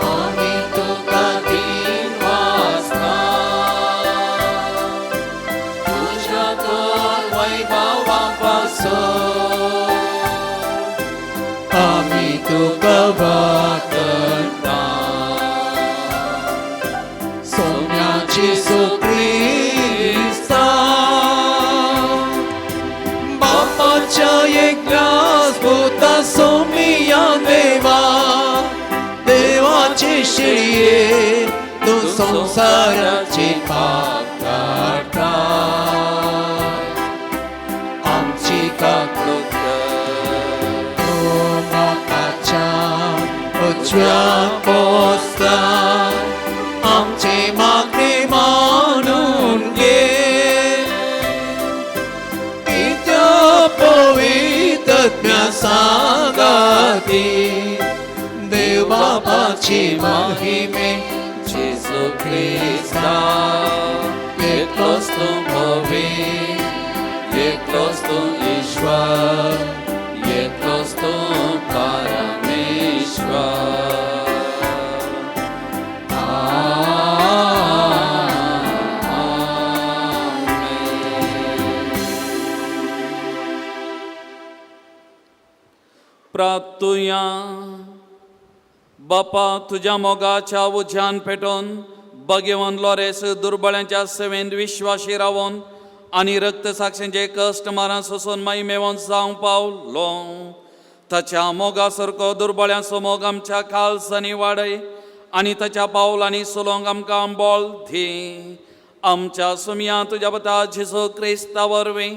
आमी तुका दिन वाचता, तुज्या थोर वैभवा पासून आमी तुका वाकता. सोम्या जेजू क्रिस्ता बापाच्या एकल्याच पुता सोमिया देवा देवाचे शिळये तूं संवसाराचे पाप काडटा, आमची काकूत कर. तुज्या पोस्तार आमचे मागणे मानून घे. तिच्या पवित्रत्म्या सांगाती देव बापाची महिमे जेजू क्रिस्ता एकलोच तूं पवित्र, एकलोच तूं ईश्वर, एकलोच तूं परमेश्वर. आमेन. प्रार्थुया. बापा, तुज्या मोगाच्या उज्यान पेटोवन भगेवन लोरेस दुर्बळ्यांच्या सेवेंत विश्वाशी रावोन आनी रक्त साक्षींचे कश्ट मारां सोसून महिमेवन जावंक पावलो. ताच्या मोगा सारको दुर्बळ्यांचो मोग आमच्या काळजांनी वाडय आनी ताच्या पावलांनी चलोवंक आमकां बळ दी. आमच्या सुमया तुज्या पुता जेजू क्रिस्ता वरवीं,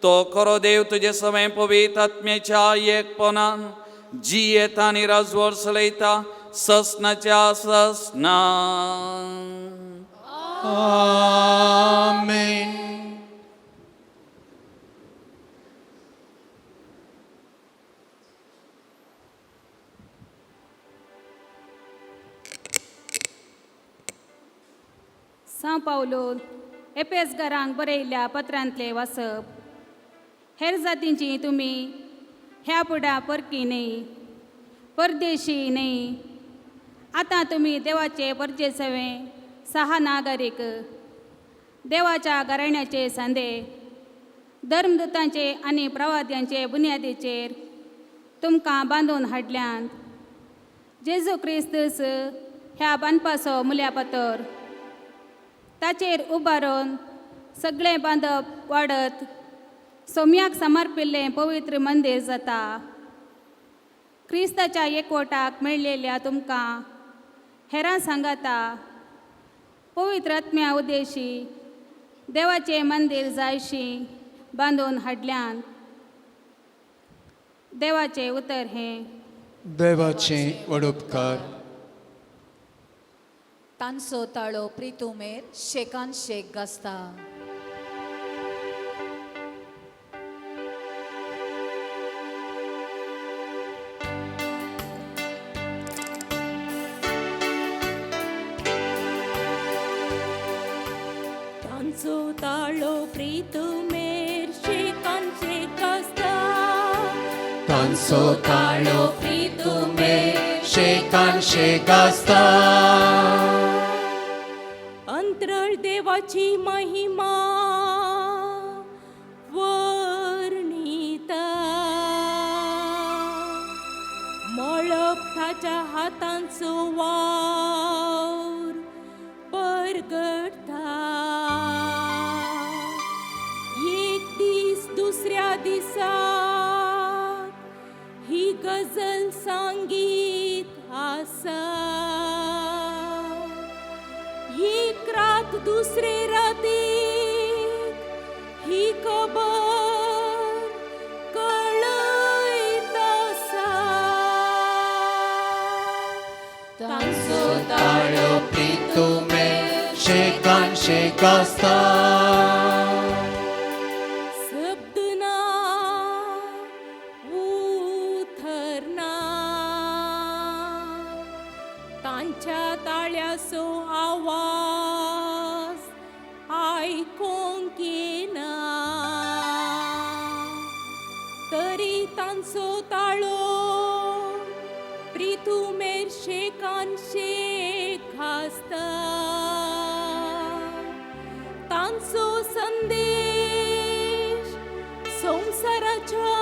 तो खरो देव, तुजे सवें पवित्र आत्म्याच्या एकपणान जियेता आनी राजवट चलयता ससनाच्या ससना. आमेन. सां पावलो एपेसगरांक बरयल्ल्या पत्रांतलें वाचप. हेर जातींची तुमी ह्या फुडां परकी न्हय, परदेशी न्हय. आतां तुमी देवाचे परजेसवे सहा नागरीक, देवाच्या घराण्याचे सांदे, धर्मदूतांचे आनी प्रवाद्यांचे बुन्यादीचेर तुमकां बांदून हाडल्यात. जेजू क्रिस्तूस ह्या बांदपाचो मुल्या पातोर, ताचेर उबारून सगळें बांदप वाडत सोम्याक समर्पिल्लें पवित्र मंदीर जाता. क्रिस्ताच्या एकवटाक मेळिल्ल्या तुमकां हेरां सांगाता पवित्र आत्म्या उद्देशी देवाचें मंदीर जायशी बांदून हाडल्यान. देवाचें उतर हें. देवाचे व्हड उपकार. तांचो ताळो प्रितुमेर शेकान शेक गाजता. तांचो ताळो प्रितुमेर शेकान शेक आसता. तांचो ताळो प्रितुमेर शेकान शेक आसता. अंतरळ देवाची महिमा वर्णिता, मळब ताच्या हातांचो वावर परगटता. एक दीस दुसऱ्या दिसा ही गजल सांगीत आसा, एक रात दुसरे रातीक ही खबर कळयत आसा. तांचो ताळो प्रितुमेर शेकान शेक आसता. शब्द ना, उतर ना, तांच्या ताळ्याचो आवाज आयकोंक येना, तरी तांचो ताळो प्रितुमेर शेकान शेक आसता. तांचो संदेश संवसाराच्या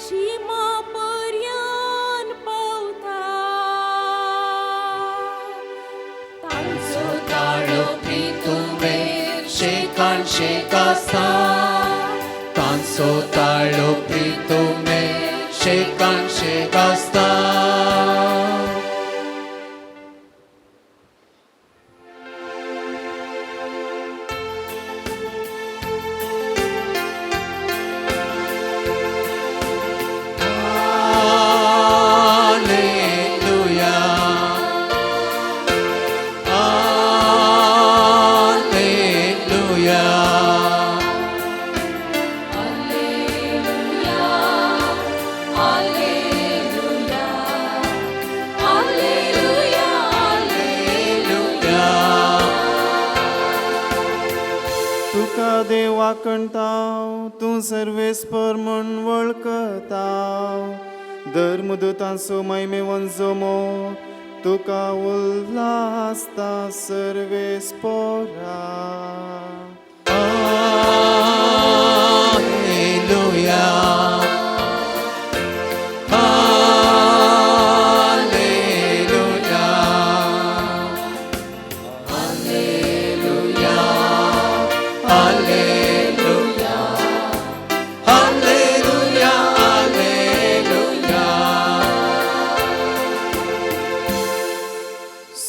शिमा पर्यंत पावता. तांचो ताळो प्रितुमेर शेकान शेक आसता. तांचो ताळो प्रितुमेर शेकान शेक आसता. देव वाकणताव तूं सर्वेस्पर म्हूण वळखताव धर्मदूतांचो महिमेवन जमो तुका उल्हासता सर्वेस्पोरा. Alleluia. Alleluia. Alleluia. Alleluia. Alleluia. Alleluia.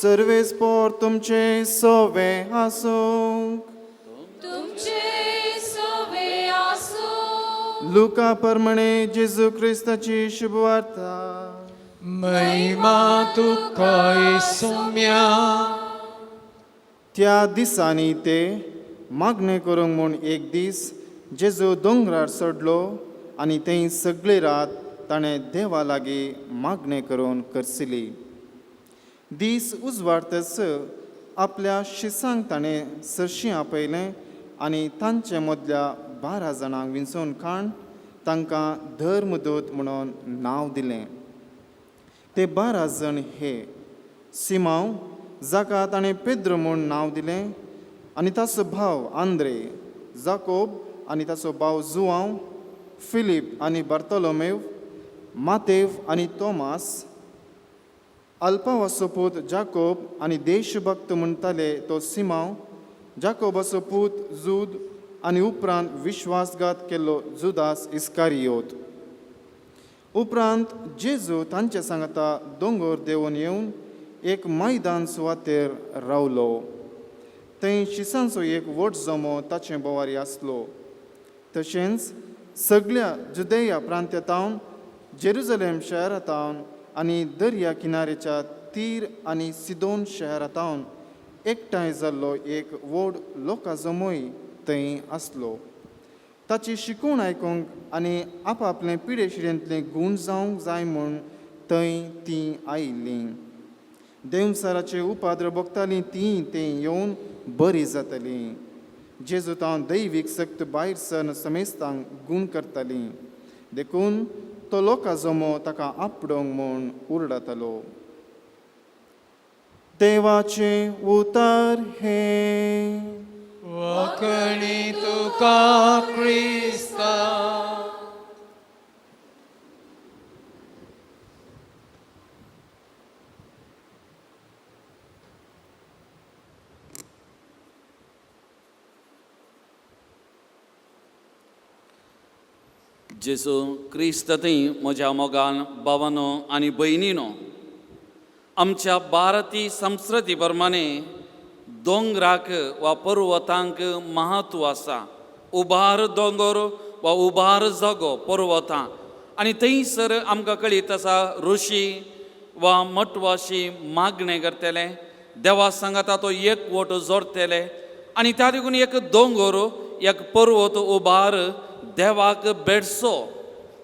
सर्वेस्पोर तुमचे सोवे आसूंक. तुमचे सोवे आसूं. लुका परमणे जेजू क्रिस्ताची शुभवार्ता. महिमा तुका सोम्या. त्या दिसांनी ते मागणें करूंक म्हूण एक दीस जेजू दोंगरार चडलो आनी थंय सगळी रात ताणें देवा लागीं मागणें करून करसिली. दीस उजवाडतच आपल्या शिसांक ताणें सरशीं आपयलें आनी तांचे मदल्या 12 जाणांक विंचोवन काण तांकां धर्मदूत म्हणून नांव दिलें. ते 12 जाण हे: सिमांव, जाका ताणें पेद्रो म्हूण नांव दिलें, आनी ताचो भाव आंद्रे, जाकोब आनी ताचो भाव जुवांव, फिलीप आनी बार्तोलोमेव, मातेव आनी तोमास, अल्पावाचो पूत जाकोब आनी देशभक्त म्हणटाले तो सिमांव, जाकोबाचो पूत जूद आनी उपरांत विश्वासघात केल्लो जुदास इस्कारियोत. उपरांत जेजू तांचे सांगता दोंगर देंवन येवन एक मैदान सुवातेर रावलो. थंय शिसांचो एक व्हड जमो ताचे बोवारी आसलो. तशेंच सगळ्या जुदेया प्रांत्यांतावन, जेरुजलेम शहरांतावन आनी दर्या किनारेच्या तीर आनी सिदोन शहरांतावन एकठांय जाल्लो एक व्हड लोकां जमोय थंय आसलो. ताची शिकवण आयकूंक आनी आपआपले पिडेशिडेंतले गूण जावंक जाय म्हूण थंय तीं आयिल्लीं. देंवचाराचे उपाद्र भोगतालीं तीं थंय येवन बरी जातालीं. जेजू तावन दैवीक शक्त भायर सरन समेस्तांक गूण करताली. देखून तो लोकां जमो ताका आपडोंक म्हूण उरडतालो. देवाचें उतर हें. वाकणी तुका क्रिस्ता. जेजू क्रिस्त थंय म्हज्या मोगान भावानो आनी भयणीनो, आमच्या भारतीय संस्कृती प्रमाणे दोंगराक वा पर्वतांक म्हत्व आसा. उबार दोंगर वा उबार जागो पर्वतां आनी थंयसर आमकां कळीत आसा, ऋषी वा मठवाशी मागणें करतले, देवा सांगाता तो एकवट जोडटले आनी त्या देखून एक दोंगर, एक पर्वत उबार देवाक भेटचो,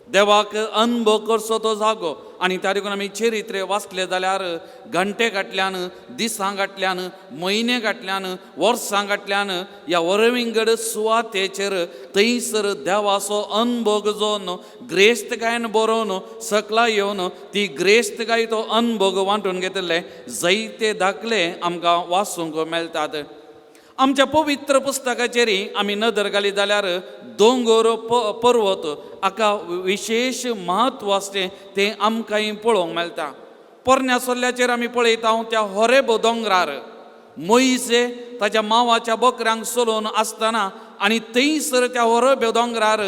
देवाक अनुभव करचो तो जागो. आनी त्या देखून आमी चरित्रे वाचले जाल्यार घंटे फाटल्यान, दिसां फाटल्यान, म्हयने फाटल्यान, वर्सां फाटल्यान ह्या वरविंगड सुवातेचेर थंयसर देवाचो अनुभव जावन ग्रेस्तकायेन बरोवन सकला येवन ती ग्रेस्तकाय तो अनुभव वांटून घेतिल्ले जायते दाखले आमकां वाचूंक मेळटात. आमच्या पवित्र पुस्तकाचेर आमी नदर घाली जाल्यार दोंगर पर्वत हाका विशेश म्हत्व आसचें तें आमकांय पळोवंक मेळटा. पोरण्या सोल्ल्याचेर आमी पळयता, त्या होरेब दोंगरार मोयसे ताच्या मावाच्या बोकऱ्यांक चलोवन आसतना आनी थंयसर त्या होरेब दोंगरार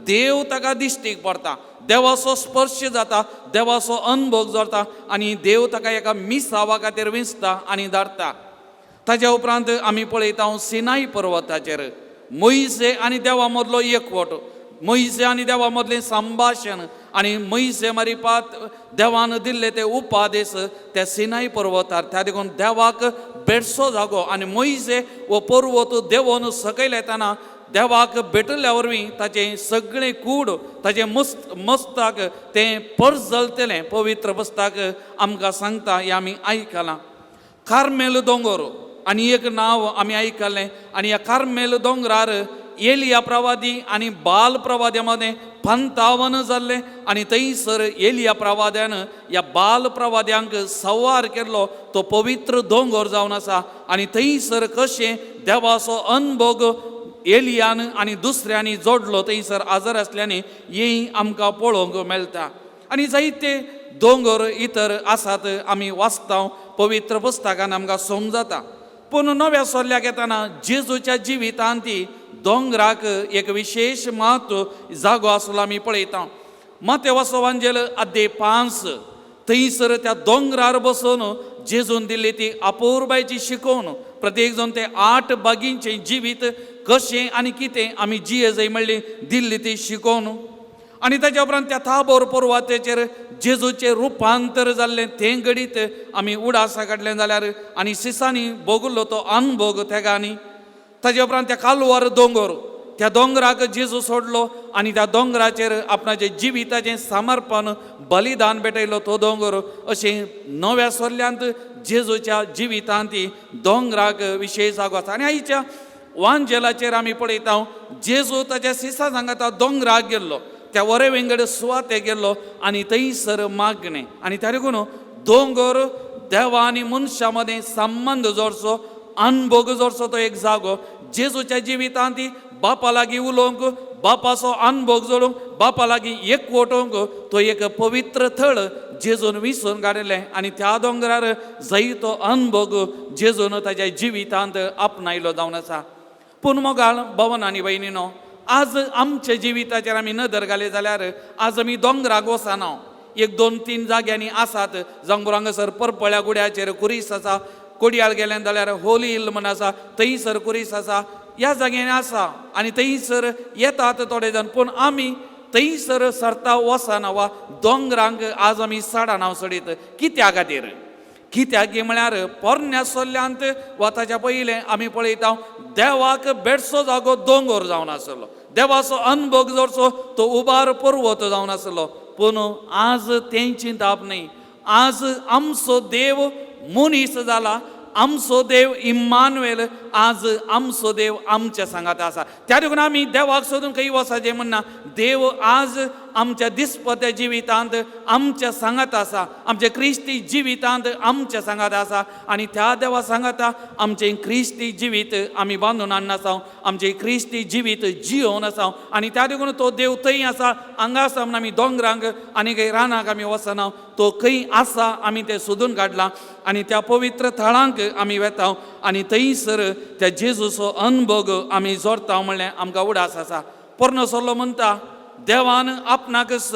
देव ताका दिश्टीक पडटा. देवाचो स्पर्श जाता, देवाचो अनुभव जाता आनी देव ताका एका मिसावा खातीर विंचता आनी धाडटा. ताज्या उपरांत आमी पळयता, सिनाई पर्वताचेर मोयसे आनी देवा मदलो एकवट, मोयसे आनी देवा मदलें संभाशण आनी मोयसे मारिपात देवान दिल्ले ते उपादेश त्या सिनाई पर्वतार. त्या देखून देवाक भेटचो जागो आनी मोयसे हो पर्वत देवोन सकयल येतना देवाक भेटिल्ल्या वरवीं ताचें सगळें कूड, ताचें मस्त मस्ताक तें परजलतलें पवित्र पुस्तक आमकां सांगता हें आमी आयकलां. कार्मेल दोंगर आनी एक नांव आमी आयकलें आनी ह्या कार्मेल दोंगरार एलिया प्रवादी आनी बाल प्रवाद्या मदें पंतावन जाल्लें आनी थंयसर एलिया प्रवाद्यान ह्या बाल प्रवाद्यांक सवार केल्लो तो पवित्र दोंगोर जावन आसा. आनी थंयसर कशें देवाचो अनभोग एलियान आनी दुसऱ्यांनी जोडलो थंयसर आजर आसल्यांनी हें आमकां पळोवंक मेळटा. आनी जायते दोंगर इतर आसात आमी वाचता पवित्र पुस्तकान आमकां समजता. पूण नव्या सोल्ल्याक येतना जेजूच्या जिवितांत ती दोंगराक एक विशेश म्हत्व जागो आसलो आमी पळयता. मातेवाचो वांजेल अध्याय 5 थंयसर त्या दोंगरार बसून जेजून दिल्ली ती अपुरबायची शिकोवन प्रत्येक जाण ते 8 बागींचें जिवीत कशें आनी कितें आमी जिये जाय म्हणली दिल्ली ती शिकोवन. आनी ताच्या उपरांत त्या थाबोर पर्वताचेर जेजूचें रुपांतर जाल्लें तें घडीत आमी उडासा काडलें जाल्यार आनी सिसांनी भोगलो तो अनभोग तेगांनी. ताच्या उपरांत त्या कालवार दोंगर त्या दोंगराक जेजू सोडलो आनी त्या दोंगराचेर आपणाचें जिविताचें समर्पण बलिदान भेटयलो तो दोंगर. अशें नव्या सोल्ल्यांत जेजूच्या जिवितांत दोंगराक विशेश जागो आसा. आनी आयच्या वांजेलाचेर आमी पळयता जेजू ताच्या सिसा सांगाता दोंगराक गेल्लो त्या वरे विंगड सुवाते गेल्लो आनी थंयसर मागणें. आनी त्या देखून दोंगर देवा आनी मनशा मदें संबंद जोडचो अनभोग जोडचो तो एक जागो. जेजूच्या जिवितांत ती बापा लागीं उलोवंक बापाचो अनभोग जोडूंक बापा लागीं एकवटोवंक तो एक पवित्र थळ जेजून विसरून काडिल्लें आनी त्या दोंगरार जायतो अनभोग जेजून ताच्या जिवितांत आपणायलो जावन आसा. पूण मोगाळ भवन आनी भयणीनो आज आमच्या जिविताचेर आमी नदर घाली जाल्यार आज आमी दोंगराक वचना. 1 2 3 जाग्यांनी आसात जावं हांगासर परपळ्या गुड्याचेर कुरीस आसा, कोडयाळ गेलें जाल्यार होली हिल म्हण आसा थंयसर कुरीस आसा, ह्या जाग्यांनी आसा आनी थंयसर येतात थोडे जाण. पूण आमी थंयसर सरता वचना वा दोंगरांक आज आमी चडना चडीत. कित्या खातीर? कित्याक म्हळ्यार पोरण्या सोल्ल्यांत वा ताच्या पयलें आमी पळयता देवाक बेडसो जागो दोंगर जावन आसलो, देवाचो अनभोग जोडचो तो उबार पर्वत जावन आसलो. पूण आज तें चिंताप न्ही. आज आमचो देव मनीस जाला, आमचो देव इम्मानुएल, आज आमचो देव आमच्या सांगात आसा. त्या देखून आमी देवाक सोदून खंय वचपाचें म्हणना. देव आज आमच्या दिसपत्या जिवितांत आमच्या सांगात आसा, आमच्या क्रिस्ती जिवितांत आमच्या सांगात आसा. आनी त्या देवा सांगाता आमचें क्रिस्ती जिवीत आमी बांदून हाडना आसा, आमचें क्रिस्ती जिवीत जियोवन आसा. आनी त्या देखून तो देव थंय आसा, हांगा आसा म्हूण आमी दोंगरांक आनी खंय रानाक आमी वचना. तो खंय आसा आमी तें सोदून काडलां आनी त्या पवित्र थळांक आमी वेता आनी थंयसर त्या जेजूचो अनभोग आमी जोडता म्हणलें आमकां उडास आसा. पोरनो सोल्लो म्हणटा देवान आपणाकच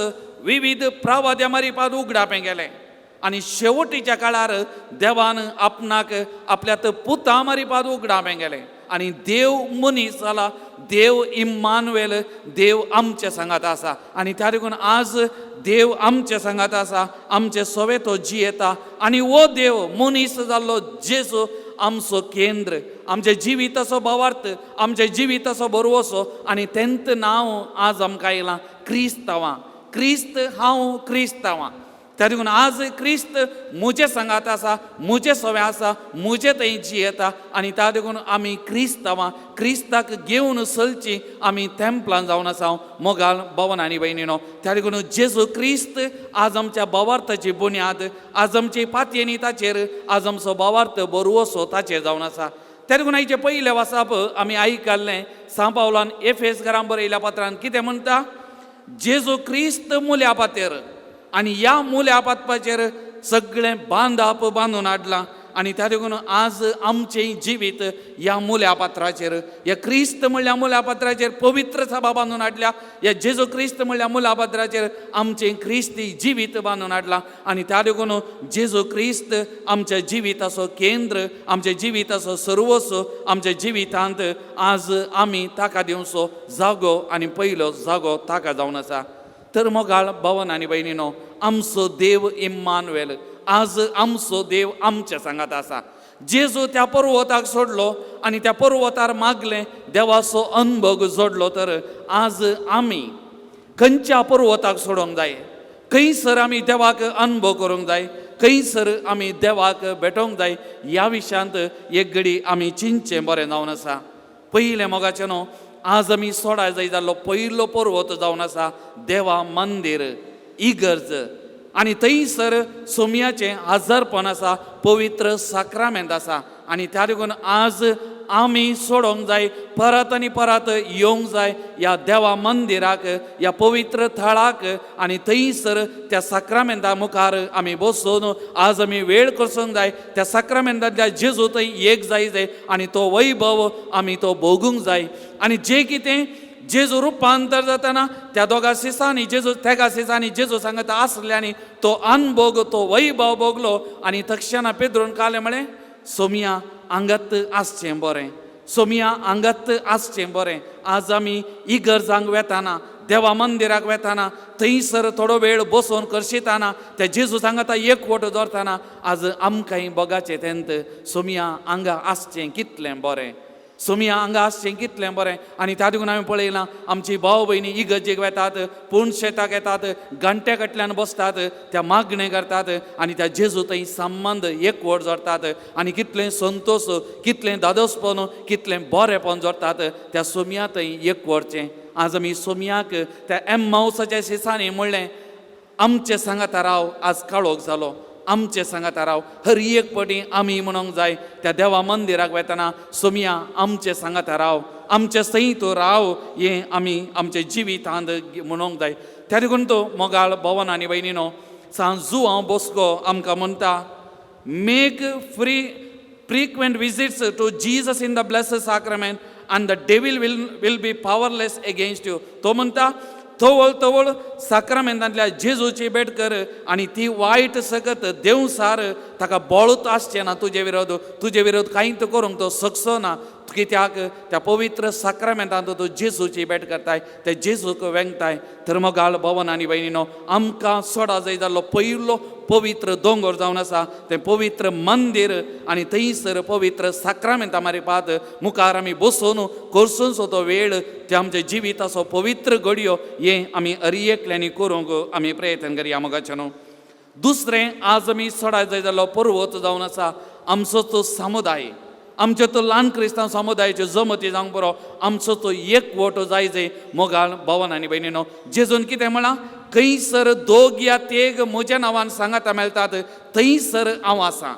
विविध प्रवाद्या मारिपाद उगडापें गेलें आनी शेवटीच्या काळार देवान आपणाक आपल्या पुता मारिपाद उगडापें गेलें आनी देव मनीस जाला, देव इम्मानुएल, देव आमच्या सांगात आसा. आनी त्या देखून आज देव आमच्या सांगात आसा, आमचे सवे तो जियेता आनी हो देव मनीस जाल्लो जेजू आमचो केंद्र, आमच्या जिविताचो भावार्थ, आमच्या जिविताचो भरवसो. आनी तेंत नांव आज आमकां आयलां क्रिस्तांवां. क्रिस्त हांव क्रिस्तांवां. त्या देखून आज क्रिस्त म्हजे सांगात आसा, म्हजे सवे आसा, म्हजे थंय जियेता. आनी त्या देखून आमी क्रिस्तांवां, क्रिस्ताक घेवन चलची आमी तेंपलान जावन आसा मोगाल भवन आनी भयणीनो. त्या देखून जेजू क्रिस्त आज आमच्या भावार्थाची बुन्याद, आज आमची पातयेनी ताचेर, आज आमचो भावार्थ बरवसो ताचेर जावन आसा. त्या देखून आयचें पयलें वाचप आमी आयकल्लें सांव पावलान एफेस घरां बरयल्या पत्रान कितें म्हणटा, जेजू क्रिस्त मुल्या पातेर आनी ह्या मुल्या पातपाचेर सगळें बांदाप बांदून हाडलां. आनी त्या देखून आज आमचें जिवीत ह्या मुल्या पात्राचेर, ह्या क्रिस्त म्हणल्या मुल्या पात्राचेर पवित्र सभा बांदून हाडल्या, ह्या जेजू क्रिस्त म्हणल्या मुल्या पात्राचेर आमचें क्रिस्ती जिवीत बांदून हाडलां. आनी त्या देखून जेजू क्रिस्त आमच्या जिविताचो केंद्र, आमच्या जिविताचो सर्वस्व, आमच्या जिवितांत आज आमी ताका दिवचो जागो आनी पयलो जागो ताका जावन आसा. तर मोगाळ भवन आनी भयणीनो आमचो देव इम्मानुएल, आज आमचो देव आमच्या सांगात आसा. जेजू त्या पर्वताक सोडलो आनी त्या पर्वतार मागलें देवाचो अनभोग जोडलो. तर आज आमी खंयच्या पर्वताक सोडूंक जाय, खंयसर आमी देवाक अनभोग करूंक जाय, खंयसर आमी देवाक भेटोवंक जाय ह्या विशयांत एक घडी आमी चिंतचें बरें जावन आसा. पयलें मोगाचें न्हू आज आमी सोडा जाय जाल्लो पयलो पर्वत जावन आसा देवा मंदीर इगर्ज आनी थंयसर सोमयाचें आजारपण आसा, पवित्र साक्रामेंत आसा. आनी त्या देखून आज आमी सोडोंक जाय, परत आनी परत येवंक जाय ह्या देवा मंदिराक, ह्या पवित्र थळाक. आनी थंयसर त्या साक्रामेंता मुखार आमी बसून आज आमी वेळ करसूंक जाय. त्या साक्रामेंतांतल्या जेजू थंय एक जाय जाय आनी तो वैभव आमी तो भोगूंक जाय. आनी जें कितें जेजू रुपांतर जाताना त्या दोगा सिसांनी जेजू, तेगा सिसांनी जेजू सांगता आसल्यानी तो अनभोग, तो वैभव भोगलो. आनी तक्षणा पेद्रून कालें म्हळें, सोमया आंगात आसचें बरें, सोमया आंगात आसचें बरें. आज आमी इगर्जांक वेताना, देवा मंदिराक वेताना, थंयसर थोडो वेळ बसून करशिताना, त्या जेजू सांगता एकवट दवरताना आज आमकांय भोगाचें तेंत सोमया आंगा आसचें कितलें बरें, सोमया हांगा आसचें कितलें बरें. आनी त्या देखून हांवें पळयलां आमची भाव भयणी इगर्जेक वेतात, पूण शेताक येतात, घंट्या फाटल्यान बसतात, त्या मागणें करतात आनी त्या जेजू थंय संबंद एकवट जोडटात. आनी कितलें संतोश, कितलें दादोसपण, कितलें बरेंपण जोडटात त्या सोमया थंय एकवटचें. आज आमी सोमयाक त्या एम्मावसाच्या शिसांनी म्हणलें, आमचे सांगाता राव, आज काळोख जालो, आमचे सांगाता राव. हर एक पटी आमी म्हणूंक जाय त्या देवा मंदिराक वेतना, सोमया आमचे सांगाता राव, आमचे सई तूं राव, हें आमी आमच्या जिवितांत म्हणूंक जाय. त्या देखून तो मोगाळ भवन आनी भयणीनो, सांजू जुआंव बोस्को आमकां म्हणटा, make frequent visits to Jesus in the blessed sacrament and the devil will be powerless against you. तो म्हणटा तवळ तवळ साक्रामेंतांतल्या जेजूची भेट कर आनी ती वायट सकत देवसार ताका बळत आसचें ना तुजे विरोध, तुजे विरोध कांयच करूंक तो सकचो ना. कित्याक त्या पवित्र साक्रामेंतांत तूं जेजूची भेट करताय, त्या जेजूक वेंगताय. तर मोगाळ भवन आनी भयणीनो, आमकां सोडा जाय जाल्लो पयलो पवित्र दोंगर जावन आसा तें पवित्र मंदीर. आनी थंयसर पवित्र साक्रामेंता मारिपात मुखार आमी बसून करसून सो तो वेळ ते आमच्या जिविताचो पवित्र घडयो हें आमी हर एकल्यांनी करूंक आमी प्रयत्न करया मोगाचें न्हू. दुसरें, आज आमी सोडा जाय जाल्लो पर्वत जावन आसा आमचो तो समुदाय, आमचो तो ल्हान क्रिस्तांव समुदायाच्यो जमती जावंक बरो, आमचो तो एकवट जाय जाय. मोगाळ भवन आनी भयणीनो, जेजून कितें म्हळां, खंयसर दोग या तेग म्हज्या नांवान सांगाता मेळटात थंयसर हांव आसा.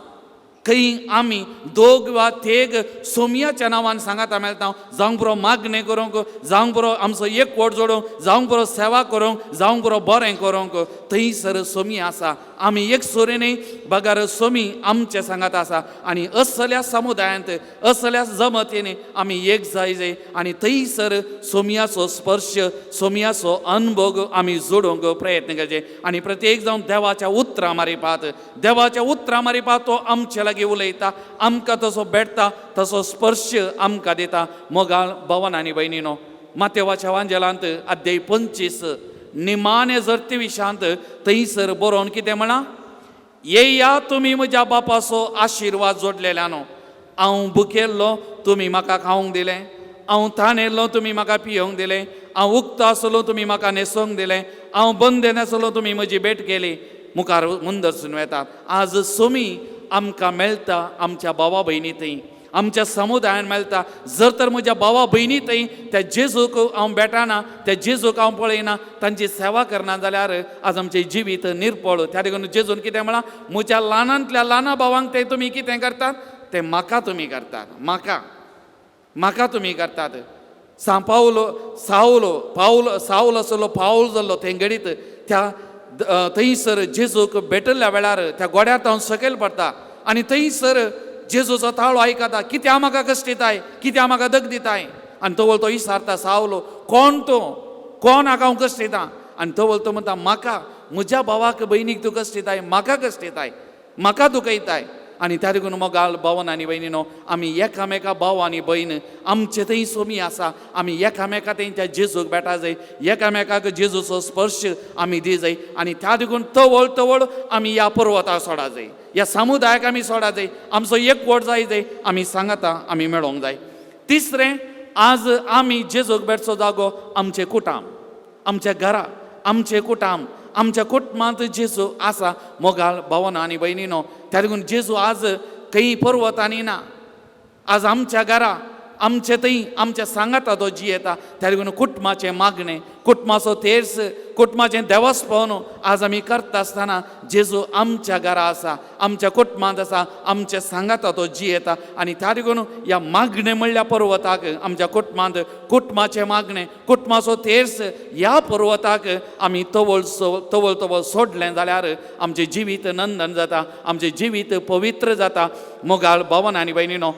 खंय आमी दोग वा तेग सोमयाच्या नांवान सांगाता मेळटा, जावंक बरो मागणें करूंक, जावंक बरो आमचो एकवट जोडूंक, जावंक बरो सेवा करूंक, जावंक बरो बरें करूंक, थंयसर सोमी आसा. आमी एक सोरी न्ही बगर सोमी आमचे सांगात आसा. आनी असल्या समुदायांत, असल्या जमतींनी आमी एक जाय जाय आनी थंयसर सोमयाचो स्पर्श, सोमयाचो अनभोग आमी जोडूंक प्रयत्न करचे. आनी प्रत्येक जावन देवाच्या उतरां मारिपात, देवाच्या उतरां मारिपात तो आमचे लागीं उलयता, आमकां तसो भेटता, तसो स्पर्श आमकां दिता. मोगाळ भवन आनी भयणीनो, मातेवाच्या वांजेलांत अध्याय 25 निमाणे जर विशांत थंयसर बरोवन कितें म्हळां, येया तुमी म्हज्या बापाचो आशिर्वाद जोडलेल्यानो, हांव भुकेल्लो तुमी म्हाका खावंक दिलें, हांव ताणेल्लो तुमी म्हाका पियोंक दिलें, हांव उक्तो आसलो तुमी म्हाका न्हेसोंक दिलें, हांव बंदेन आसलो तुमी म्हजी भेट केली. मुखार मुंदरसून वेतात. आज सोमी आमकां मेळटा आमच्या भावा भयणी थंय, आमच्या समुदायान मेळटा. जर तर म्हज्या भावा भयणी थंय त्या जेजूक हांव भेटना, त्या जेजूक हांव पळयना, तांची सेवा करना जाल्यार आज आमचें जिवीत निर्पळ. त्या देखून जेजून कितें म्हळां, म्हज्या ल्हानांतल्या ल्हाना भावांक ते तुमी कितें करतात ते म्हाका तुमी करतात, म्हाका म्हाका तुमी करतात. सां पावलो सावलो पावल सावल आसलो पावल जाल्लो थंय घडीत त्या थंयसर जेजूक भेटिल्ल्या वेळार त्या गोड्यार तावन सकयल पडटा आनी थंयसर जेजूचो ताळो आयकता, कित्याक म्हाका कश्ट दिताय, कित्याक म्हाका दग दिताय. आनी तवळ तो विचारता, सावलो कोण तो, कोण हाका हांव कश्ट दिता. आनी तवळ तो म्हणटा, म्हाका म्हज्या भावाक भयणीक तूं कश्ट दिताय, म्हाका कश्ट दिताय, म्हाका दुखयताय. आनी त्या देखून मोगाळ भावन आनी भयणीनो, आमी एकामेका भाव आनी भयण आमचे थंय सोमी आसा, आमी एकामेका थंय त्या जेजूक भेटा जाय, एकामेकाक जेजूचो स्पर्श आमी दी जाय. आनी त्या देखून तवळ तवळ आमी ह्या पर्वताक सोडा जाय, ह्या समुदायाक आमी सोडा जाय, आमचो एकवट जाय जाय, आमी सांगाता आमी मेळोंक जाय. तिसरें, आज आमी जेजूक भेटचो जागो आमचें कुटाम, आमच्या घरा, आमचें कुटाम, आमच्या कुटुंबांत जेजू आसा. मोगाळ भावना आनी भयणीनो, त्या देखून जेजू आज खंय पर्वतांनी ना, आज आमच्या घरा, आमचे थंय आमच्या सांगाता तो जियेता. त्या लागून कुटुंबाचें मागणें, कुटुंबाचो तेर्स, कुटुंबाचें देवस्पण आज आमी करता आसतना जेजू आमच्या घरा आसा, आमच्या कुटुंबांत आसा, आमच्या सांगाता तो जियेता. आनी त्या लागून ह्या मागणें म्हणल्या पर्वताक आमच्या कुटुंबांत कुटुंबाचें मागणें, कुटुंबाचो तेर्स ह्या पर्वताक आमी तवळ तवळ तवळ सोडलें जाल्यार आमचें जिवीत नंदन जाता, आमचें जिवीत पवित्र जाता. मोगाळ भवन आनी भयणीनो,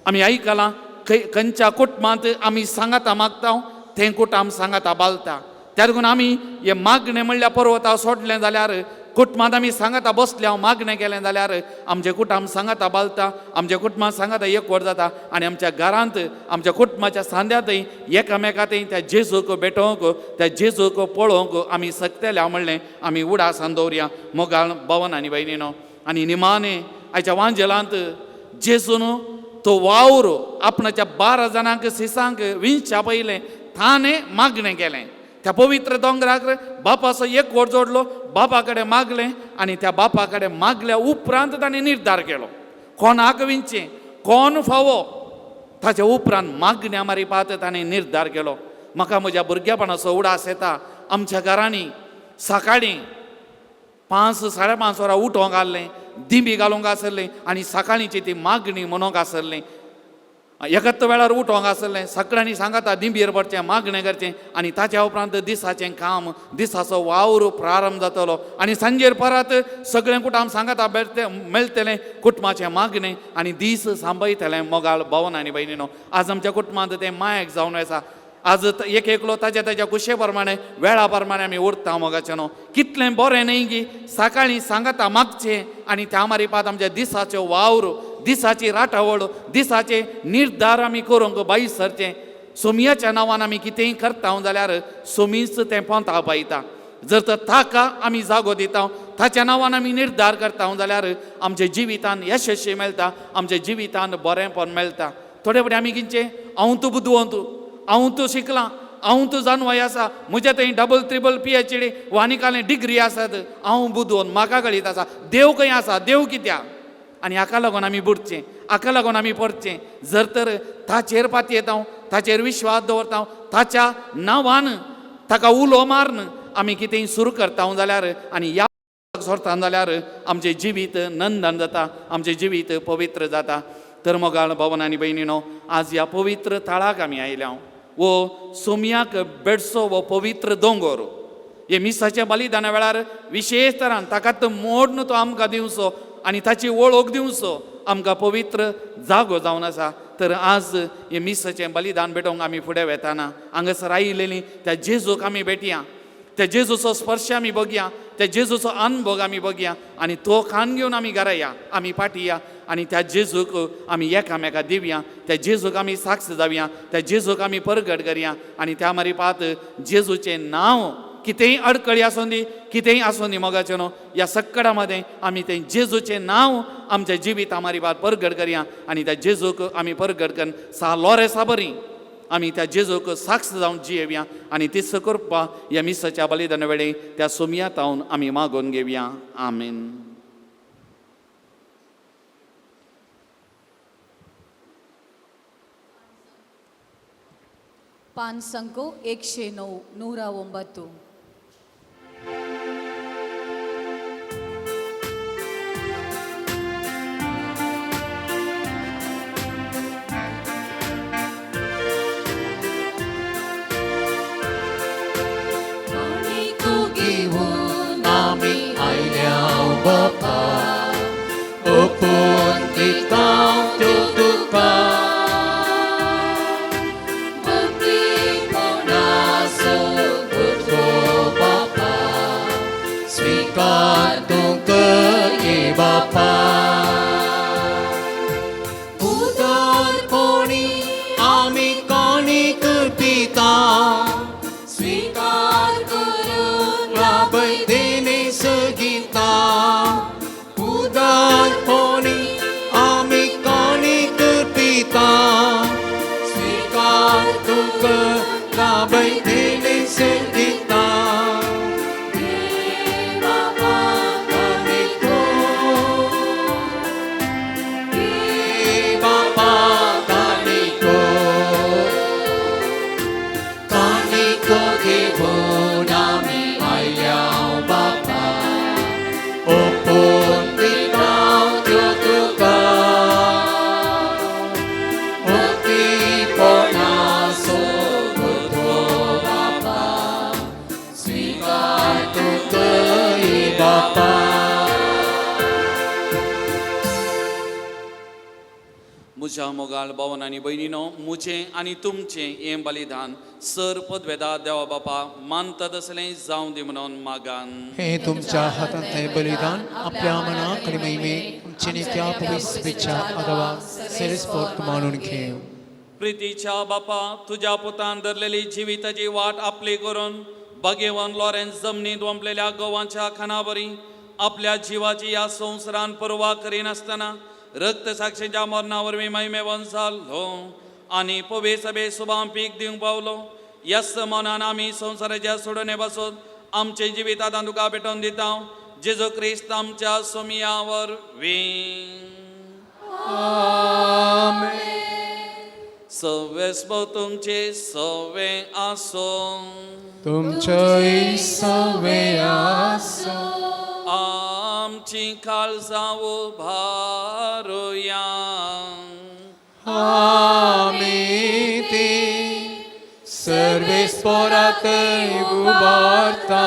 आमी आयकलां खंय खंयच्या कुटुंबांत आमी सांगाता मागता तें कुटुंब सांगाता बालता. त्या लागून आमी हे मागणें म्हणल्यार पर्वता सोडलें जाल्यार कुटुंबांत आमी सांगाता बसले हांव मागणें केलें जाल्यार आमचें कुटुंब सांगाता बालता, आमच्या कुटुंबांत सांगाता एकवट जाता आनी आमच्या घरांत आमच्या कुटुंबाच्या सांद्यांतय एकामेकांतय त्या जेजूक भेटोवंक, त्या जेजूक पळोवंक आमी शकतले हांव म्हणलें आमी उडासान दवरया. मोगाळ भवन आनी भयणीनो, आनी निमाणें आयच्या वांजेलांत जेजून तो वावर आपणाच्या 12 जाणांक सिसांक विंचच्या पयलें ताणें मागणें केलें. त्या पवित्र दोंगराक बापाचो एकवट जोडलो, बापा कडेन मागलें आनी त्या बापा कडेन मागल्या उपरांत ताणें निर्धार केलो कोणाक विंचें, कोण फावो. ताच्या उपरांत मागण्या मारिपात ताणें निर्धार केलो. म्हाका म्हज्या भुरगेपणाचो उडास येता, आमच्या घरांनी सकाळीं 5 5:30 वरां उठोवंक आसलें, दिंबी घालूंक आसलें आनी सकाळींची ती मागणी म्हणूंक आसलें. एकत वेळार उठोवंक आसलें, सगळ्यांनी सांगाता दिंबयेर पडचें, मागणें करचें आनी ताच्या उपरांत दिसाचें काम, दिसाचो वावर प्रारंभ जातलो आनी सांजेर परत सगळें कुटुंब सांगाता मेळटलें, कुटुंबाचें मागणें आनी दीस सांबाळटलें. मोगाळ भवन आनी भयणीनो, आज आमच्या कुटुंबांत तें मायक जावन आसा. आज एक एकलो ताच्या ताच्या कुशे प्रमाणे वेळा प्रमाणे आमी उरता. मोगाचें न्हू कितलें बरें न्हय की सकाळीं सांगाता मागचें आनी त्या मारिपात आमच्या दिसाच्यो वावर, दिसाची राटावळ, दिसाचे निर्धार आमी करूंक भायर सरचें. सोमयाच्या नांवान आमी कितेंय करता जाल्यार सोमीच तें पोंता पायता. जर तर ताका आमी जागो दिता, ताच्या नांवान आमी निर्धार करता जाल्यार आमच्या जिवितान यशस्वी मेळटा, आमच्या जिवितान बरेंपण मेळटा. थोडे फावटी आमी कितें हांव तूं बुदवंत, हांव तूं शिकलां, हांव तूं जानवाय आसा, म्हज्या थंय डबल त्रिबल PhD वा आनी कांय डिग्री आसात, हांव बुदवंत, म्हाका कळीत आसा, देव खंय आसा, देव कित्याक. आनी हाका लागून आमी बुडचें, हाका लागून आमी पडचें. जर तर ताचेर पातयेता, ताचेर विश्वास दवरता, ताच्या नांवान ताका उलो मारून आमी कितेंय सुरू करता जाल्यार आनी ह्या सोडता जाल्यार आमचें जिवीत नंदन जाता, आमचें जिवीत पवित्र जाता. तर मोगाळ भवन आनी भयणीनो, आज ह्या पवित्र थळाक आमी आयल्या वो सोमयाक बेडसो वो पवित्र दोंगोर. हे मिसाच्या बलिदाना वेळार विशेश तरान ताका मोडून तो आमकां दिवचो आनी ताची वळख दिवचो आमकां पवित्र जागो जावन आसा. तर आज हे मिसाचें बलिदान भेटोवंक आमी फुडें वेताना हांगासर आयिल्लीं त्या जेजूक आमी भेटया, त्या जेजूचो स्पर्श आमी बघया, त्या जेजूचो अनुभव आमी बघया आनी तो खान घेवन आमी घरा या, आमी फाटी या आनी त्या जेजूक आमी एकामेका दिवया, त्या जेजूक आमी साक्ष जावया, त्या जेजूक आमी परगट करया आनी त्या मारिपात जेजूचें नांव कितेंय अडकळी आसूं दी, कितेंय आसूं दी मोगाचें न्हू, ह्या सक्कडां मदें आमी तें जेजूचें नांव आमच्या जिविता मारिपात परगट करया आनी त्या जेजूक आमी परगट करून सा लोरेसा बरी आमी त्या जेजूक साक्ष जावन जियेवया आनी तीच कृपा ह्या मिसाच्या बलिदाना वेळी त्या सोमया तावन आमी मागून घेवया. आमेन. पान संको 109 109. बापा ओपून दिता त्यो तुका भक्तीपणाचो गुरु बापा स्वीकार तुका ये बापा. उदारपणी आमी काणीक पिता स्वीकार करून लाभय देणे सगिता. उदारपणी आमी काणीक पिता स्वीकार तुका लाभय देणे सगिता. बापा काणीको तो घेवन आमी आयल्या बापा, ओपून दिता त्यो तुका, भक्तीपणाचो गुरु बापा, स्विकार तुकय बापा. म्हज्या मोगाळ भावन आनी भयणीनो, म्हजें आनी तुमचें हें बलिदान सर पदवेदा देवा बापा मानता तसलें जावं दी म्हणून मागान. हे तुमच्या हातांतलें बलिदान आपल्या मनाक आनी महिमेक आमचे नित्या पवित्र अथवा सेरेस्पोर्त मानून घेवं. प्रितीच्या बापा, तुज्या पुतान धरलेली जिविताची वाट आपली करून बागेवन लॉरेन्स जमनीत वंपलेल्या गोवांच्या खाणावरी आपल्या जिवाची ह्या संवसारान पर्वा करिनासतना रक्तसाक्षीच्या मरणा वरवीं महिमेवन जालो आनी पवे सभे सुबां पीक दिवंक पावलो. यस मनान आमी संवसाराच्या सोडणे बसून आमचे जिवीत आतां तुका भेटोवन दिता, जेजू क्रिस्त आमच्या सोमिया वरवीं. सवेस्पो तुमचे सवे आसो. तुमचोय सवे आसो. आमची काळजां उबारुया. आमी ती सर्वेस्पोरातय उबारता.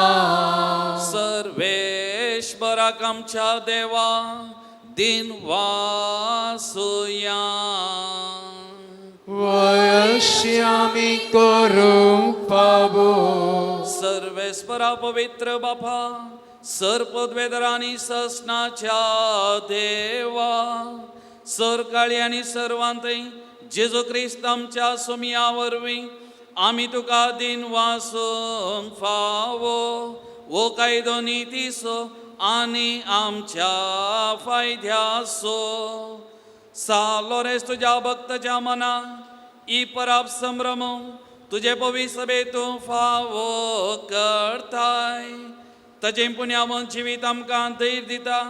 सर्वेश्वराक आमच्या देवा दिन वासुया. वयशी आमी करूंक पावो. सर्वेस्परा पवित्र बापा, सर पदवेदर आनी ससनाच्या देवा, सर काळी आनी सर्वांतय जेजू क्रिस्त आमच्या सोमिया वरवीं आमी तुका दिन वासूंक फावो. वो कायदो नितीचो आनी आमच्या फायद्याचो. सा लोरेस तुज्या भक्ताच्या मना ही पराब संभ्रम तुजे पवी सभे तूं फावो करताय. ताजें पुण्यावन जिवीत आमकां धैर्य दिता,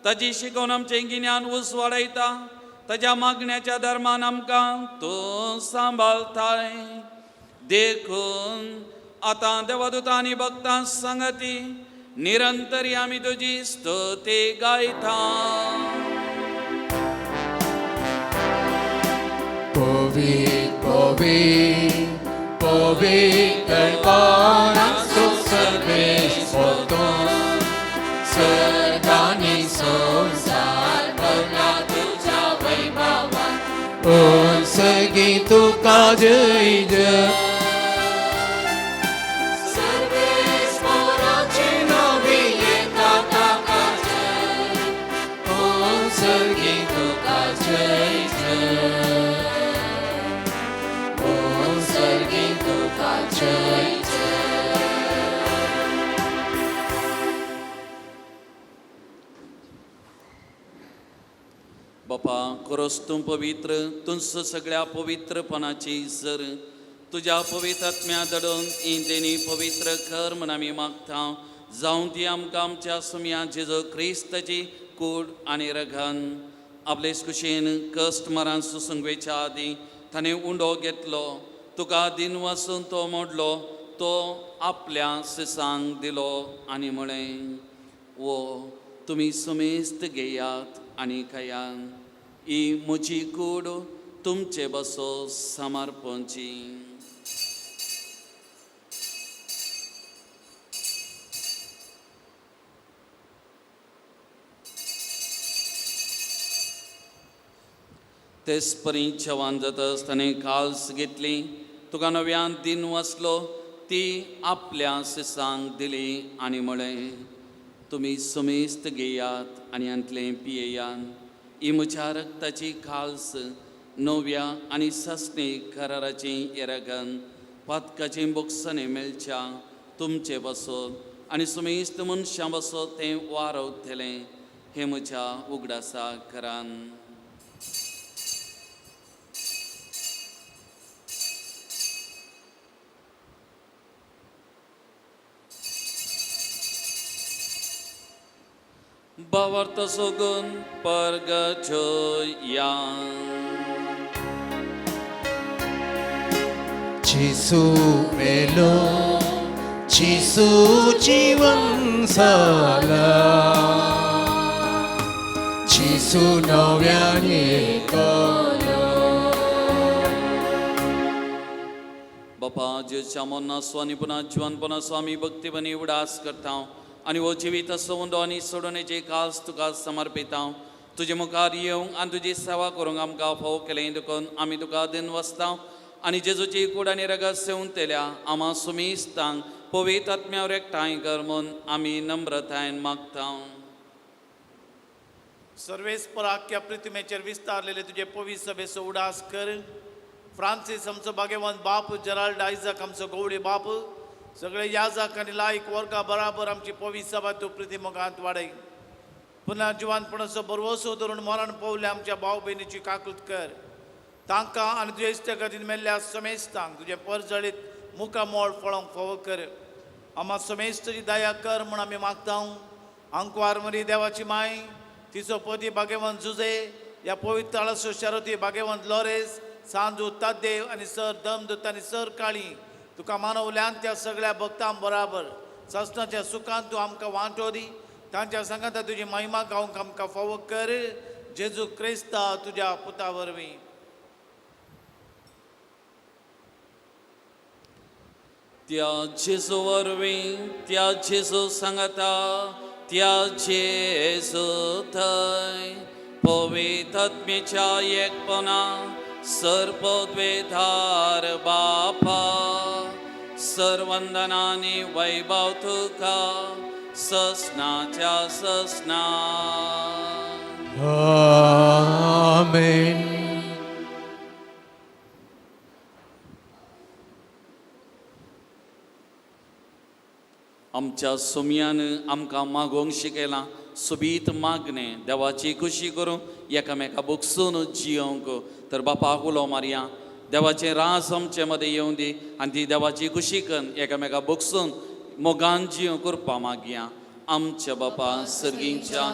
ताजी शिकोवन आमचें गिन्यान उस वाडयता, ताज्या मागण्याच्या धर्मान आमकां तूं सांबाळताय. देखून आतां देवदूतां आनी भक्तां सांगती निरंतरी आमी तुजी स्तुती गायता. पवित्र पवित्र पवित्रपणाचो सर्वेस्पर, सर्गांनी संवसार भरला तुज्या वैभवान, सगळी तुका जय जय. सर्वेस्पराचे नांवी येता ताका जय, सगळी तुका जय जय, सर्गी तुका जय जय. बापा, खरोच तूं पवित्र, तुंच सगळ्या पवित्रपणाची जर तुज्या पवित्र आत्म्या दडून ही देणी पवित्र कर म्हण आमी मागता. जावं ती आमकां आमच्या सुमया जेजू क्रिस्ताची कूड आनी रघन. आपले कुशीन कश्ट मरान सुसूंक वेच्या आदीं ताणें उंडो घेतलो, तुका दिन वासून तो मोडलो, तो आपल्या सिसांक दिलो आनी म्हळें, वो तुमी सुमेस्त घेयात आनी खायात, ही म्हजी कूड तुमचे बसो समर्पणची. तेच परी जेवण जाता ताणें काल्स घेतली, तुका नव्यान दिन वाचलो, ती आपल्या सिसांक दिली आनी म्हळें, तुमी सुमेस्त घेयात आनी हांतलें पियेयात, ही म्हज्या रक्ताची खाल्स नव्या आनी सासणी कराराची येरागन पातकाची बोगसणे मेळच्या तुमचे बसत आनी सुमेस्त मनशां बसत तें वारवतलें, हें म्हज्या उगडासा करान. भावार्थ सोगून परगचोया. जेसू मेलो जेजू जीवन जाला, जेजू नव्यान येतलो. बापा जेजूच्या मरणाचो आनी पुन्हा जिवनपणाचो आमी भक्तीपणी उडास करता आनी हो जिवीत असो आनी सोडोवणेची खास तुका समर्पिता. तुजे मुखार येवंक आनी तुजी सेवा करूंक आमकां फावो केलें देखून आमी तुका दिन वसता आनी जेजूची कूड आनी रगत सेवून तेल्या आमा सुमिस्तांक पवित्र आत्म्यावर एकठांय कर म्हूण आमी नम्रतायेन मागता. सर्वेस्पर आख्या प्रतिमेचेर विस्तारलेले तुजे पवित्र सभेचो उडास कर. फ्रांसीस आमचो भाग्यवंत बाप, जेराल्ड आयजक आमचो गवळी बाप, सगळे याजक आनी लायक वर्गा बराबर आमची पवित्र सभा तूं प्रतिमुखांत वाडय. पुन्हा जिवानपणाचो बरवसो धरून मरण पावल्या आमच्या भाव भयणीची काकूत कर. तांकां आनी तुजे इश्टगतीन मेल्ल्या समेस्तांक तुजें परजळीत मुखामोळ फळोंक फावो कर. आमा समेस्तची दया कर म्हूण आमी मागता. आंकवार मरी देवाची माय, तिचो पती भाग्यवंत जुजे, ह्या पवित्र आळसो शरती भाग्यवंत लॉरेस, सांजू तादेव आनी सर दमदूत आनी सर काळी, तुका मानवल्यान त्या सगळ्या भक्तां बराबर ससनाच्या सुखान तूं आमकां वांटो दी. तांच्या सांगाता तुजी महिमा गावंक आमकां फावो कर. जेजू क्रिस्ता तुज्या पुता वरवीं. त्या जेजू वरवीं, त्या जेजू सांगाता, त्या जेजू थंय पवित्र आत्म्याच्या एकपणा सर्पद्वेधार बापा, सर्वंदनानी वैभव तुका ससनाच्या ससना. आमेन. आमच्या सोमयान आमकां मागोवंक शिकयलां सोबीत मागणें देवाची खुशी करूंक एकामेका बगसून जियोवंक. तर बापाक उलो मारया, देवाचें रास आमचे मदें येवं दी आनी ती देवाची खुशी करून एकामेका बगसून मोगान जियोवंक करपा मागया. आमच्या बापा सर्गींच्या,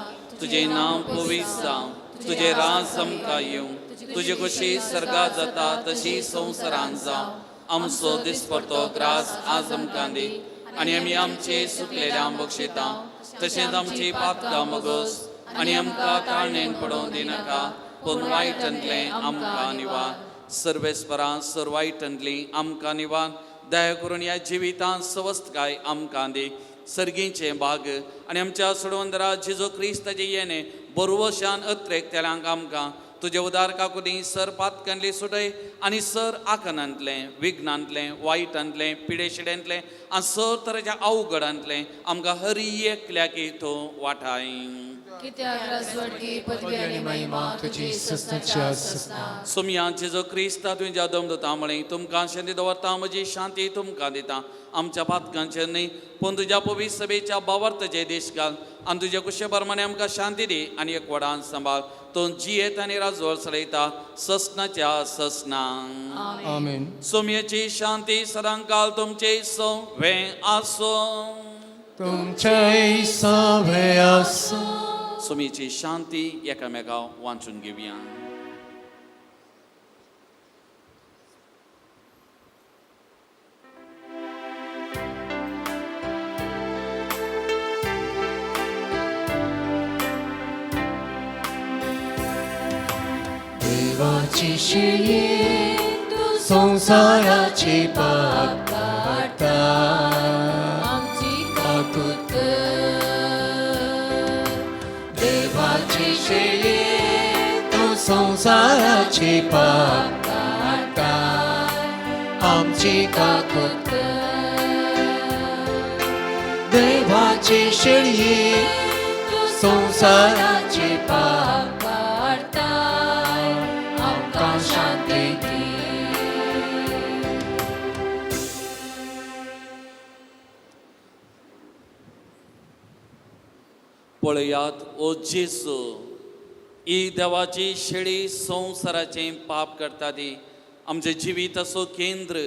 तुजें नांव पवित्र जावं, तुजें राज आमकां येवं, तुजी खुशी सर्गात जाता तशी संवसारांत जावं. आमचो दिसपडतो ग्रास आज आमकां दी आनी आमी आमचे सुकलेल्या बक्षिता तशेंच आमची पातकां मगोस आनी आमकां ताळणेन पडोवंक दिनाका, पूण वायटांतलें आमकां निवार. सर्वेस्परा सर वायटांतली आमकां निवार. दया करून ह्या जिवितांत सवस्तकाय आमकां दी. सर्गीचें भाग आनी आमच्या सोडवंदरा जेजू क्रिस्ताचें येणें बरवशान अत्रेक तेल्यांक आमकां तुजे उदार काकुदी सर पातकांतली सुटय आनी सर आकनांतलें विघ्नांतलें वायटांतलें पिडेशिड्यांतलें आनी सर तरेच्या अवघडांतलें आमकां हरी एकल्याकी तूं वाठाय. कित्याक राजवटकी पदवी आनी महिमा तुजी ससनाच्या ससना. सोमया जेजू क्रिस्ता तुज्या दम दिता म्हळें, तुमकां शांती दवरता, म्हजी शांती तुमकां दिता. आमच्या पातकांचेर न्हय पूण तुज्या पवित्र सभेच्या बावर्तचे देश घाल आनी तुज्या कुशे प्रमाणे आमकां शांती दी आनी एक वडान सांबाळ. तूं जियेत आनी राजवळ चलयता ससनाच्या ससना. आमेन. सोमयेची शांती सदांकाल तुमचे सवे आसो. तुमचेय सवे आसूं. सोमयेची शांती एकामेका वांचून घेवया. देवाची शेळी तूं संवसाराची पाप काडटा, आमची काकूत कर. देवाची शेळी तूं संवसाराची पाप काडटा, आमची काकूत कर. देवाची शेळी तूं संवसाराची पाप काडताय, आमकां शांती दी. पळयात ओ जेजू, ही देवाची शेळी संवसाराचें पाप करता ती. आमचें जिवीत असो केंद्र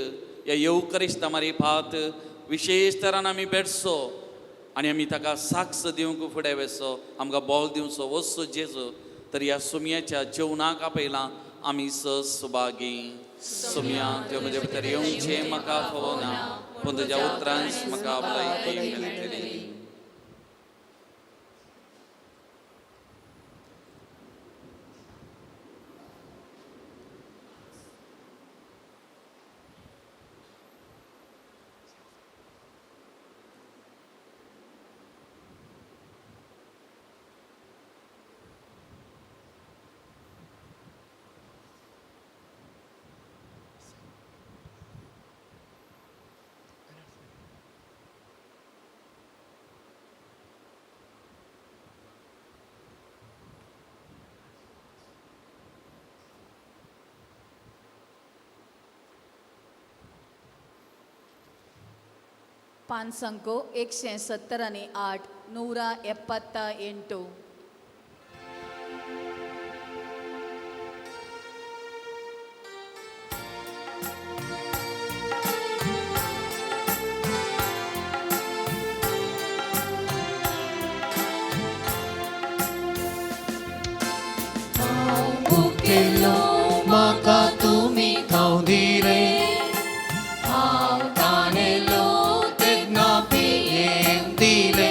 ह्या येवकरिस्ता मारी भात विशेश तरान आमी भेटचो आनी आमी ताका साक्ष दिवंक फुडें वचचो, आमकां बोल दिवचो वचचो जेजू. तर ह्या सुमयाच्या जेवणाक आपयलां आमी स सुभागी. सुमया त्यो म्हजे भितर येवचें म्हाका फावना, पूण तुज्या उतरांच म्हाका भलायकी मेळटली. पांच 178 178. केलो म्हाका तुमी खावं दिले, हांव ताणेलो तेन्ना पियेवंक दिले,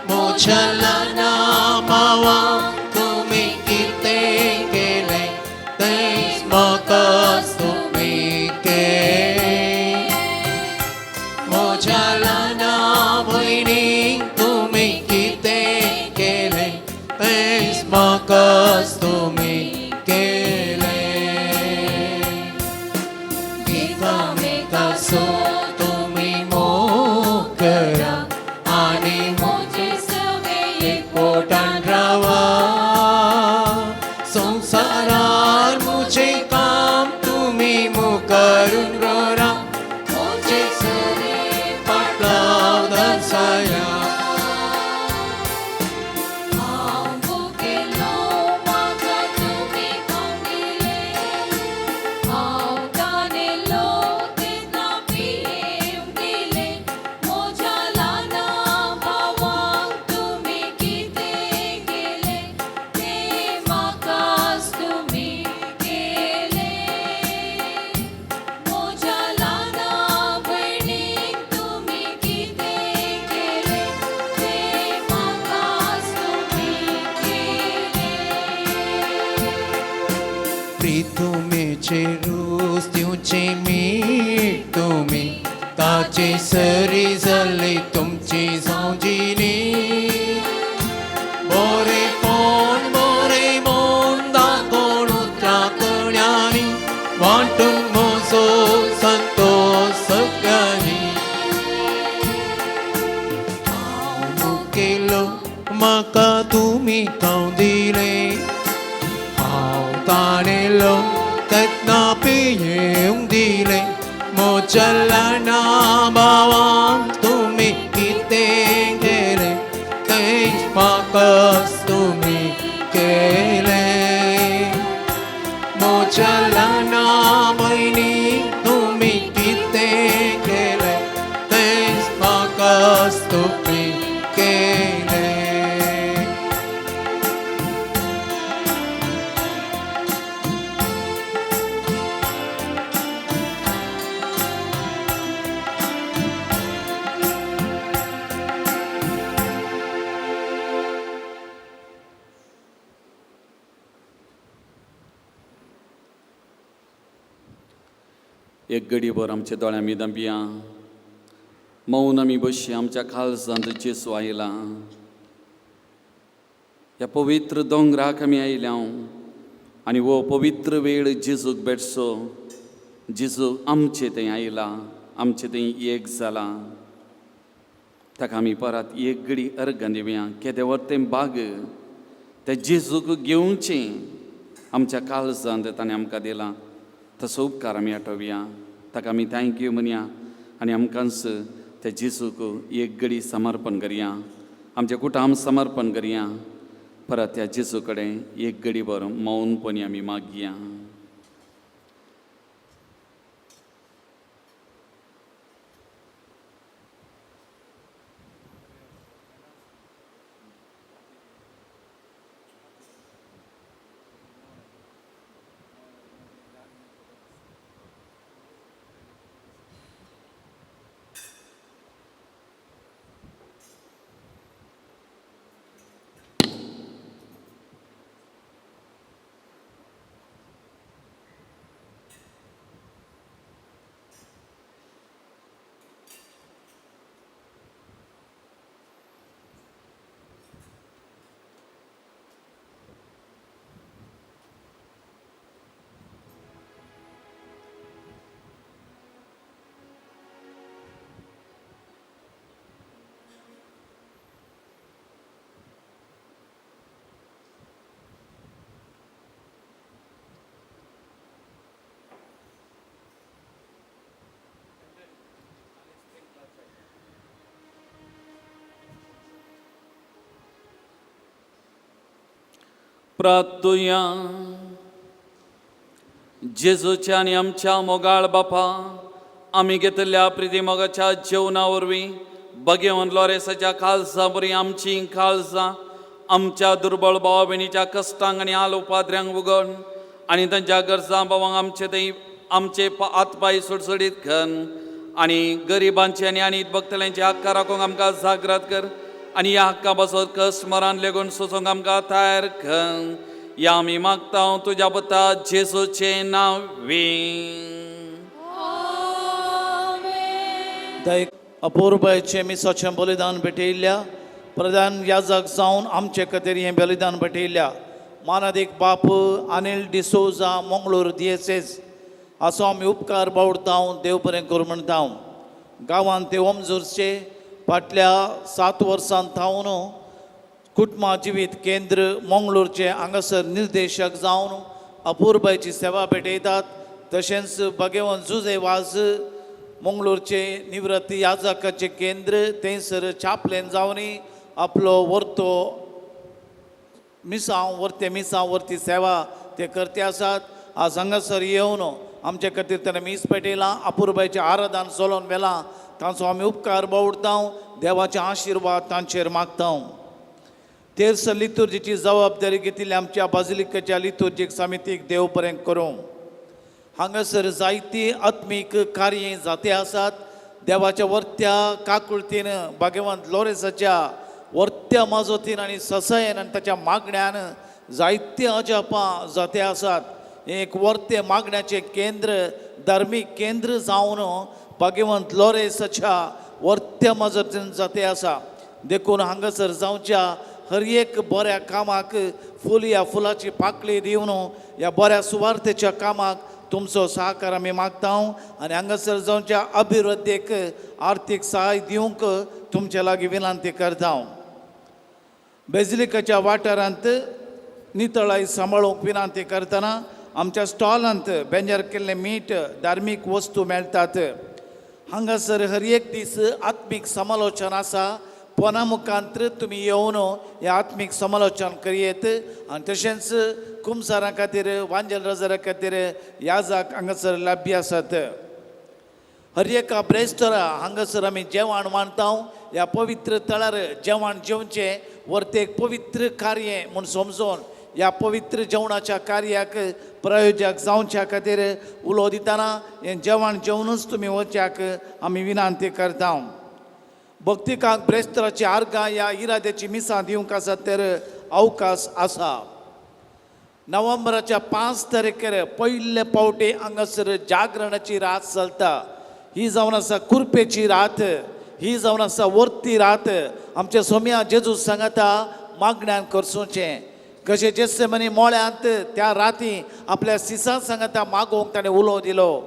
म्हज्या ल्हाना भावाक तुमी कितें केलें तेंच म्हाका तुमी केलें. म्हज्या ल्हाना भयणीक तुमी कितें केलें तेंच म्हाका तुमी केलें. एकामेकाचो तुमी मोग करा आनी म्हजे सगळे एकवटान रावा. संवसारार म्हजें काम तुमी मुखारून करा, म्हजे सगळे पाटलाव दर्शया. हांव भुकेलो म्हाका तुमी खावंक दिलें, हांव तानेलो तेन्ना पियेवंक दिलें, म्हज्या ल्हाना भावाक तुमी कितें केलें तें म्हाकाच तुमी केलें. म्हज्या ल्हाना भयणीक तुमी कितें केलें तें म्हाकाच तुमी केलें. प्रितुमेचे रूस दिवचे मीठ तुमी, ताचे सरी जाल्ली तुमची जावजिनी. बोरेपण बोरेपण दाखोवन उतरां कण्यांनी वांटून म्हजो संतोश सगळ्यांनी. हांव मुकेलो म्हाका तुमी खावं दिलें, हांव ताणेलो तेन्ना पियेवंक दिलें, म्हज्या ल्हाना भावाक तुमी कितें केलें तेंच म्हाका तुमी केलें. म्हज्या ल्हाना भयणीक तुमी कितें केलें तेंच म्हाका तुमी केलें. एक घडीभर आमच्या दोळ्यां मी दंबिया मौन आमी बशी आमच्या काळजांत जेजू आयला. ह्या पवित्र दोंगराक आमी आयल्या आनी हो पवित्र वेळ जेजूक भेटचो. जेजू आमचे थंय आयला, आमचे थंय एक जाला. ताका आमी परत एक घडी अर्गां दिवया. केदें व्हड तें बाग तें जेजूक घेवचें आमच्या काळजांत ताणें आमकां दिलां. तसो उपकार आमी आठोवया, ताका आमी thank you म्हणया आनी आमकांच त्या जेजूक एक घडी समर्पण करया, आमचें कुटाम समर्पण करया. परत त्या जेजू कडेन एक घडी भर मौनपणी आमी मागया. प्रार्थुया. जेजूच्या आनी आमच्या मोगाळ बापा, आमी घेतिल्ल्या प्रिती मोगाच्या जेवणा वरवीं बगेवन लोरेसाच्या काळजां बरी आमचीं काळजां आमच्या दुर्बळ भावा भयणीच्या कश्टांक आनी आल उपाद्र्यांक उगड आनी तांच्या गरजां भावांक आमचे थंय आमचे हातपाय सुडसुडीत घन आनी गरिबांचे आनी आनी भक्तल्यांचे हक्का राखूंक आमकां जागृत कर आनी ह्या हक्का बसत कश्ट मरान लेगून सोसूंक आमकां तयार कर. या आमी मागता तुज्या पुता जेजूचें नांव. दयक अपूर्बायचें मिसाचें बलिदान भेटयल्ल्या प्रधान याजक जावन आमचे खातीर हें बलिदान भेटयल्ल्या मानादीक बाप अनिल डिसोजा, मंगळूर डीएसएस हाचो आमी उपकार बावडता. देव बरें करूं म्हणटा. गांवांत ते ओमजूरचे फाटल्या 7 वर्सां थावन कुटुंबा जिवीत केंद्र मंगळूरचे हांगासर निर्देशक जावन अपूर्बायची सेवा भेटयतात. तशेंच भगेवन जुजे वाज, मंगळूरचे निवृत्ती याजकाचें केंद्र, थंयसर चापलेन जावनी आपलो वर्तो मिसांव वर्ते मिसांव वर्ती सेवा ते करते आसात. आज हांगासर येवन आमचे खातीर ताणें मीस पेटयलां, अपुरबायचें आराधन चलोवन व्हेलां. तांचो आमी उपकार बावडता. देवाचे आशिर्वाद तांचेर मागता. तेरस लितुर्जीची जबाबदारी घेतिल्ली आमच्या बाजिलिकाच्या लितुर्जीक समितीक देव बरें करूं. हांगासर जायती आत्मीक कार्य जाते आसात. देवाच्या वर्त्या काकुळतीन, भाग्यवंत लोरेसाच्या वर्त्या माजोतीन आनी ससायेन आनी ताच्या मागण्यान जायते अजापां जाते आसात. हें एक वर्तें मागण्याचें केंद्र, धार्मीक केंद्र जावन भाग्यवंत लोरेसाच्या वर्त्या माजोतीन जाते आसा. देखून हांगासर जावच्या हर एक बऱ्या कामाक फूल या फुलाची पाकळी दिवन ह्या बऱ्या सुवार्थेच्या कामाक तुमचो सहकार आमी मागता आनी हांगासर जावच्या अभिवृद्धीक आर्थीक सहाय दिवंक तुमचे लागीं विनंती करता. बेजिलिकाच्या वाठारांत नितळाय सांबाळूंक विनंती करतना आमच्या स्टॉलांत बेंजर केल्लें मीठ, धार्मीक वस्तू मेळटात. हांगासर हर एक दीस आत्मीक समालोचन आसा. पोना मुखांत तुमी येवन हें आत्मीक समालोचन करयेत आनी तशेंच कुमसारां खातीर, वांजेल रजारा खातीर याजाक हांगासर लभ्य आसात. हर एका ब्रेस्तरा हांगासर आमी जेवण मांडता. ह्या पवित्र तळार जेवण जेवचें वरतें एक पवित्र कार्य म्हूण समजून ह्या पवित्र जेवणाच्या कार्याक प्रयोजक जावच्या खातीर उलो दितना हें जेवण जेवणूच तुमी वच्याक आमी विनंती करता. भक्तिकांक ब्रेस्तराची आर्गां ह्या इराद्याची मिसां दिवंक आसात तर अवकाश आसा. नोव्हेंबराच्या 5 तारखेर पयले पावटी हांगासर जागरणाची रात चलता. ही जावन आसा कुरपेची रात, ही जावन आसा वर्ती रात. आमच्या सोम्या जेजू सांगता मागण्यान करसुचें कशें जेस्सेमनी मोळ्यांत त्या राती आपल्या सिसां सांगता मागोवंक ताणें उलो दिलो.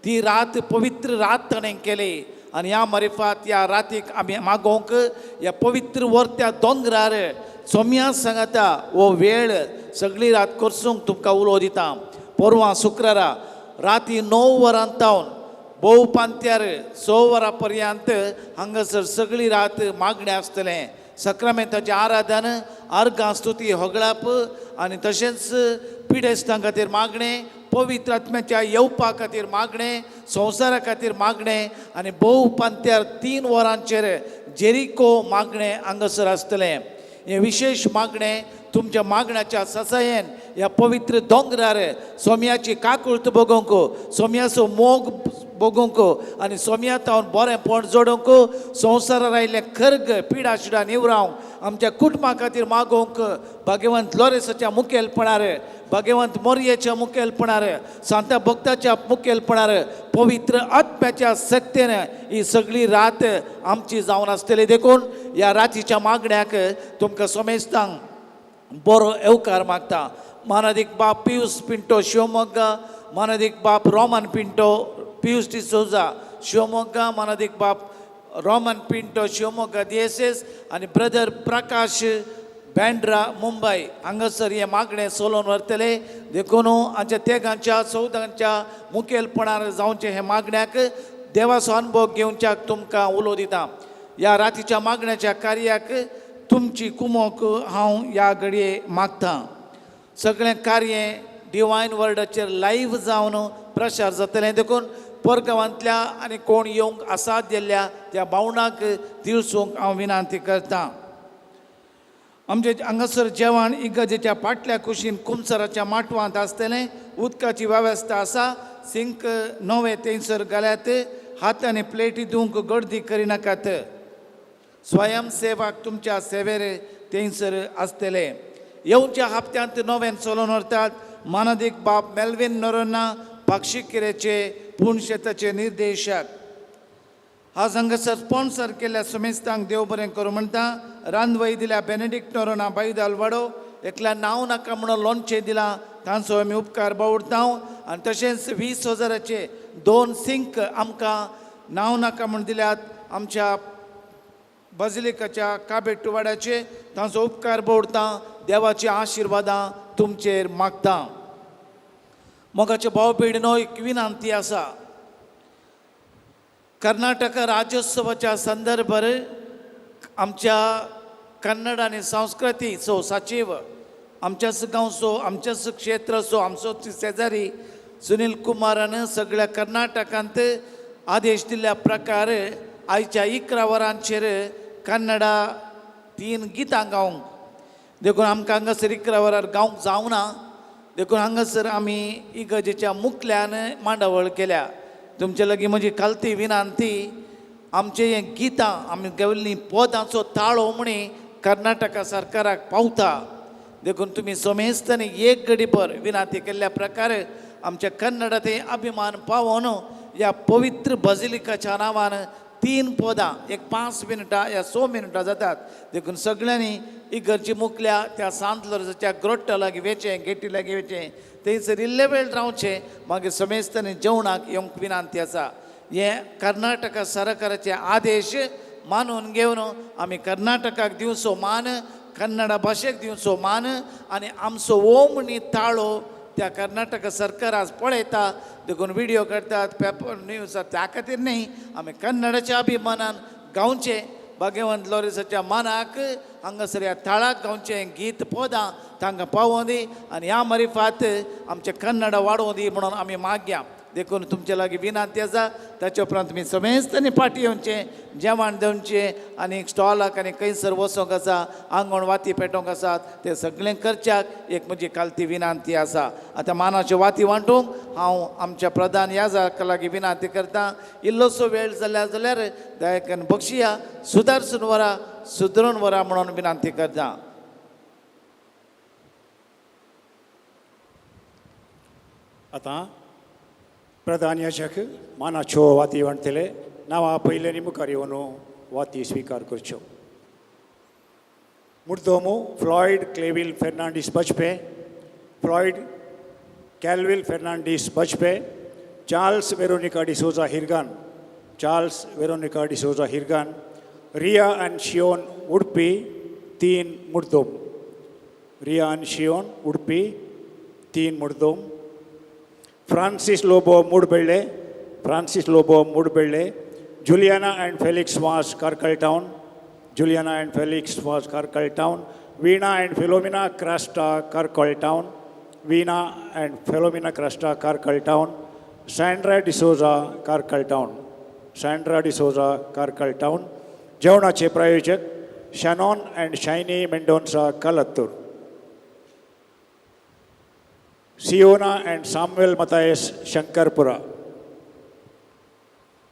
ती रात पवित्र रात ताणें केली आनी ह्या मरिफात ह्या रातीक आमी मागोवंक ह्या पवित्र वर्त्या दोंगरार सोम्या सांगता हो वेळ सगळी रात करसूंक तुमकां उलो दिता. परवां शुक्रारा राती 9 वरां तावन भोव पांत्यार 6 वरां पर्यंत हांगासर सगळी रात मागणें आसतलें. सक्रामेंताचें आराधन, आर्गां, स्तुती, होगळाप आनी तशेंच पिडेस्तां खातीर मागणें, पवित्र आत्म्याच्या येवपा खातीर मागणें, संवसारा खातीर मागणें आनी भोव पांत्यार 3 वरांचेर जेरिको मागणें हांगासर आसतलें. हें विशेश मागणें तुमच्या मागण्याच्या ससायेन ह्या पवित्र दोंगरार सोम्याची काकुळत बगोवंक, सोम्याचो मोग बगोवंक आनी सोम्या तावन बरेंपण जोडूंक, संवसारार आयिल्लें खर्ग पिडा शिडा निवरावंक, आमच्या कुटुंबा खातीर मागोवंक भाग्यवंत लोरेसाच्या मुखेलपणार, भाग्यवंत मोरयेच्या मुखेलपणार, सांता भक्ताच्या मुखेलपणार, पवित्र आत्म्याच्या शक्तेन ही सगळी रात आमची जावन आसतली. देखून ह्या रातीच्या मागण्याक तुमकां सोमेस्तांक बरो येवकार मागता. मानादीक बाप पियूस पिंटो शिवमोग्गा, मानादीक बाप रोमन पिंटो पियूस डिसोजा शिवमोग्गा, मानादीक बाप रोमन पिंटो शिवमोग्गा डीएसएस आनी ब्रदर प्रकाश बँड्रा मुंबय हांगासर हें मागणें चलोवन व्हरतले. देखून आमच्या तेगांच्या चवदांच्या मुखेलपणार जावचें हें मागण्याक देवाचो अनुभव घेवच्याक तुमकां उलो दिता. ह्या रातीच्या मागण्याच्या कार्याक तुमची कुमोक हांव ह्या घडये मागतां. सगळें कार्य डिवायन वर्डाचेर लायव्ह जावन प्रसार जातलें. देखून परगांवांतल्या आनी कोण येवंक आसात गेल्ल्या त्या भावणाक दिवसूंक हांव विनंती करतां. आमचे हांगासर जेवण इगर्जेच्या फाटल्या कुशीन कुमसराच्या माटवांत आसतलें. उदकाची वेवस्था आसा. सिंक नवे थंयसर घाल्यात. हात आनी प्लेटी दिवंक गर्दी करिनाकात. स्वयंसेवक तुमच्या सेवेर थंयसर आसतले. येवच्या हप्त्यांत नव्यान चलोवन व्हरतात मानादीक बाब मेल्विन नोरोना, पाक्षिकेरेचे पूण शेताचे निर्देशक. आज हांगासर स्पॉन्सर केल्ल्या सुमेस्तांक देव बरें करूं म्हणटा. रांदवय दिल्या बेनेडिक्ट नोरोना बायदाल वाडो, एकल्या नांव नाका म्हणून लोणचें दिलां, तांचो आमी उपकार बावडता. आनी तशेंच 20,000चे 2 सिंक आमकां नांव नाका म्हूण दिल्यात आमच्या बजलिकाच्या काबेटू वाड्याचे, तांचो उपकार बावडता. देवाची आशिर्वादां तुमचेर मागता. मोगाचे भाव भयणीनो, एक विनंती आसा. कर्नाटक राज्योत्सवाच्या संदर्भार आमच्या कन्नड आनी संस्कृतीचो सचीव, आमच्याच गांवचो, आमच्याच क्षेत्राचो, आमचो शेजारी सुनील कुमारान सगळ्या कर्नाटकांत आदेश दिल्ल्या प्रकार आयच्या 11 वरांचेर कन्नडा 3 गितां गावंक. देखून आमकां हांगासर 11 वरार गावंक जावना. देखून हांगासर आमी इगर्जेच्या मुखल्यान मांडावळ केल्या. तुमचे लागीं म्हजी खालती विनंती, आमचे हें गितां आमी गायिल्लीं पदांचो ताळो म्हणी कर्नाटका सरकाराक पावता. देखून तुमी समेस्तांनी एक घडीभर विनंती केल्ल्या प्रकारे आमच्या कन्नडा ते अभिमान पावोवन ह्या पवित्र बजिलिकाच्या नांवान 3 पदां एक 5 मिनटां या 6 मिनटां जातात. देखून सगळ्यांनी इगर्जी मुखल्या त्या सांत लोरसाच्या ग्रोट्टा लागीं वेचें, गेटी लागीं वेचें, थंयसर इल्ले वेळ रावचें, मागीर समेस्तांनी जेवणाक येवंक विनंती आसा. हे कर्नाटका सरकाराचे आदेश मानून घेवन आमी कर्नाटकाक दिवचो मान, कन्नडा भाशेक दिवचो मान आनी आमचो ओमणी ताळो त्या कर्नाटक सरकार आज पळयता. देखून व्हिडियो करतात, पेपर न्यूज, त्या खातीर न्ही, आमी कन्नडाच्या अभिमानान गावचें, भाग्यवंत लोरेसाच्या मानाक हांगासर ह्या थळाक गावचें गीत पदां तांकां पावों दी आनी ह्या मारिफात आमचें कन्नडा वाडोवं दी म्हणून आमी मागया. देखून तुमचे लागीं विनंती आसा. ताचे उपरांत तुमी समेस्तांनी फाटीं येवचें, जेवण दिवचें आनी स्टॉलाक आनी खंयसर वचोंक आसा, आंगण वाती पेटोवंक आसात, तें सगळें करच्याक एक म्हजी खालती विनंती आसा. आतां मानाच्यो वाती वांटूंक हांव आमच्या प्रधान याजका लागीं विनंती करता. इल्लोसो वेळ जाल्यार जाल्यार दयाकन बक्षिया, सुदारसून वरा, सुदरून वरा म्हणून विनंती करता. आतां प्रधान याजक मानाच्यो वाती वांटतले. नांवां पयले मुखार येवन वाती स्विकार करच्यो. मुर्दोमू फ्लॉयड क्लेवील फेर्नांडीस बजपे, फ्लॉयड कॅलवील Fernandes Bajpe, Charles Veronica D'Souza Hirgan, Charles Veronica D'Souza Hirgan, Riya आनी शियोन उडपी 3 मुर्दोम, रिया आनी शियोन उडपी 3 मुर्दोम, Francis Lobo Mudbelle, Francis Lobo Mudbelle, Juliana and Felix Vaz Karkala town, Juliana and Felix Vaz Karkala town, Veena and Philomena Crasta Karkala town, Veena and Philomena Crasta Karkala town, Sandra D'Souza Karkala town, Sandra D'Souza Karkala town. जेवणाचे प्रायोजक Shannon and Shiny Mendonca Kalathur, Siona and Samuel Mathias Shankarpura,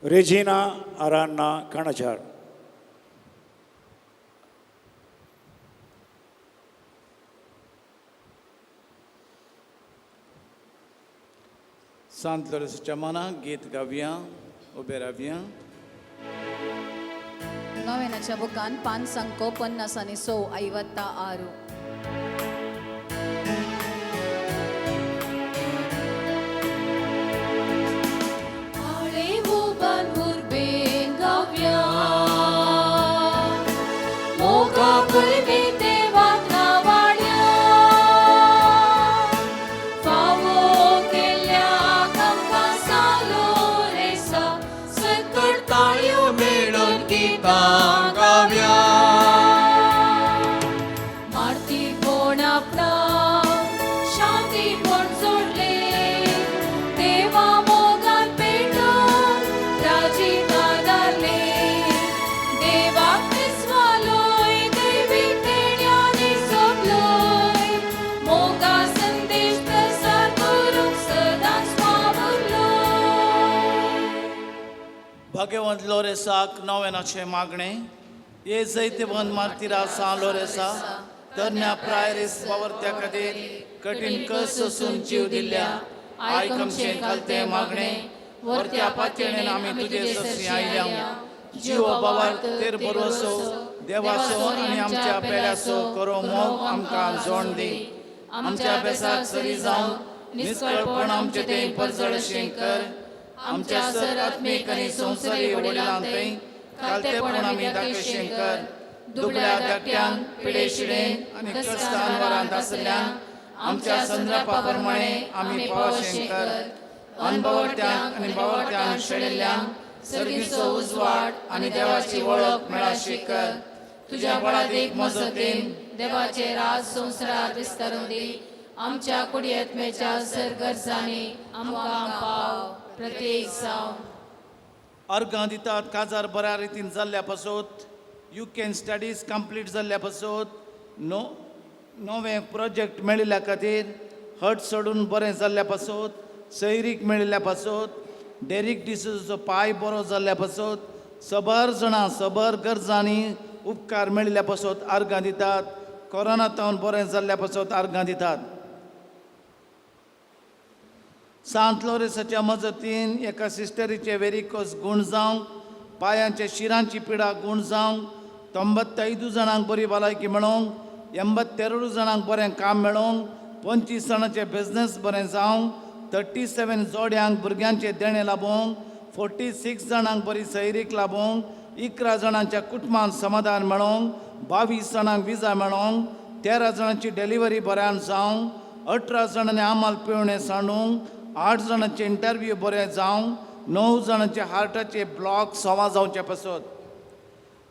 Regina Aranna Kanajar. सांत लोरेसाच्या मनाक गीत गावया, उबे रावया. नव्याच्या बुकान 5 अंको 50 आनी 6 56. मारती कोण आपणा भाग्यवंत लोरेसाक नव्यानाचें मागणें हे जैतवंत मार्तिरा सां लोरेसा तरण्या प्रायरीस वावरत्या खातीर कठीण कस सोसून जीव दिल्ल्या आयक आमचें खालतें मागणें वरत्या पातयेन आमी तुजे सरशी आयल्या. जीव बाबार तेर भरवसो देवाचो आनी आमच्या पेल्याचो करो मोग आमकां जोण दी. आमच्या बेसाक सरी जावन निस्कळपण आमचे तें परजळशें कर. आमच्या सर आत्मीक आनी संवसारी वडिलां थंय खालतेपण आमी दाखयशें कर. दुबळ्या धाकट्यांक पिडे शिडेन आनी कश्टान वरांत आसल्ल्यांक आमच्या संद्रपा प्रमाणे आमी पावशें कर. अनभवट्यांक आनी बावट्यांक शेळिल्ल्यांक सर्गीचो उजवाड आनी देवाची वळख मेळाशी कर. तुज्या बळादीक मजतीन देवाचे राज संवसारात विस्तारून दी. आमच्या कुडयेत्मेच्या सर गरजांनी आमकां पाव प्रत्येक जावं. अर्गां दितात काजार बऱ्या रितीन जाल्ल्या पासत, you can studies complete जाल्ल्या पासत, नो नवें प्रोजेक्ट मेळिल्ल्या खातीर, हट सोडून बरें जाल्ल्या पासत, सैरीक मेळिल्ल्या पासत, डेरीक डिसीजचो पांय बरो जाल्ल्या पासत, सबर जाणां सबर गरजांनी उपकार मेळिल्ल्या पासत अर्गां दितात. कोरोना तावन बरें जाल्ल्या पासत अर्गां दितात. सांत लोरेसाच्या मजतीन एका सिस्टरीचे वेरिकोस गूण जावंक, पांयांचे शिरांची पिडा गूण जावंक, 95 जाणांक बरी भलायकी मेळोवंक, 82 जाणांक बरें काम मेळोवंक, 25 जाणांचे बिजनेस बरें जावंक, 37 जोड्यांक भुरग्यांचें देणें लाबोवंक, 46 जाणांक बरी सैरीक लाबोवंक, 11 जाणांच्या कुटुंबांत समाधान मेळोवंक, 22 जाणांक विजा मेळोवंक, 13 जाणांची डिलिव्हरी बऱ्यान जावंक, 18 जाणांनी आमाल पिवणें सांडूंक, 8 जाणांचे इंटरव्यू बरें जावंक, 9 जाणांचे हार्टाचे ब्लॉक सवा जावचे पासत.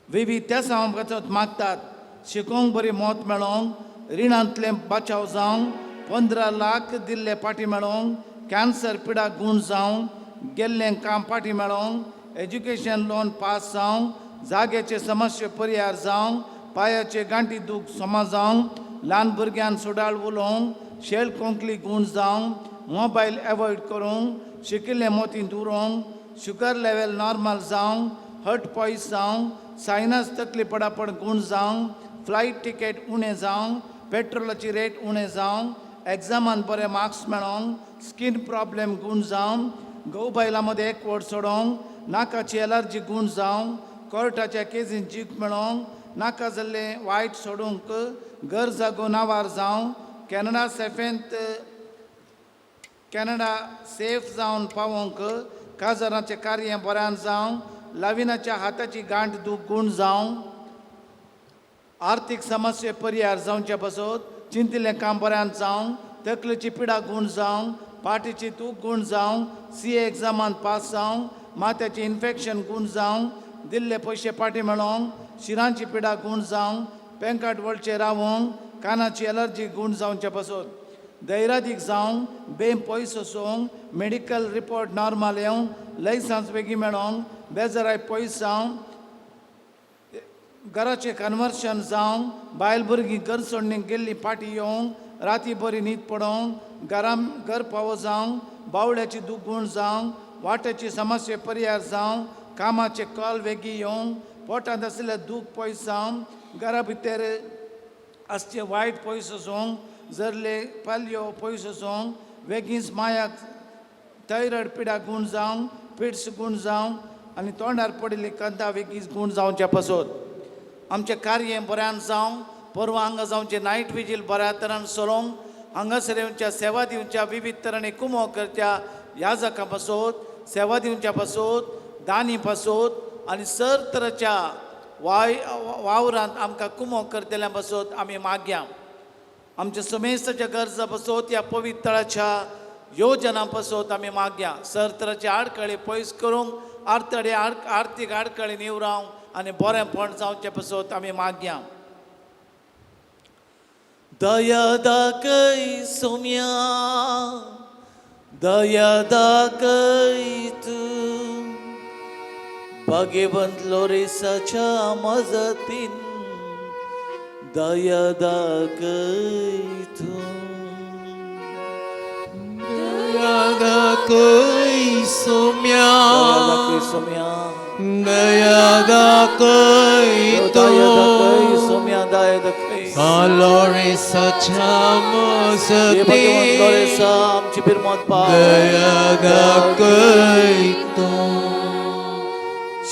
विविध त्या पासत मागतात. शिकोवंक बरी मत मेळोवंक, रिणांतलें बचाव जावंक, 15 लाख दिल्ले फाटी मेळोवंक, कॅन्सर पिडा गूण जावंक, गेल्लें काम फाटी मेळोवंक, एज्युकेशन लोन पास जावंक, जाग्याचे समस्ये परिहार जावंक, पांयाचे गांठी दूख समा जावंक, ल्हान भुरग्यान सुडाळ उलोवंक, शेळ कोंकली गूण जावंक, मोबायल एवॉयड करूंक, शिकिल्लें मोतींत उरोवंक, शुगर लेवल नॉर्मल जावंक, हट पयस जावंक, सायनस तकली पडापड गूण जावंक, फ्लायट टिकेट उणें जावंक, पेट्रोलाची रेट उणें जावंक, एग्जामान बरे मार्क्स मेळोवंक, स्कीन प्रॉब्लेम गूण जावंक, घोव बायलां मदें एकवट सोडोवंक, नाकाची एलर्जी गूण जावंक, कोर्टाच्या केजीन जीक मेळोवंक, नाका जाल्लें वायट सोडूंक, घर जागो नावार जावंक, कॅनडा सेफेंत कॅनडा सेफ जावन पावोवंक, काजाराचें कार्य बऱ्यान जावंक, लाविनाच्या हाताची गांठ दूख गूण जावंक, आर्थीक समस्ये परिहार जावचे पासत, चिंतिल्लें काम बऱ्यान जावंक, तकलेची पिडा गूण जावंक, पाटीची तूक गूण जावंक, सी ए एग्जामान पास जावंक, माथ्याचें इन्फेक्शन गूण जावंक, दिल्ले पयशे फाटीं मेळोवंक, शिरांची पिडा गूण जावंक, पेंकाट वळचे रावोंक, कानाची एलर्जी गूण जावचे पासत, धैर्यादीक जावंक, बेम पयस वचोंक, मेडिकल रिपोर्ट नॉर्मल येवंक, लायसन्स बेगीन मेळोवंक, बेजाराय पयस जावंक, घराचें कन्वर्शन जावंक, बायल भुरगीं घर सोडणी गेल्ली फाटीं येवंक, राती बरी न्हीद पडोवंक, घरां घर पावो जावंक, बावळ्याची दूख गूण जावंक, वाट्याची समस्या परिहार जावंक, कामाचे कॉल वेगीं येवंक, पोटांत आशिल्लें दूख पयस जावंक, घरा भितर आसचें वायट पयस वचोंक, जरले पालयो पयस वचोंक, वेगींच मायाक थायरॉयड पिडा गूण जावंक, पिड्स गूण जावंक आनी तोंडार पडिल्ली कंदा वेगींच गूण जावच्या पासत. आमचें कार्य बऱ्यान जावंक, परवां हांगा जावचें नायट विजील बऱ्या तरान चलोवंक, हांगासर येवच्या सेवा दिवच्या विविध तरांनी कुमो करच्या याजकां पासत, सेवा दिवच्या पासत, दानी पासत आनी सर तराच्या वाय वावरांत आमकां कुमो करतल्या पासत आमी मागया. आमच्या समेस्ताच्या गरजा पासत, ह्या पवित्रळाच्या योजना पासत आमी मागया. सर तराचे आडखळी पयस करूंक, आडतडे आर्थीक आडखळी निवरावंक आनी बरेंपण जावचें पासत आमी मागया. दया दाखय सोम्या, दया दाखय तूं, भाग्यवंत लोरेसाच्या मजतीन दया दाखय तूं. दया दाखय सोम्या, दया दाखय सोम्या. दया दाखय दया दाखय तूं सोम्या दया दाखय लोरेसाच्या हे भगवंत मजती लोरेसा आमची बिरमत पाव दया दाखय तूं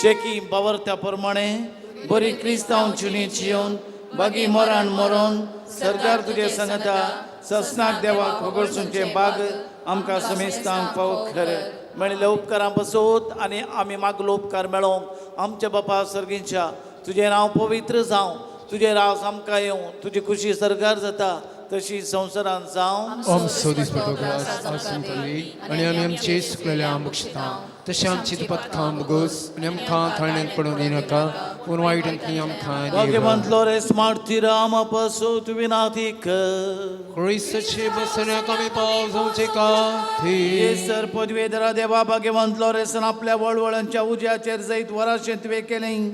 शेकी बावरत्या प्रमाणे बरी क्रिस्तांव चुनीची येवन बागी मरान मरोन सरकार तुजे सांगता ससनाक देवाक होगडसूनचें बाग आमकां समेस्तांक फावो खरें मेळिल्ल्या उपकारां बसोत आनी आमी मागलो उपकार मेळोवंक आमच्या बापा सर्गींच्या तुजें नांव पवित्र जावं तुजें राज आमकां येवं तुजी खुशी सरकार जाता तशी संवसारांत जावं. आमचो दिसपटो ग्रास आज आमकां दी आनी आमी आमचे सुकलेल्या बक्षता तशें आमची दुपतखां मुगोस आनी आमकां थळण्यांत पडून दिनाका पूण वायटांतली आमकां भाग्यवंत लोरेस मार्तीर आमा पासून विनाती कर. क्रिस्ताचे बसण्याक आमी पाव जावचे खातीर. सर पदवेधरा देवा भाग्यवंत लोरेसन आपल्या वळवळांच्या उज्याचेर जैत वराशें तुवें केलें.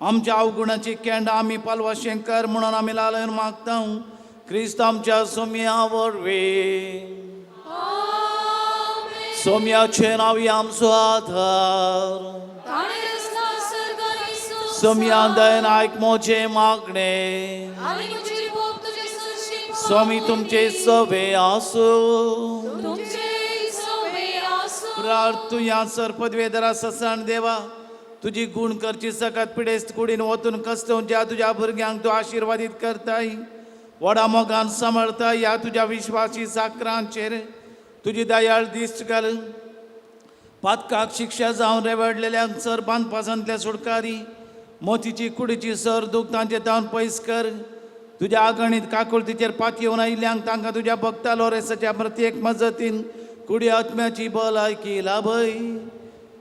आमच्या अवगुणाची केंडां आमी पालवाशें कर म्हणून आमी लालन मागता क्रिस्त आमच्या सोम्या वरवीं. सोम्याचें नांव आमचो आधार. सोम्या दयन आयक म्हजें मागणें. स्वामी तुमचे सवे आसूं. प्रार्थुया. सर पदवेधरा ससाण देवा तुजी गुण करची सकात पिडेस्त कुडीन वतून कस्तवच्या तुज्या भुरग्यांक तूं आशिर्वादीत करताय व्हडा मोगान सांबाळता. ह्या तुज्या विश्वासी साकरांचेर तुजी दयाळ दिश्ट घाल. पातकाक शिक्षा जावन रेवडलेल्यांक सर बांदपासांतल्या सुटकारी मोतीची कुडीची सर दूख तांचे तावन पयस कर. तुज्या आगणीत काकुळतीचेर पातयेवन आयिल्ल्यांक तांकां तुज्या भक्ता लोरेसाच्या प्रत्येक मजतीन कुडी आत्म्याची भलायकी लाभय.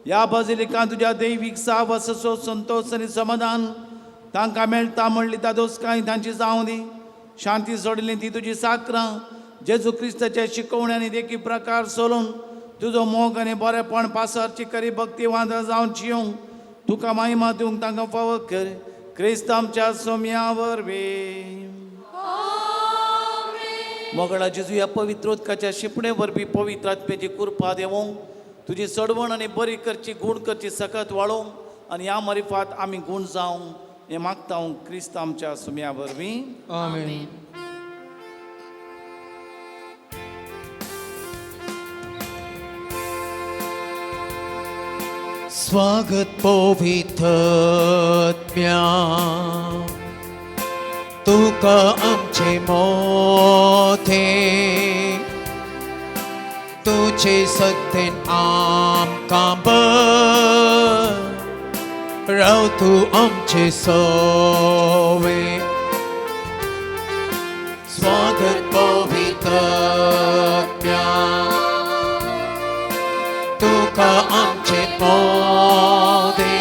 ह्या बाजिलिकान तुज्या दैवीक सावसो संतोश आनी समाधान तांकां मेळटा म्हणली दादोसकाय तांची जावं दी. शांती सोडली ती तुजी साकरां जेजू क्रिस्ताच्या शिकवण्यानी देखी प्रकार सोलून तुजो मोग आनी बरेपण पासारची करी भक्ती वांदा जावन जियोंक तुका महिमा दिवंक तांकां फावो कर क्रिस्त आमच्या सोम्या वरवीं. मोगळा जेजू ह्या पवित्र उदकाच्या शिंपणे वरवीं पवित्र आत्म्याची कृपा देवोंक तुजी चडवण आनी बरी करची गूण करची सकत वाळोवंक आनी ह्या मरिफात आमी गूण जावंक हें मागता क्रिस्त आमच्या सुम्या वरवीं. आमेन. स्वागत पवित्रत्म्या तुका आमचे मोथे तुझे सत्तेन आमकां बर राव तूं आमचे सोवे. स्वागत पवित्रत्म्या तुका आमचे मोदे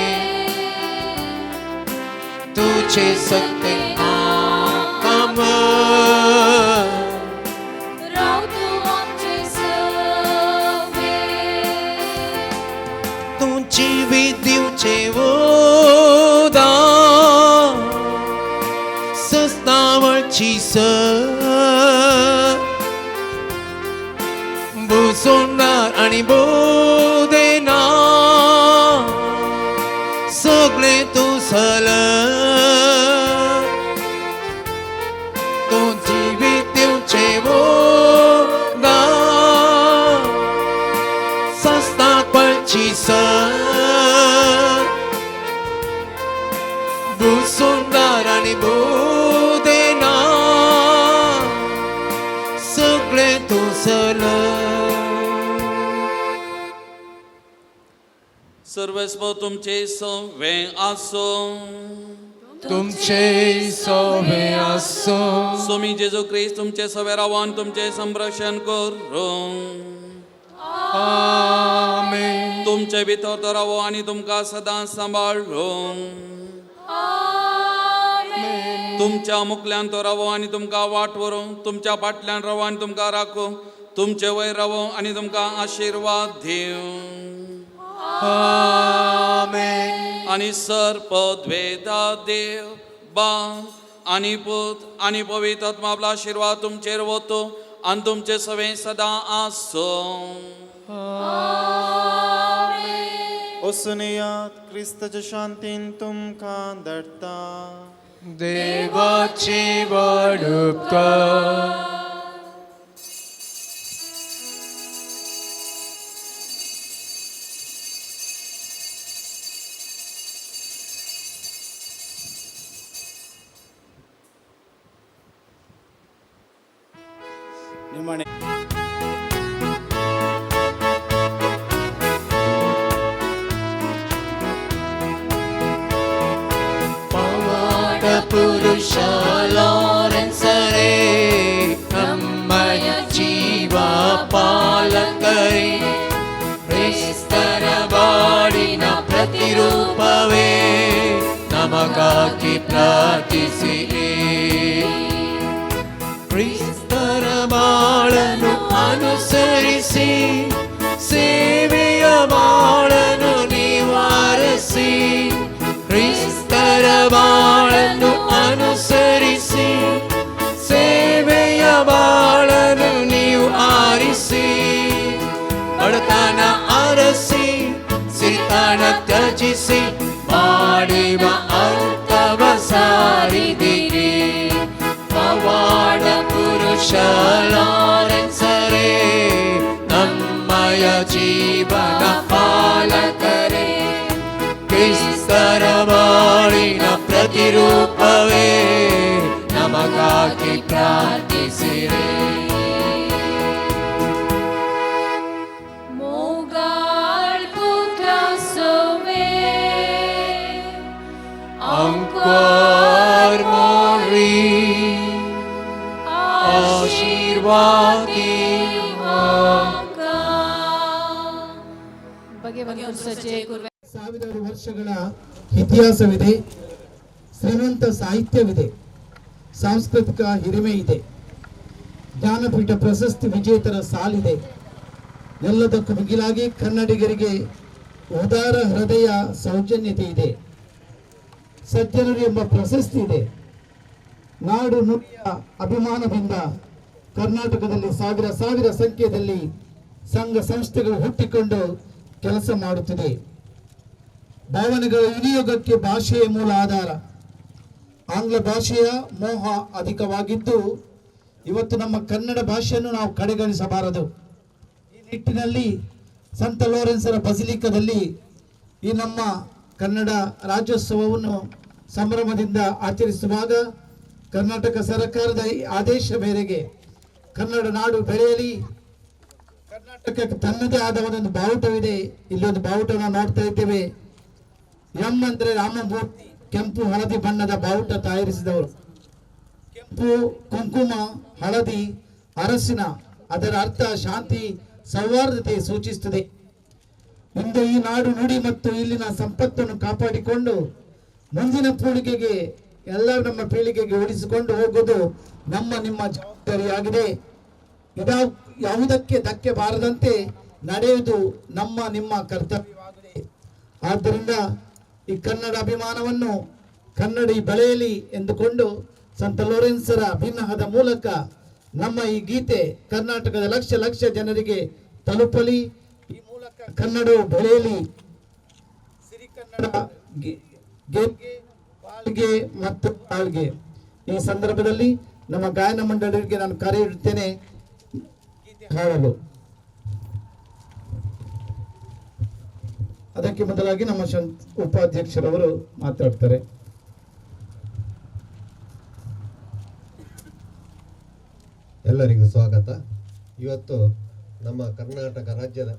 तुझे सत्तेन आमकां बर राव तूं आमचे सवे. तूं जिवीत दिवचे उदार सस्तावळची सर बुसोणार आनी बोदेना सगळें तूं सल तूं जिवीत दिवचे उदार सस्तापळची सर बुसुंदार आनी बोदेना सगळें तूं सल. सर्वेस्व तुमचे सवे आसो. तुमचे सोवे आसूं. स्वामी जेजू क्रिस्त तुमचे सवे रावन तुमचे संरक्षण करूं. आमेन. तुमचे भितर तो रावो आनी तुमकां सदां सांबाळूं. तुमच्या मुखल्यान तो रावो आनी तुमकां वाट व्हरूं. तुमच्या फाटल्यान रावो आनी तुमकां राखूं. तुमचे वयर रावो आनी तुमकां आशिर्वाद दिवं. आमेन. आनी सर पदवेदा देव बाप आनी पूत आनी पवित्र आत्मा आपलो आशिर्वाद तुमचेर वतो आनी तुमचे सवें सदां आसूं. वचून येयात, क्रिस्ताच्या शांतीन तुमकां धाडटा. देवाचे वाडुपकार. निमाणे ಪವಾಡ ಪುರುಷ ಲಾರೆನ್ಸರೇ, ನಮ್ಮಯ ಜೀವ ಪಾಲಕರೇ, ಕ್ರಿಸ್ತರ ಬಾಳಿನ ಪ್ರತಿರೂಪವೇ, ನಮಗಾಗಿ ಪ್ರಾರ್ಥಿಸಿರಿ. ಕ್ರಿಸ್ತರ ಬಾಳನು ಅನುಸರಿಸಿ, ಸೇವೆಯ ಬಾಳನು ನಿವಾರಿಸಿ. ಕ್ರಿಸ್ತರ ಬಾಳನ್ನು ಅನುಸರಿಸಿ, ಸೇವೆಯ ಬಾಳನು ನೀವು ಆರಿಸಿ. ಬಡತನ ಅರಸಿ, ಸಿರಿತನ ತ್ಯಜಿಸಿ, ಮಾಡುವ ಅರ್ಥವ ಸಾರಿದಿರಿ. ಪವಾಡ ಪುರುಷ ಲಾರೆನ್ಸರೇ, ನಮ್ಮಯ ಜೀವನ ಪಾಲಕರೇ, ಕ್ರಿಸ್ತರ ಬಾಳಿನ ಪ್ರತಿರೂಪವೇ, ನಮಗಾಗಿ ಪ್ರಾರ್ಥಿಸಿರಿ. मोगाळ पुत्रा सोवे ಅಂಕೋರ್ ಮೋರಿ ಆಶೀರ್ವಾದಿ. ಸಾವಿರಾರು ವರ್ಷಗಳ ಇತಿಹಾಸವಿದೆ, ಶ್ರೀಮಂತ ಸಾಹಿತ್ಯವಿದೆ, ಸಾಂಸ್ಕೃತಿಕ ಹಿರಿಮೆ ಇದೆ, ಜ್ಞಾನಪೀಠ ಪ್ರಶಸ್ತಿ ವಿಜೇತರ ಸಾಲಿದೆ. ಎಲ್ಲದಕ್ಕೂ ಮಿಗಿಲಾಗಿ ಕನ್ನಡಿಗರಿಗೆ ಉದಾರ ಹೃದಯ ಸೌಜನ್ಯತೆ ಇದೆ, ಸಜ್ಜನರು ಎಂಬ ಪ್ರಶಸ್ತಿ ಇದೆ. ನಾಡು ನುಡಿಯ ಅಭಿಮಾನದಿಂದ ಕರ್ನಾಟಕದಲ್ಲಿ ಸಾವಿರ ಸಾವಿರ ಸಂಖ್ಯೆಯಲ್ಲಿ ಸಂಘ ಸಂಸ್ಥೆಗಳು ಹುಟ್ಟಿಕೊಂಡು ಕೆಲಸ ಮಾಡುತ್ತಿದೆ. ಭಾವನೆಗಳ ವಿನಿಯೋಗಕ್ಕೆ ಭಾಷೆಯೇ ಮೂಲ ಆಧಾರ. ಆಂಗ್ಲ ಭಾಷೆಯ ಮೋಹ ಅಧಿಕವಾಗಿದ್ದು ಇವತ್ತು ನಮ್ಮ ಕನ್ನಡ ಭಾಷೆಯನ್ನು ನಾವು ಕಡೆಗಣಿಸಬಾರದು. ಈ ನಿಟ್ಟಿನಲ್ಲಿ ಸಂತ ಲೋರೆನ್ಸರ ಬಸಿಲಿಕದಲ್ಲಿ ಈ ನಮ್ಮ ಕನ್ನಡ ರಾಜ್ಯೋತ್ಸವವನ್ನು ಸಂಭ್ರಮದಿಂದ ಆಚರಿಸುವಾಗ ಕರ್ನಾಟಕ ಸರ್ಕಾರದ ಈ ಆದೇಶ ಮೇರೆಗೆ ಕನ್ನಡ ನಾಡು ಬೆಳೆಯಲಿ, ಕರ್ನಾಟಕಕ್ಕೆ ತನ್ನದೇ ಆದ ಒಂದೊಂದು ಬಾವುಟವಿದೆ. ಇಲ್ಲೊಂದು ಬಾವುಟವನ್ನು ನೋಡ್ತಾ ಇದ್ದೇವೆ. ಎಂ ಅಂದರೆ ರಾಮಮೂರ್ತಿ, ಕೆಂಪು ಹಳದಿ ಬಣ್ಣದ ಬಾವುಟ ತಯಾರಿಸಿದವರು. ಕೆಂಪು ಕುಂಕುಮ, ಹಳದಿ ಅರಸಿನ, ಅದರ ಅರ್ಥ ಶಾಂತಿ ಸೌಹಾರ್ದತೆ ಸೂಚಿಸುತ್ತದೆ. ಇಂದು ಈ ನಾಡು ನುಡಿ ಮತ್ತು ಇಲ್ಲಿನ ಸಂಪತ್ತನ್ನು ಕಾಪಾಡಿಕೊಂಡು ಮುಂದಿನ ಪೀಳಿಗೆಗೆ, ಎಲ್ಲ ನಮ್ಮ ಪೀಳಿಗೆಗೆ ಉಳಿಸಿಕೊಂಡು ಹೋಗೋದು ನಮ್ಮ ನಿಮ್ಮ ಜವಾಬ್ದಾರಿಯಾಗಿದೆ. ಯಾವುದಕ್ಕೆ ಧಕ್ಕೆ ಬಾರದಂತೆ ನಡೆಯುವುದು ನಮ್ಮ ನಿಮ್ಮ ಕರ್ತವ್ಯವಾಗಿದೆ. ಆದ್ದರಿಂದ ಈ ಕನ್ನಡ ಅಭಿಮಾನವನ್ನು ಕನ್ನಡಿ ಬೆಳೆಯಲಿ ಎಂದುಕೊಂಡು ಸಂತ ಲೋರೆನ್ಸರ ಭಿನ್ನಹದ ಮೂಲಕ ನಮ್ಮ ಈ ಗೀತೆ ಕರ್ನಾಟಕದ ಲಕ್ಷ ಲಕ್ಷ ಜನರಿಗೆ ತಲುಪಲಿ, ಈ ಮೂಲಕ ಕನ್ನಡವು ಬೆಳೆಯಲಿ. ಸಿರಿ ಕನ್ನಡ ಗೆಲ್ಗೆ, ಬಾಳ್ಗೆ ಮತ್ತು ತಾಳ್ಗೆ. ಈ ಸಂದರ್ಭದಲ್ಲಿ ನಮ್ಮ ಗಾಯನ ಮಂಡಳಿಗೆ ನಾನು ಕರೆ ಇಡುತ್ತೇನೆ ಗೀತೆ ಹಾಡಲು. ಅದಕ್ಕೆ ಮೊದಲಾಗಿ ನಮ್ಮ ಉಪಾಧ್ಯಕ್ಷರವರು ಮಾತಾಡ್ತಾರೆ. ಎಲ್ಲರಿಗೂ ಸ್ವಾಗತ. ಇವತ್ತು ನಮ್ಮ ಕರ್ನಾಟಕ ರಾಜ್ಯದ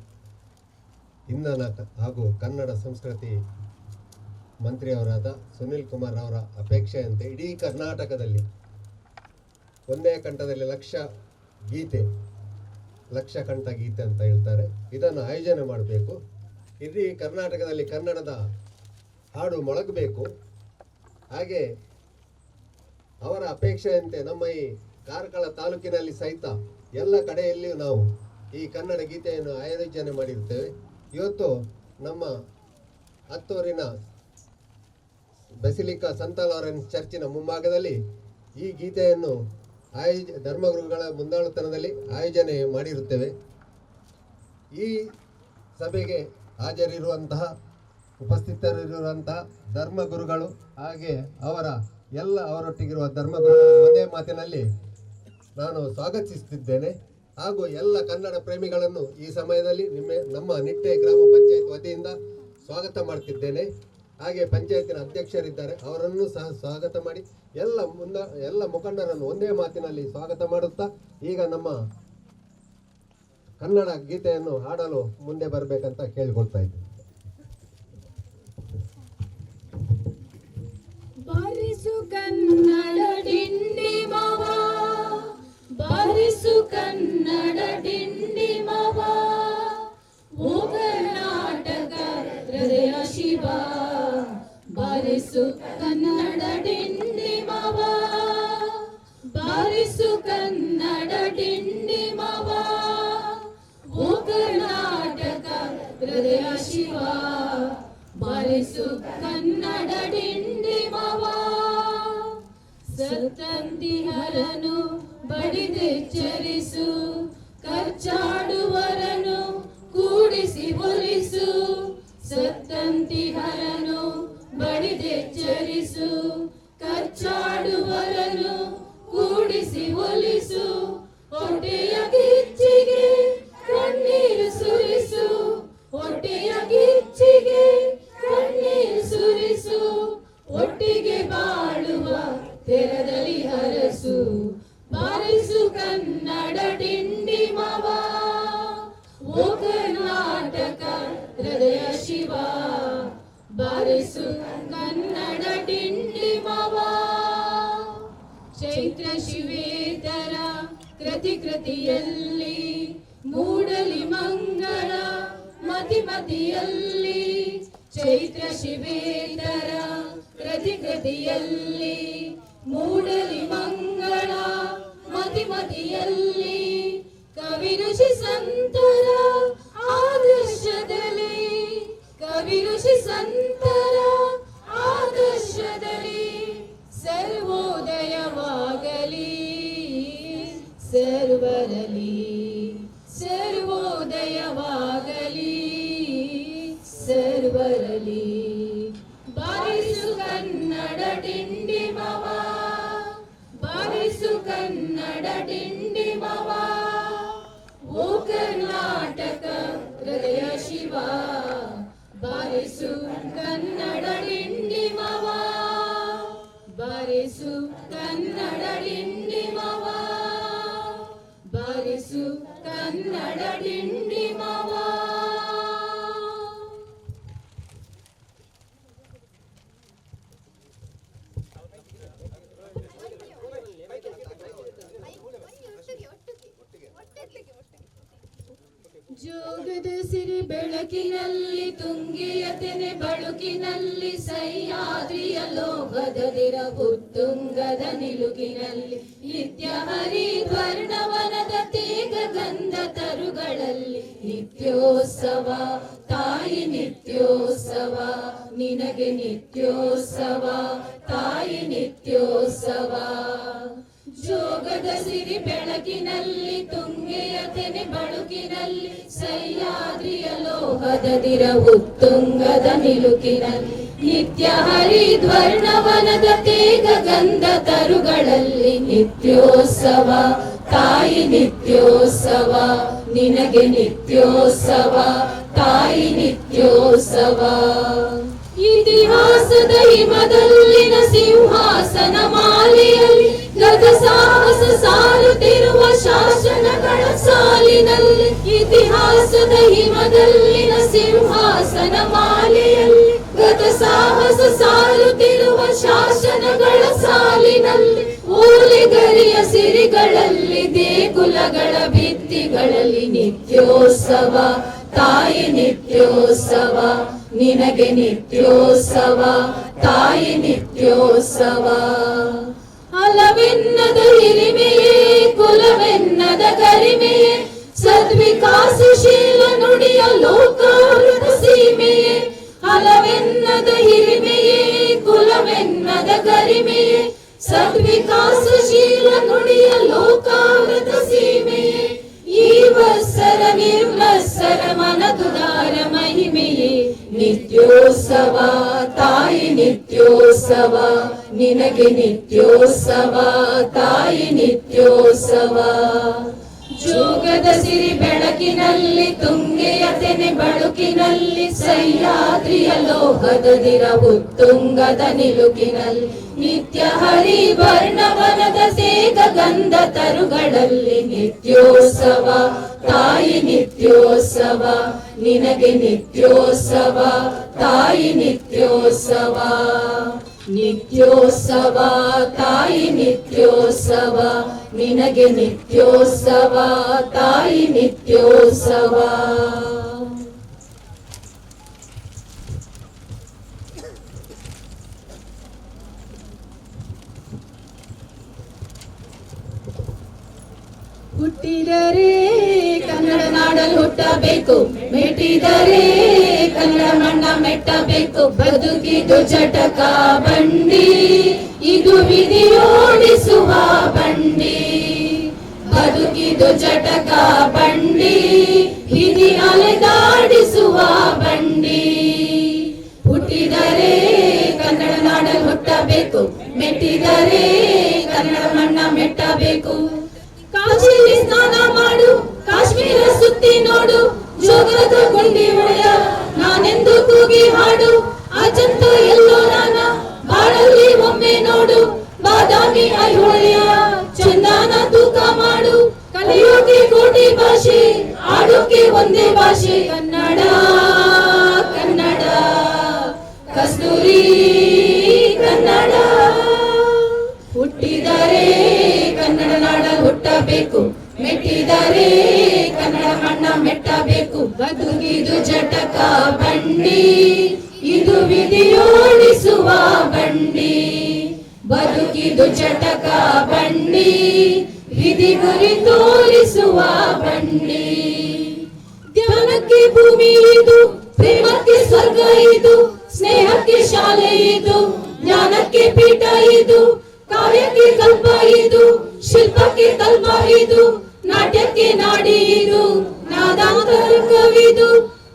ಇಂಧನ ಹಾಗೂ ಕನ್ನಡ ಸಂಸ್ಕೃತಿ ಮಂತ್ರಿಯವರಾದ ಸುನಿಲ್ ಕುಮಾರ್ ಅವರ ಅಪೇಕ್ಷೆಯಂತೆ ಇಡೀ ಕರ್ನಾಟಕದಲ್ಲಿ ಒಂದೇ ಕಂಠದಲ್ಲಿ ಲಕ್ಷ ಗೀತೆ, ಲಕ್ಷ ಕಂಠ ಗೀತೆ ಅಂತ ಹೇಳ್ತಾರೆ, ಇದನ್ನು ಆಯೋಜನೆ ಮಾಡಬೇಕು. ಇಡೀ ಕರ್ನಾಟಕದಲ್ಲಿ ಕನ್ನಡದ ಹಾಡು ಮೊಳಗಬೇಕು. ಹಾಗೆ ಅವರ ಅಪೇಕ್ಷೆಯಂತೆ ನಮ್ಮ ಈ ಕಾರ್ಕಳ ತಾಲೂಕಿನಲ್ಲಿ ಸಹಿತ ಎಲ್ಲ ಕಡೆಯಲ್ಲಿಯೂ ನಾವು ಈ ಕನ್ನಡ ಗೀತೆಯನ್ನು ಆಯೋಜನೆ ಮಾಡಿರ್ತೇವೆ. ಇವತ್ತು ನಮ್ಮ ಹತ್ತೂರಿನ ಬೆಸಿಲಿಕಾ ಸಂತ ಲಾರೆನ್ಸ್ ಚರ್ಚಿನ ಮುಂಭಾಗದಲ್ಲಿ ಈ ಗೀತೆಯನ್ನು ಧರ್ಮಗುರುಗಳ ಮುಂದಾಳುತನದಲ್ಲಿ ಆಯೋಜನೆ ಮಾಡಿರುತ್ತೇವೆ. ಈ ಸಭೆಗೆ ಹಾಜರಿರುವಂತಹ ಉಪಸ್ಥಿತರಿರುವಂತಹ ಧರ್ಮಗುರುಗಳು ಹಾಗೆ ಅವರ ಎಲ್ಲ ಅವರೊಟ್ಟಿಗಿರುವ ಧರ್ಮಗುರುಗಳ ಒಂದೇ ಮಾತಿನಲ್ಲಿ ನಾನು ಸ್ವಾಗತಿಸುತ್ತಿದ್ದೇನೆ. ಹಾಗೂ ಎಲ್ಲ ಕನ್ನಡ ಪ್ರೇಮಿಗಳನ್ನು ಈ ಸಮಯದಲ್ಲಿ ನಮ್ಮ ನಿಟ್ಟೆ ಗ್ರಾಮ ಪಂಚಾಯತ್ ವತಿಯಿಂದ ಸ್ವಾಗತ ಮಾಡ್ತಿದ್ದೇನೆ. ಹಾಗೆ ಪಂಚಾಯತಿನ ಅಧ್ಯಕ್ಷರಿದ್ದಾರೆ, ಅವರನ್ನು ಸಹ ಸ್ವಾಗತ ಮಾಡಿ ಎಲ್ಲ ಮುಖಂಡರನ್ನು ಒಂದೇ ಮಾತಿನಲ್ಲಿ ಸ್ವಾಗತ ಮಾಡುತ್ತಾ ಈಗ ನಮ್ಮ ಕನ್ನಡ ಗೀತೆಯನ್ನು ಹಾಡಲು ಮುಂದೆ ಬರಬೇಕಂತ ಕೇಳಿಕೊಳ್ತಾ ಇದ್ದೇನೆ. ಬಾರಿಸು ಕನ್ನಡ ಡಿಂಡಿಮವ, ಬಾರಿಸು ಕನ್ನಡ ಡಿಂಡಿಮವ, ಓ ಕರ್ನಾಟಕ ಹೃದಯ ಶಿವ, ಬಾರಿಸು ಕನ್ನಡ ಡಿಂಡಿಮವ, ಬಾರಿಸು ಕನ್ನಡ ಡಿಂಡಿಮವ, ಓ ಕರ್ನಾಟಕ ಹೃದಯ ಶಿವ, ಬಾರಿಸು ಕನ್ನಡ ಡಿಂಡಿಮವ. ಸತ್ತಂತಿಹರನು ಬಡಿದೆಚ್ಚರಿಸು, ಕರ್ಚಾಡುವರನು ಕೂಡಿಸಿ ಒಲಿಸು, ಸತ್ತಂತಿಹರನು ಬಡಿದೆಚ್ಚರಿಸು, ಕರ್ಚಾಡುವರನು ಕೂಡಿಸಿ ಒಲಿಸು, ಹೊಟ್ಟೆಯ ಗಿಚ್ಚಿಗೆ ಕಣ್ಣೀರು ಸುರಿಸು, ಹೊಟ್ಟೆಯ ಗಿಚ್ಚಿಗೆ ಕಣ್ಣೀರು ಸುರಿಸು, ಒಟ್ಟಿಗೆ ಬಾಳುವ ತೆರದಲ್ಲಿ ಹರಸು, ಬಾರಿಸು ಕನ್ನಡ ಡಿಂಡಿಮವ, ಓ ಕರ್ನಾಟಕ ಹೃದಯ ಶಿವ, ಬಾರಿಸು ಕನ್ನಡ ಡಿಂಡಿಮವ. ಚೈತ್ರ ಶಿವೇತರ ಕೃತಿ ಕೃತಿಯಲ್ಲಿ ಮೂಡಲಿ ಮಂಗಳ ಮತಿ ಮತಿಯಲ್ಲಿ, ಚೈತ್ರ ಶಿವೇತರ ಕೃತಿ ಕೃತಿಯಲ್ಲಿ ಮೂಡಲಿ ಮಂಗಳ ಮತಿ ಮತಿಯಲ್ಲಿ, ಕವಿ ಋಷಿ ಸಂತರ ಆದರ್ಶದಲ್ಲಿ, ಕವಿ ಋಷಿ ಸಂತರ ಆದರ್ಶದಲ್ಲಿ ಸರ್ವೋದಯವಾಗಲಿ ಸರ್ವರಲಿ, ಸರ್ವೋದಯವಾಗಲಿ ಸರ್ವರಲಿ, ಬಾರಿಸು ಕನ್ನಡ ಡಿಂಡಿಮವ, ಬಾರಿಸು ಕನ್ನಡ ಡಿಂಡಿಮವ, ಓ ಕರ್ನಾಟಕ ಹೃದಯ ಶಿವ, ಬಾರಿಸು ಕನ್ನಡ ಡಿಂಡಿಮವ, ಬಾರಿಸು ಕನ್ನಡ ಡಿಂಡಿಮವ, ಬಾರಿಸು ಕನ್ನಡ ಡಿಂಡಿಮವ. ಜೋಗದ ಸಿರಿ ಬೆಳಕಿನಲ್ಲಿ ತುಂಗಿಯ ತೆನೆ ಬಳುಕಿನಲ್ಲಿ ಸಹ್ಯಾದ್ರಿಯ ಲೋಹದದಿರ ಉತ್ತುಂಗದ ನಿಲುಕಿನಲ್ಲಿ ನಿತ್ಯ ಹರಿದ್ವರ್ಣವನದ ತೇಗ ಗಂಧ ತರುಗಳಲ್ಲಿ ನಿತ್ಯೋತ್ಸವ ತಾಯಿ ನಿತ್ಯೋತ್ಸವ ನಿನಗೆ ನಿತ್ಯೋತ್ಸವ ತಾಯಿ ನಿತ್ಯೋತ್ಸವ. ಜೋಗದ ಸಿರಿ ಬೆಳಕಿನಲ್ಲಿ ತುಂಗೆಯ ತೆನೆ ಬಳುಕಿನಲ್ಲಿ ಸಹ್ಯಾದ್ರಿಯ ಲೋಹದದಿರ ಉತ್ತುಂಗದ ನಿಲುಕಿನಲ್ಲಿ ನಿತ್ಯ ಹರಿದ್ವರ್ಣವನದ ತೇಗ ಗಂಧ ತರುಗಳಲ್ಲಿ ನಿತ್ಯೋತ್ಸವ ತಾಯಿ ನಿತ್ಯೋತ್ಸವ ನಿನಗೆ ನಿತ್ಯೋತ್ಸವ ತಾಯಿ ನಿತ್ಯೋತ್ಸವ. ಇತಿಹಾಸದ ಹಿಮದಲ್ಲಿನ ಸಿಂಹಾಸನ ಮಾಲೆಯಲ್ಲಿ ಗತ ಸಾಹಸ ಸಾರುತ್ತಿರುವ ಶಾಸನಗಳ ಸಾಲಿನಲ್ಲಿ, ಇತಿಹಾಸದ ಹಿಮದಲ್ಲಿನ ಸಿಂಹಾಸನ ಮಾಲೆಯಲ್ಲಿ ಗತ ಸಾಹಸ ಸಾರುತ್ತಿರುವ ಶಾಸನಗಳ ಸಾಲಿನಲ್ಲಿ, ಓಲೆಗರಿಯ ಸಿರಿಗಳಲ್ಲಿ ದೇಗುಲಗಳ ಭಿತ್ತಿಗಳಲ್ಲಿ ನಿತ್ಯೋತ್ಸವ ತಾಯಿ ನಿತ್ಯೋತ್ಸವ ನಿನಗೆ ನಿತ್ಯೋತ್ಸವ ತಾಯಿ ನಿತ್ಯೋತ್ಸವ. ಅಲವೆನ್ನದ ಹಿರಿಮೆಯೇ ಕುಲವೆನ್ನದ ಗರಿಮೆಯೇ ಸದ್ವಿಕಾಸಶೀಲ ನುಡಿಯ ಲೋಕಾಮೃತ ಸೀಮೆಯೇ, ಅಲವೆನ್ನದ ಹಿರಿಮೆಯೇ ಕುಲವೆನ್ನದ ಗರಿಮೆಯೇ ಸದ್ವಿಕಾಸಶೀಲ ನುಡಿಯ ಲೋಕಾಮೃತ ಸೀಮೆಯೇ, ಈ ವತ್ಸರ ನಿರ್ಮತ್ಸರ ಮನದುದಾರ ಮಹಿಮೆಯೇ, ನಿತ್ಯೋತ್ಸವ ತಾಯಿ ನಿತ್ಯೋತ್ಸವ ನಿನಗೆ ನಿತ್ಯೋತ್ಸವ ತಾಯಿ ನಿತ್ಯೋತ್ಸವ. ಜೋಗದ ಸಿರಿ ಬೆಳಕಿನಲ್ಲಿ ತುಂಗೆಯ ತೆನೆ ಬಳುಕಿನಲ್ಲಿ ಸಹ್ಯಾದ್ರಿಯ ಲೋಹದ ಉತ್ತುಂಗದ ನಿಲುಕಿನಲ್ಲಿ ನಿತ್ಯ ಹರಿ ವರ್ಣವನದ ಸೇಗ ಗಂಧ ತರುಗಳಲ್ಲಿ ನಿತ್ಯೋತ್ಸವ ತಾಯಿ ನಿತ್ಯೋತ್ಸವ ನಿನಗೆ ನಿತ್ಯೋತ್ಸವ ತಾಯಿ ನಿತ್ಯೋತ್ಸವ. ನಿತ್ಯೋತ್ಸವ ತಾಯಿ ನಿತ್ಯೋತ್ಸವ ನಿನಗೆ ನಿತ್ಯೋತ್ಸವ ತಾಯಿ ನಿತ್ಯೋತ್ಸವ. ಹುಟ್ಟಿದರೆ ಕನ್ನಡ ನಾಡಲ್ಲಿ ಹುಟ್ಟಬೇಕು, ಮೆಟ್ಟಿದರೆ ಕನ್ನಡ ಮಣ್ಣ ಮೆಟ್ಟಬೇಕು. ಬದುಕಿದು ಚಟಕ ಬಂಡಿ, ಇದು ವಿಧಿಯೋಡಿಸುವ ಬಂಡಿ. ಬದುಕಿದು ಚಟಕ ಬಂಡಿ, ವಿಧಿ ಅಲೆದಾಡಿಸುವ ಬಂಡಿ. ಹುಟ್ಟಿದರೆ ಕನ್ನಡ ನಾಡಲ್ಲಿ ಹುಟ್ಟಬೇಕು, ಮೆಟ್ಟಿದರೆ ಕನ್ನಡ ಮಣ್ಣ ಮೆಟ್ಟಬೇಕು. ಕಾಶಿಲಿ ಸ್ನಾನ ಮಾಡು, ಕಾಶ್ಮೀರ ಸುತ್ತಿ ನೋಡು, ಜೋಗದ ಗುಂಡಿ ಒಡೆಯ ನಾನೆಂದು ಕೂಗಿ ಹಾಡು. ಅಜಂತ ಎಲ್ಲೋರಾನ ಬಾಳಲ್ಲಿ ಒಮ್ಮೆ ನೋಡು, ಬಾದಾಮಿ ಐಹೊಳೆಯ ಚಂದಾನ ತೂಕ ಮಾಡು. ಕಲಿಯೋಕೆ ಕೋಟಿ ಭಾಷೆ, ಆಡೋಕೆ ಒಂದೇ ಭಾಷೆ, ಕನ್ನಡ ಕನ್ನಡ ಕಸ್ತೂರಿ ಕನ್ನಡ. ಹುಟ್ಟಿದರೆ ಕನ್ನಡ ನಾಡ ಹುಟ್ಟಬೇಕು, ಮೆಟ್ಟಿದರೆ ಕನ್ನಡ ಮಣ್ಣ ಮೆಟ್ಟಬೇಕು. ಬದುಕಿದು ಜಟಕ ಬಂಡಿ, ಇದು ವಿಧಿಯೋಡಿಸುವ ಬಂಡಿ. ಬದುಕಿದು ಜಟಕ ಬಂಡಿ, ವಿಧಿ ಗುರಿ ತೋರಿಸುವ ಬಂಡಿ. ಧ್ಯಾನಕ್ಕೆ ಭೂಮಿ ಇದು, ಪ್ರೇಮಕ್ಕೆ ಸ್ವರ್ಗ ಇದು, ಸ್ನೇಹಕ್ಕೆ ಶಾಲೆ ಇದು, ಜ್ಞಾನಕ್ಕೆ ಪೀಠ ಇದು, ಕಾವ್ಯಕ್ಕೆ ಕಲ್ಪ ಇದು, ಶಿಲ್ಪಕ್ಕೆ ಕಲ್ಪ ಇದು, ನಾಟ್ಯಕ್ಕೆ ನಾಡಿ ಇದು, ನಾದಾಂತರಂಗವಿದು.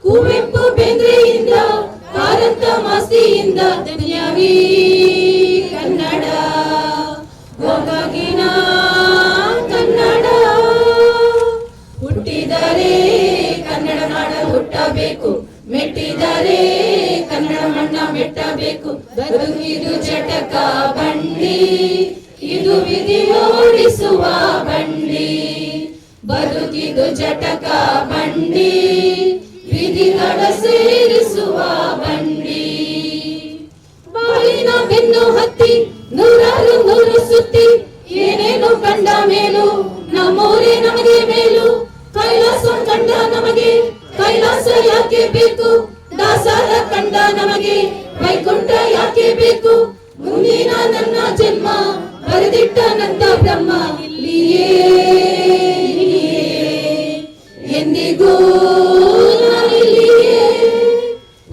ಕುವೆಂಪು ಬೇಂದ್ರೆಯಿಂದ, ಕಾರಂತ ಮಾಸ್ತಿಯಿಂದ, ಧನ್ಯವೀ ಕನ್ನಡ ಗೋಕಾಕಿನ ಕನ್ನಡ. ಹುಟ್ಟಿದರೆ ಕನ್ನಡ ನಾಡ ಹುಟ್ಟಬೇಕು, ಮೆಟ್ಟಿದರೆ ಕನ್ನಡ ಮಣ್ಣ ಮೆಟ್ಟಬೇಕು. ಬದುಕಿದು ಚಟಕ ಬಂಡಿ, ಇದು ವಿಧಿಯೋಡಿಸುವ ಬಂಡಿ. ಬದುಕಿದು ಚಟಕ ಬಂಡಿ, ವಿಧಿಗಳ ಸೇರಿಸುವ ಬಂಡಿ. ಬಾಳಿನ ಬೆನ್ನು ಹತ್ತಿ ನೂರಾರು ನೂರು ಸುತ್ತಿ, ಏನೇನು ಕಂಡ ಮೇಲು ನಮ್ಮೂರೇ ನಮಗೆ ಮೇಲು. ಕೈಲಾಸ ಕಂಡ ನಮಗೆ ಕೈಲಾಸ ಯಾಕೆ ಬೇಕು, ದಾಸರ ಕಂಡ ನಮಗೆ ವೈಕುಂಠ ಯಾಕೆ ಬೇಕು. ಮುಂದಿನ ನನ್ನ ಜನ್ಮ ಬರೆದಿಟ್ಟ ನಂತ ಬ್ರಹ್ಮ, ಇಲ್ಲಿಯೇ ಎಂದಿಗೂ ನಾನಿಲ್ಲಿಯೇ.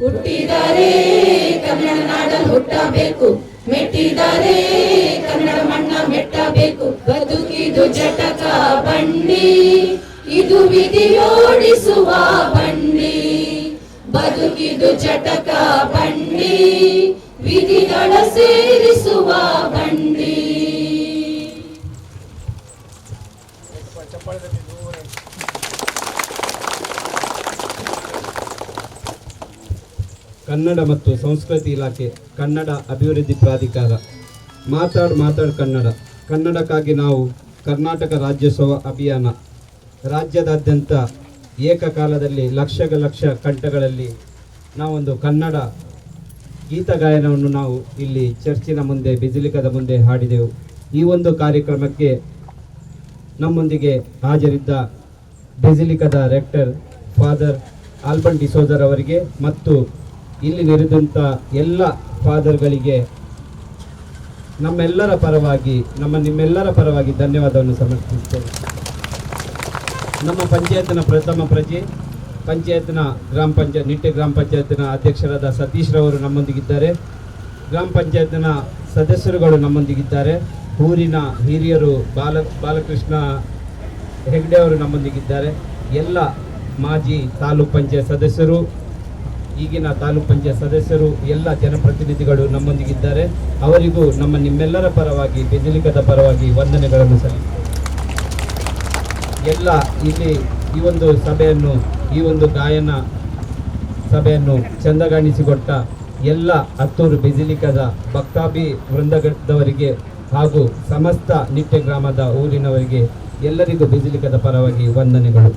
ಹುಟ್ಟಿದರೆ ಕನ್ನಡ ನಾಡಲ್ಲಿ ಹುಟ್ಟಬೇಕು, ಮೆಟ್ಟಿದರೆ ಕನ್ನಡ ಮಣ್ಣ ಮೆಟ್ಟಬೇಕು. ಬದುಕಿದು ಜಟಕ ಬಂಡಿ, ಇದು ವಿಧಿಯೋಡಿಸುವ ಬಂಡಿ. ಬದುಕಿದು ಜಟಕ ಬಂಡಿ, ವಿಧಿಗಳ ಸೇರಿಸುವ ಬಂಡಿ. ಕನ್ನಡ ಮತ್ತು ಸಂಸ್ಕೃತಿ ಇಲಾಖೆ, ಕನ್ನಡ ಅಭಿವೃದ್ಧಿ ಪ್ರಾಧಿಕಾರ, ಮಾತಾಡ್ ಮಾತಾಡ್ ಕನ್ನಡ, ಕನ್ನಡಕ್ಕಾಗಿ ನಾವು ಕರ್ನಾಟಕ ರಾಜ್ಯೋತ್ಸವ ಅಭಿಯಾನ ರಾಜ್ಯದಾದ್ಯಂತ ಏಕಕಾಲದಲ್ಲಿ ಲಕ್ಷ ಕಂಠಗಳಲ್ಲಿ ನಾವೊಂದು ಕನ್ನಡ ಗೀತ ಗಾಯನವನ್ನು ನಾವು ಇಲ್ಲಿ ಚರ್ಚಿನ ಮುಂದೆ, ಬಿಸಿಲಿಕದ ಮುಂದೆ ಹಾಡಿದೆವು. ಈ ಒಂದು ಕಾರ್ಯಕ್ರಮಕ್ಕೆ ನಮ್ಮೊಂದಿಗೆ ಹಾಜರಿದ್ದ ಬೆಸಿಲಿಕದ ರೆಕ್ಟರ್ ಫಾದರ್ ಆಲ್ಬನ್ ಡಿಸೋಜರ್ ಅವರಿಗೆ ಮತ್ತು ಇಲ್ಲಿ ನೆರೆದಂಥ ಎಲ್ಲ ಫಾದರ್ಗಳಿಗೆ ನಮ್ಮೆಲ್ಲರ ಪರವಾಗಿ, ನಿಮ್ಮೆಲ್ಲರ ಪರವಾಗಿ ಧನ್ಯವಾದವನ್ನು ಸಮರ್ಪಿಸುತ್ತೇನೆ. ನಮ್ಮ ಪಂಚಾಯತ್ನ ಪ್ರಥಮ ಪ್ರಜೆ, ಪಂಚಾಯತ್ನ ಗ್ರಾಮ ಪಂಚಾಯತ್ ನಿಟ್ಟೆ ಗ್ರಾಮ ಪಂಚಾಯತ್ನ ಅಧ್ಯಕ್ಷರಾದ ಸತೀಶ್ ರವರು ನಮ್ಮೊಂದಿಗಿದ್ದಾರೆ. ಗ್ರಾಮ ಪಂಚಾಯತ್ನ ಸದಸ್ಯರುಗಳು ನಮ್ಮೊಂದಿಗಿದ್ದಾರೆ. ಊರಿನ ಹಿರಿಯರು ಬಾಲಕೃಷ್ಣ ಹೆಗ್ಡೆ ಅವರು ನಮ್ಮೊಂದಿಗಿದ್ದಾರೆ. ಎಲ್ಲ ಮಾಜಿ ತಾಲೂಕ್ ಪಂಚಾಯತ್ ಸದಸ್ಯರು, ಈಗಿನ ತಾಲೂಕ್ ಪಂಚಾಯತ್ ಸದಸ್ಯರು, ಎಲ್ಲ ಜನಪ್ರತಿನಿಧಿಗಳು ನಮ್ಮೊಂದಿಗಿದ್ದಾರೆ. ಅವರಿಗೂ ನಮ್ಮ ನಿಮ್ಮೆಲ್ಲರ ಪರವಾಗಿ, ಬೆಸಿಲಿಕದ ಪರವಾಗಿ ವಂದನೆಗಳನ್ನು ಸಲ್ಲಿಸ್ತೇವೆ. ಎಲ್ಲ ಇಲ್ಲಿ ಈ ಒಂದು ಸಭೆಯನ್ನು, ಈ ಒಂದು ಗಾಯನ ಸಭೆಯನ್ನು ಚಂದಗಾಣಿಸಿಕೊಟ್ಟ ಎಲ್ಲ ಹತ್ತೂರು ಬೆಸಿಲಿಕದ ಭಕ್ತಾಭಿ ವೃಂದದವರಿಗೆ ಹಾಗೂ ಸಮಸ್ತ ನಿಟ್ಟೆ ಗ್ರಾಮದ ಊರಿನವರಿಗೆ ಎಲ್ಲರಿಗೂ ಬೆಸಿಲಿಕದ ಪರವಾಗಿ ವಂದನೆಗಳು.